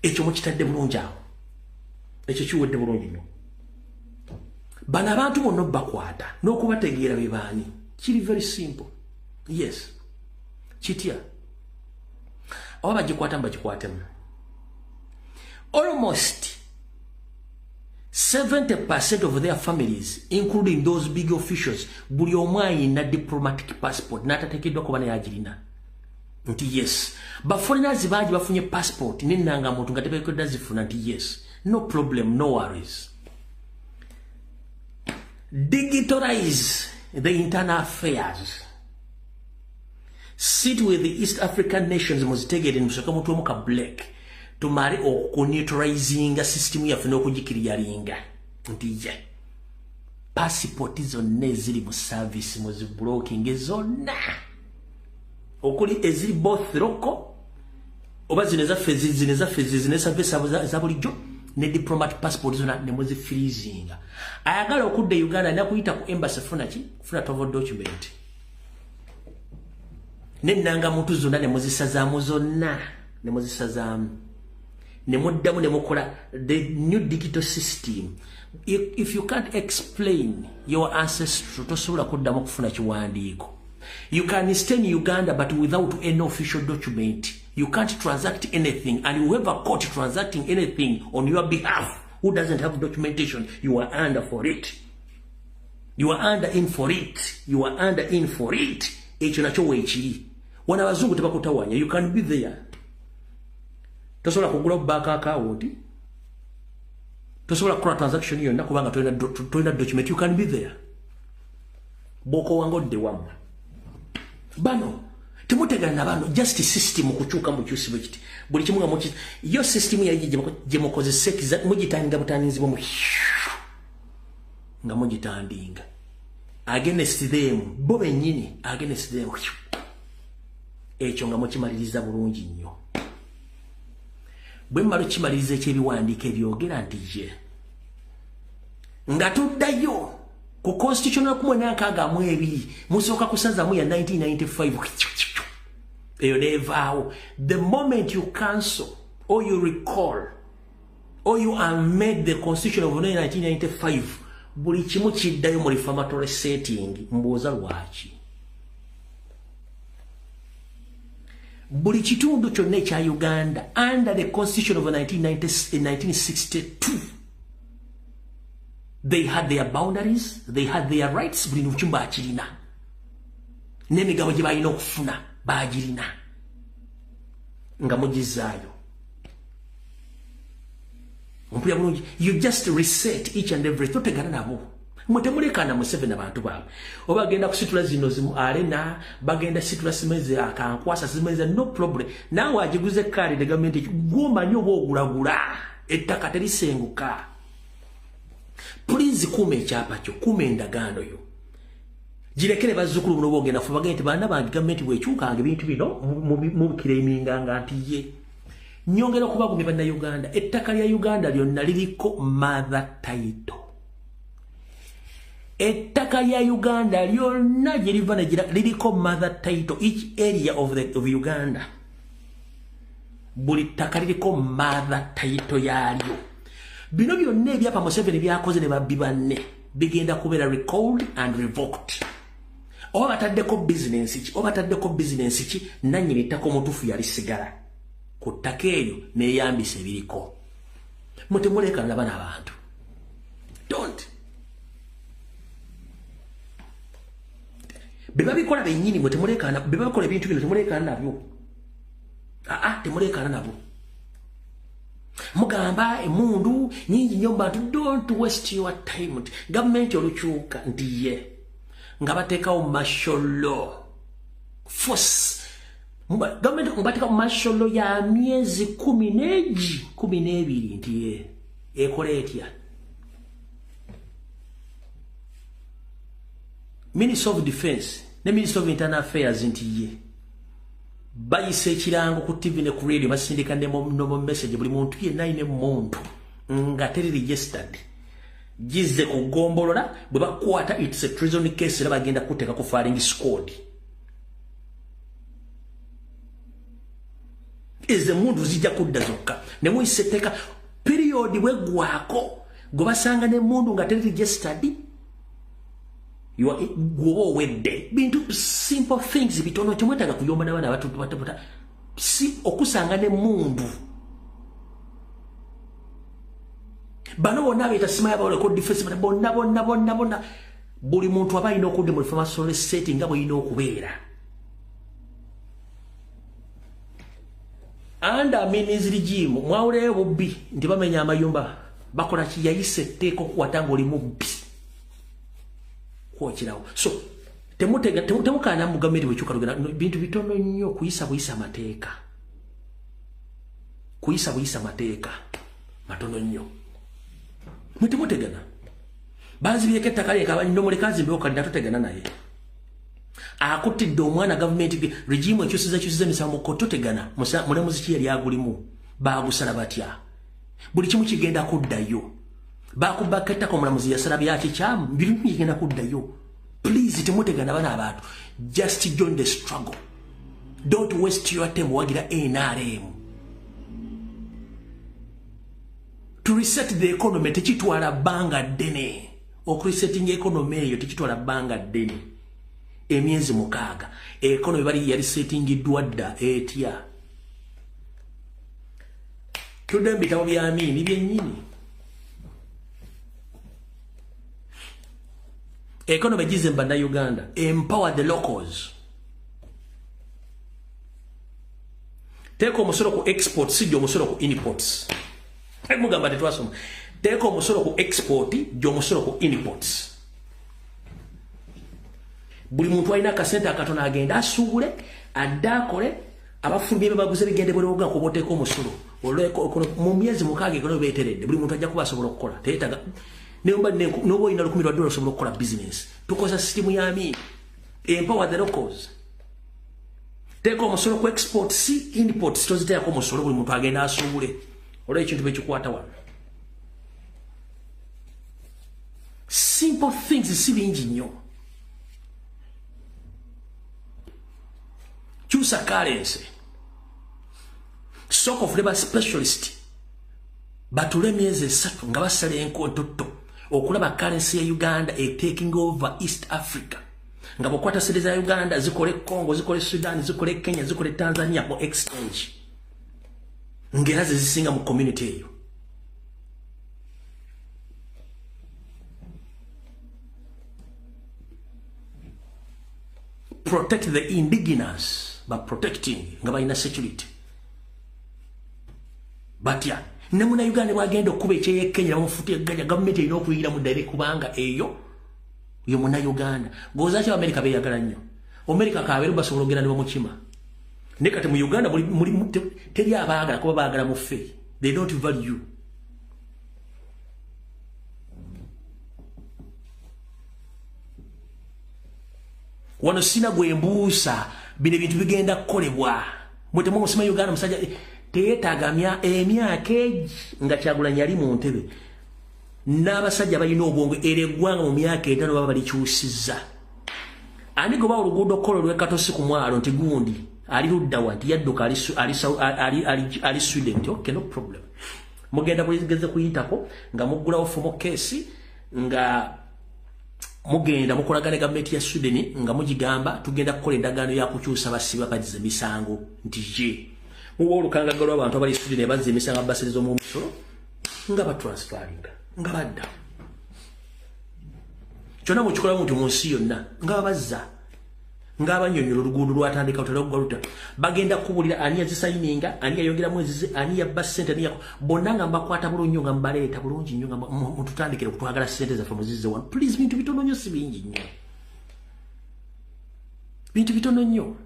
Speaker 1: Ekyo mukitadde bulungi awo. Ekyo kiwedde bulungi nnyo. Bano abantu bonna bakwata n'okubategeera be baani kiri very simple. Yes, kitya oba bagikwatamu bagikwatemu. Almost 70% of their families, including those big officials, buli omu ayina diplomatic passport n'atateekeddwa kuba naye agirina. Nti yes. Ba foreigners bangi bafunye passport n'ennangamuntu nga tebeekeddwa zifuna nti yes. No problem, no worries. Digitalize the internal affairs. Sit with the East African nations muzitegere musooke mutuwemu ka break. Tumale okuneutralizinga system yaffe n'okugikiriyalinga nti ye passport zonna eziri mu service muziblocking zonna okuli eziri both local oba zino ezaffe zino ezaffe zino service za bulijjo ne diplomat passport zonna ne muzifreezinga. Ayagala okudda Uganda nakuyita ku embassy funa ki kufuna travel document n'ennangamuntu zonna ne muzisazaamu zonna ne muzisazaamu ne muddamu ne mukola the new digital system. If you can't explain your ancestry, tosobola kuddamu kufuna kiwandiiko. You can stay in Uganda but without any official document. You can't transact anything, and whoever caught transacting anything on your behalf who doesn't have documentation, you are under for it. You are under in for it. You are under in for it. Ekyo nakyo weekiri. Wano abazungu tebakutawanya. You can be there. Tosobola kugula bank account. Tosobola kukola transaction yonna kubanga tolina document. You can be there. Bw'okoowa ng'odde wammwe. Bano temutegana na bano, just system kukyuka mukyusibwe kiti. Buli kimu nga muki yo system yali gye mukozesa mugitandinga butandinzibwa mu nga mugitandinga against them, bo bennyini against them. Ekyo nga mukimaliriza bulungi nnyo. Bwe mmala okukimaliriza ekyebiwandiiko ebyogera nti ye nga tuddayo ku constitution ya 1962 musooka kusazaamu ya 1995 eyo neevaawo. The moment you cancel or you recall or you amend the constitution of 1995, buli kimu kiddayo mu reformatory setting. Mbuuza lwaki? Buli kitundu kyonna ekya Uganda under the constitution of 1962, they had their boundaries, they had their rights. Buli kimu bakirina n'emigabo gye balina okufuna bagirina nga mugizaayo. Ompulira bulungi? You just reset each and every. Totegana nabo, mwe temulekana Museveni abantu baabwe oba bagenda kusitula zino zimu arena, bagenda situla simeze akankwasa simeze, no problem. Naawe agiguze kaali ne gavumenti gwomanyi oba ogulagula ettaka terisenguka. Please kuuma ekyapa kyo, kuuma endagaano yo, girekere bazzukulu buno boogenda fu bagende nti baana bange gavumenti bwekyukanga ebintu bino mubikireminganga nti ye. Nyongera okubagumya bannayuganda, ettaka lya Uganda lyonna liriko mother title. Ettaka lya Uganda lyonna gye liva liriko mother title. Each area of Uganda, buli ttaka liriko mother title yaalyo. Bino byonna ebyapa Museveni byakoze ne babbi banne bigenda kubeera recalled and revoked. Oba bataddeko bizinensi ki, oba bataddeko bizinensi ki, nannyini ttaka omutuufu yalisigala ku ttaka eryo neeyambisa ebiriko. Mwe temuleekana bano abantu. Don't. Be babikola bennyini, mwe temuleekana, be babikola ebintu bino temuleekana nabyo. Aa, temuleekana nabo. Mugamba emundu nyingi nnyo mu bantu. Don't waste your time. Gavumenti olukyuka nti ye nga bateekawo martial law force, gavumenti nga bateekawo martial law ya myezi 12 nti ye ekola etya? Minister of Defense ne Minister of Internal Affairs nti ye bayisa ekirango ku TV ne ku radio, basindika ne mu message buli muntu yenna ayina emmundu nga teri registered gize ku gombolola, bwe bakwata it's a treason case era bagenda kuteeka ku firing squad. Ezo emmundu zijja kudda zokka ne muyisa etteeka. Period bweggwako gwe basanga n'emmundu nga teri registered, gwoba owedde. Bintu simple things bitono, temwetaaga kuyomba n'abaana abato si okusanga n'emmundu. Bano bonna beeta simaya bawoleko defense bonna bonna bonna bonna. Buli muntu aba alina okudda mu reformation set nga bw'erina okubeera. Under Amin's regime, mwawuleyo bubbi nti bamenya amayumba bakola ki yayise etteeka okukwata ng'oli mubbi. Kwokirawo. So temukaana mu gavumenti bwekyuka lugenda bintu bitono nnyo kuyisa buyisa amateeka. Kuyisa buyisa amateeka matono nnyo. Mwe temutegana. Banzibyeko ettaka lye nomuleka nzimbewo kalina totegana naye. Akutidde omwana gavumenti regime ekyusiza emisango mu kkooti totegana. Mulamuzi ki yali agulimu? Baagusala batya? Buli kimu kigenda kuddayo. Baakubako ettaka omulamuzi yasala byakikyamu, buli kimu kigenda kuddayo. Please temutegana bana abantu. Just join the struggle. Don't waste your time wagira NRM. To reset the economy tekitwala bbanga ddene. Okuresetting economy eyo tekitwala bbanga ddene. Emyezi 6 economy bali yali settingiddwa dda etya. Tudde mu bitabo bya Amini byennyini. Economy gize bannayuganda, empower the locals. Teeka omusolo ku export, si omusolo ku imports. Mugamba tetwasoma. Teeka omusolo ku export, gy'omusolo ku imports. Buli muntu alina akasente akatono agenda asuubule, adde akole, abafulumye baguze bigende bwe kuba oteeka omusolo. Mu myezi 6 economy beeteredde, buli muntu ajja kuba asobola okukola. Teyeetaaga n'oba olina $1,000 osobola okukola business. Tukozesa sisitimu ya Amini. Empower the locals. Teeka omusolo ku export, si imports toziteekako omusolo, buli muntu agenda asuubule. Olwo ekintu bekikwata wano. Simple things si bingi nnyo. Kyusa currency. Sooka ofune ba specialist batule emyezi 3 nga basala enkontotto okulaba currency ya Uganda e taking over East Africa. Nga bw'okwata sente za Uganda zikole Congo, zikole Sudan, zikole Kenya, zikole Tanzania mu exchange. Ng'era ze zisinga mu community eyo. Protect the indigenous by protecting nga balina security. Batya ne munnayuganda bw'agenda okuba ekyeyo Kenya bamufuta egganya, gavumenti erina okuyingira mu ddala kubanga eyo ye munnayuganda. Ng'oza ki Abamerika beeyagala nnyo. Amerika kabeeru basobola okugenda ne bamukima. Naye kati mu Uganda teri abaagala kuba baagala muffe. They don't value. Wano sina gwe mbuusa bino ebintu bigenda kukolebwa. Mwe temumusima Uganda musajja teyeetaaga emyaka egi nga Kyagulanyi yali mu ntebe. N'abasajja balina obwongo era eggwanga mu myaka 5 baba balikyusizza. Ani goba oluguudo kkolo lw'e Katosi ku mwalo nti gundi ali ludda wa nti yadduka ali Sweden nti okay, no problem. Mugenda kugeze kuyitako nga muggulawo fomo case nga mugenda mukolagana ne gavumenti ya Sweden nga mugigamba tugenda kukola endagaano ya kukyusa basiba bazza emisango nti ye. Muwa olukangaga lw'abantu abali Sweden bazza emisango abasereza omusolo nga batransferinga nga badda. Kyonna mukikola muntu mu nsi yonna nga babazza nga abannyonnyola oluguudo lwatandika lutya bagenda kubuulira ani yazisayininga, ani yayongeramu ezize, ani yabba ssente, ani bonna nga mbakwata bulungi nnyo nga mbaleeta bulungi nnyo nga mututandikire okutwagala ssente zaffe muzizze wano. Please bintu bitono nnyo si bingi nnyo. Bintu bitono nnyo.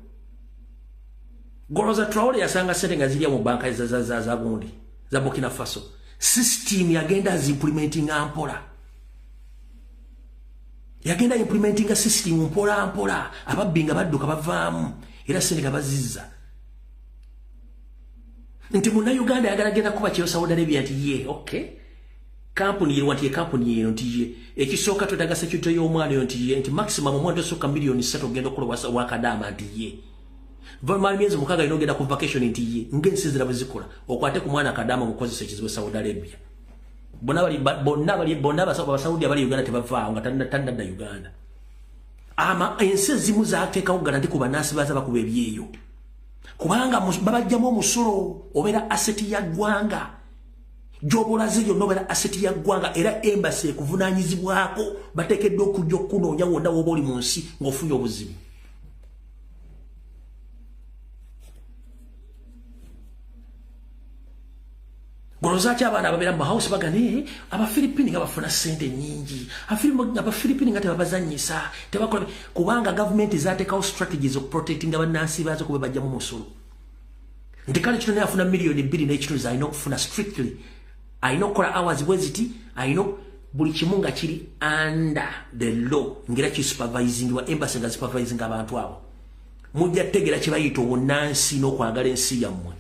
Speaker 1: Goloza Traore yasanga ssente nga zirya mu banka za gundi za Burkina Faso. System yagenda azimplementinga mpola. Yagenda implementinga system mpola mpola. Ababbi nga badduka bavaamu era ssente nga bazizza. Nti munnayuganda ayagala genda kuba kyeyo Saudi Arabia nti ye okay. Kampuni yero nti ye kampuni yero nti ye ekisooka twetaaga security y'omwana oyo nti ye nti maximum omwana tosukka 3 million ogenda okukola wakadaama nti ye. Vamala myezi 6 alina ogenda ku vacation nti ye ng'ensi ziraba zikola okwate ku mwana akadaama mukozesa ekizibu Saudi Arabia. Bonna Abasaudi abali Uganda tebavaawo nga tannadda Uganda. Ama ensi ezimu zaateekawo garanti ku bannansi baaza bakuba ebyeyo. Kubanga babajjamu omusolo obeera asset ya ggwanga. Gy'obolaze yonna obeera asset ya ggwanga, era embassy ekuvunaanyizibwako, bateekeddwa okujja okunoonya wonna w'oba oli mu nsi ng'ofunye obuzibu. Golozaki abaana ababeera mu house bagane Abafilipini nga bafuna ssente nnyingi, Abafilipini nga tebabazannyisa, tebakola, kubanga gavumenti zaateekawo strategies okuprotectinga bannansi baazo kuba bajjamu musolo. Nti kale kino naye afuna 2.5 million alina okufuna strictly, alina okukola hours bwe ziti, alina buli kimu nga kiri under the law, ngera kisupervisingibwa embassy nga supervising abantu abo. Mujja kutegeera kye bayita obunnansi n'okwagala ensi yammwe.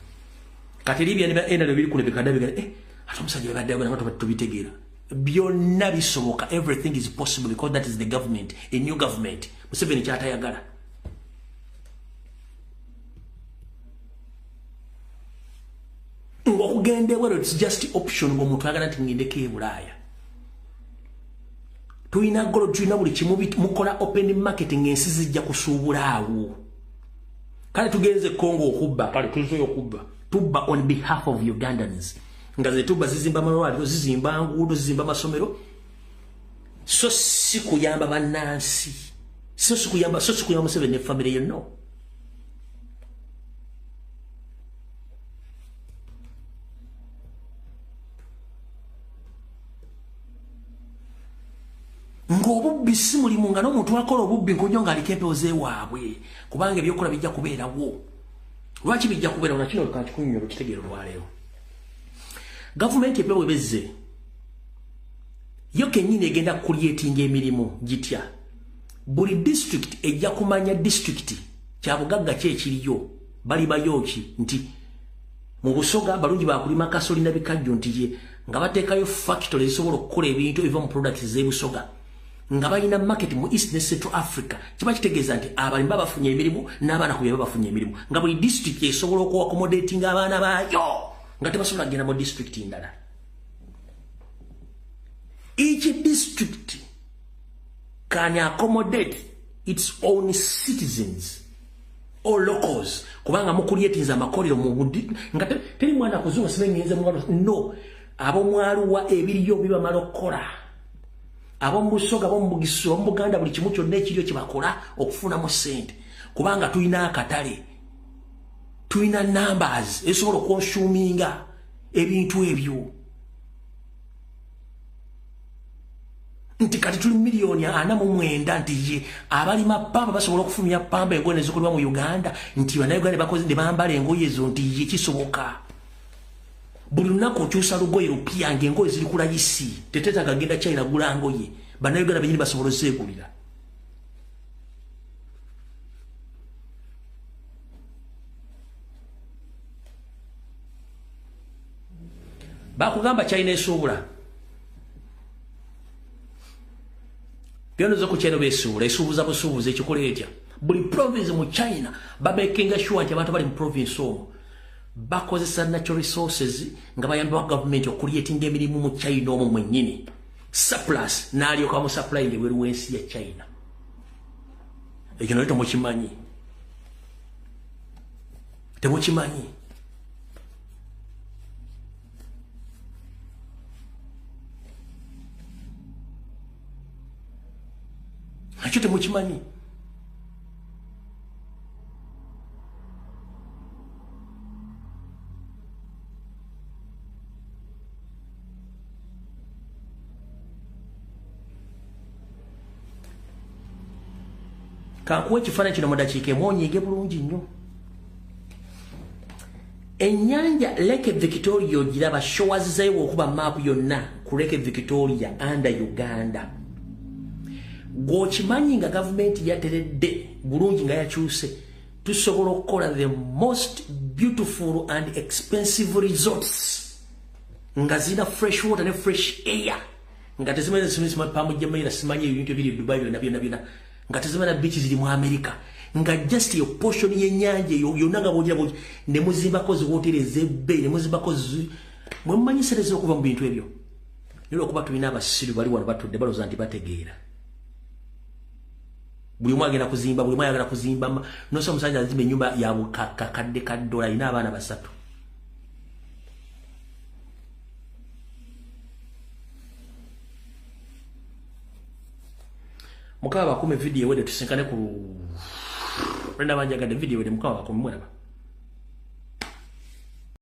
Speaker 1: Kati Libya ne NRM biri kuno bikadda bigala, ate omusajja babadde agala nga tubitegeera. Byonna bisoboka, everything is possible because that is the government, a new government. Museveni kyatayagala. Ng'okugenda ebweru it's just option, ng'omuntu ayagala nti ngendeko e Bulaaya. Tulina gold, tulina buli kimu, mukola open market ng'ensi zijja kusuubula awo. Kale tugenze Congo okubba, kale tuzeeyo okubba. Tubba on behalf of Ugandans. Nga ze tubba zizimba amalwaliro, zizimba nguudo, zizimba amasomero. So si kuyamba bannansi. So si kuyamba Museveni ne family ye, no. Ng'obubbi si mulimu, nga n'omuntu akola obubbi nkonyo ng'aliko empewo z'ewaabwe, kubanga ebyokola bijja kubeerawo. Lwaki bijja kubeerawo? Nakino kankikunyonyola okitegeera olwaleero. Gavumenti epya bwe bezze, yo kennyini egenda kucreatinga emirimu gitya? Buli district ejja kumanya district kyabugagga ki ekiriyo, balibayo ki, nti mu Busoga balungi bakulima kasoli na bikajjo, nti ye nga bateekayo factory ezisobola okukola ebintu ebiva mu products z'ebusoga, nga balina market mu East ne Central Africa. Kiba kitegeeza nti abalimi baba bafunye emirimu n'abaana ku byaba bafunye emirimu, nga buli district esobola okuaccommodatinga abaana baayo nga tebasobola kugenda mu district ndala. Each district can accommodate its own citizens or locals, kubanga mucreatinze amakolero mu budi nga teri mwana kuzunga simengenze mu no ab'omwaluwa ebiriyo bibamala okukola, ab'omu Busoga, ab'omu Bugisu, ab'omu Buganda, buli kimu kyonna ekiriyo kye bakola okufunamu ssente, kubanga tulina akatale, tulina numbers ezisobola okuconsuminga ebintu ebyo. Nti kati tuli 49 million, nti ye abalima pamba basobola okufumya pamba, engoye nezikolebwa mu Uganda, nti Bannayuganda bakoze ne bambala engoye ezo, nti ye kisoboka. Buli lunaku okyusa lugoye lupya, ng'engoye ziri ku layisi, teteetaaga genda China gula ngoye, Bannayuganda benyini basobola ozeegulira. Bakugamba China esuubula byonna ku China, besuubula, esuubuza busuubuzi. Ekikola etya? Buli province mu China bamakinga sure nti abantu bali mu province omwo bakozesa natural resources, nga bayambibwa gavumenti okucreatinga emirimu mu China omwo mwennyini, surplus n'alyoka mu supply ebweru w'ensi ya China. Ekyo naye temukimanyi, temukimanyi. Nakyo temukimanyi. Kankuwa ekifaananyi kino mu dakiika emu onyiige bulungi nnyo. Ennyanja Lake Victoria ogiraba, shores zayo okuba maapu yonna ku Lake Victoria under Uganda. Gw'okimanyi nga gavumenti yateredde bulungi, nga yakyuse, tusobola okukola the most beautiful and expensive resorts nga zirina fresh water ne fresh air, nga tezimanyi Palm Jumeirah, simanyi ebintu ebiri Dubai, byonna byonna byonna, nga tezimana beach ziri mu America, nga just yo portion y'ennyanja eyo yonna nga bogira bogi ne muzimbako zi hoteri ez'ebbeeyi, ne muzimbako mwe mumanyi sente z'okuva mu bintu ebyo. Naye olwokuba tulina abasiru bali wano batudde balowooza nti bategeera, buli omu agenda kuzimba, buli omu ayagala kuzimba. Nosa omusajja azimba ennyumba ya bukakadde ka ddola, alina abaana basatu. Mukama bakume. Video ewedde, tusinkane ku lwenda. Banjagadde, video ewedde. Mukama bakume, mweraba.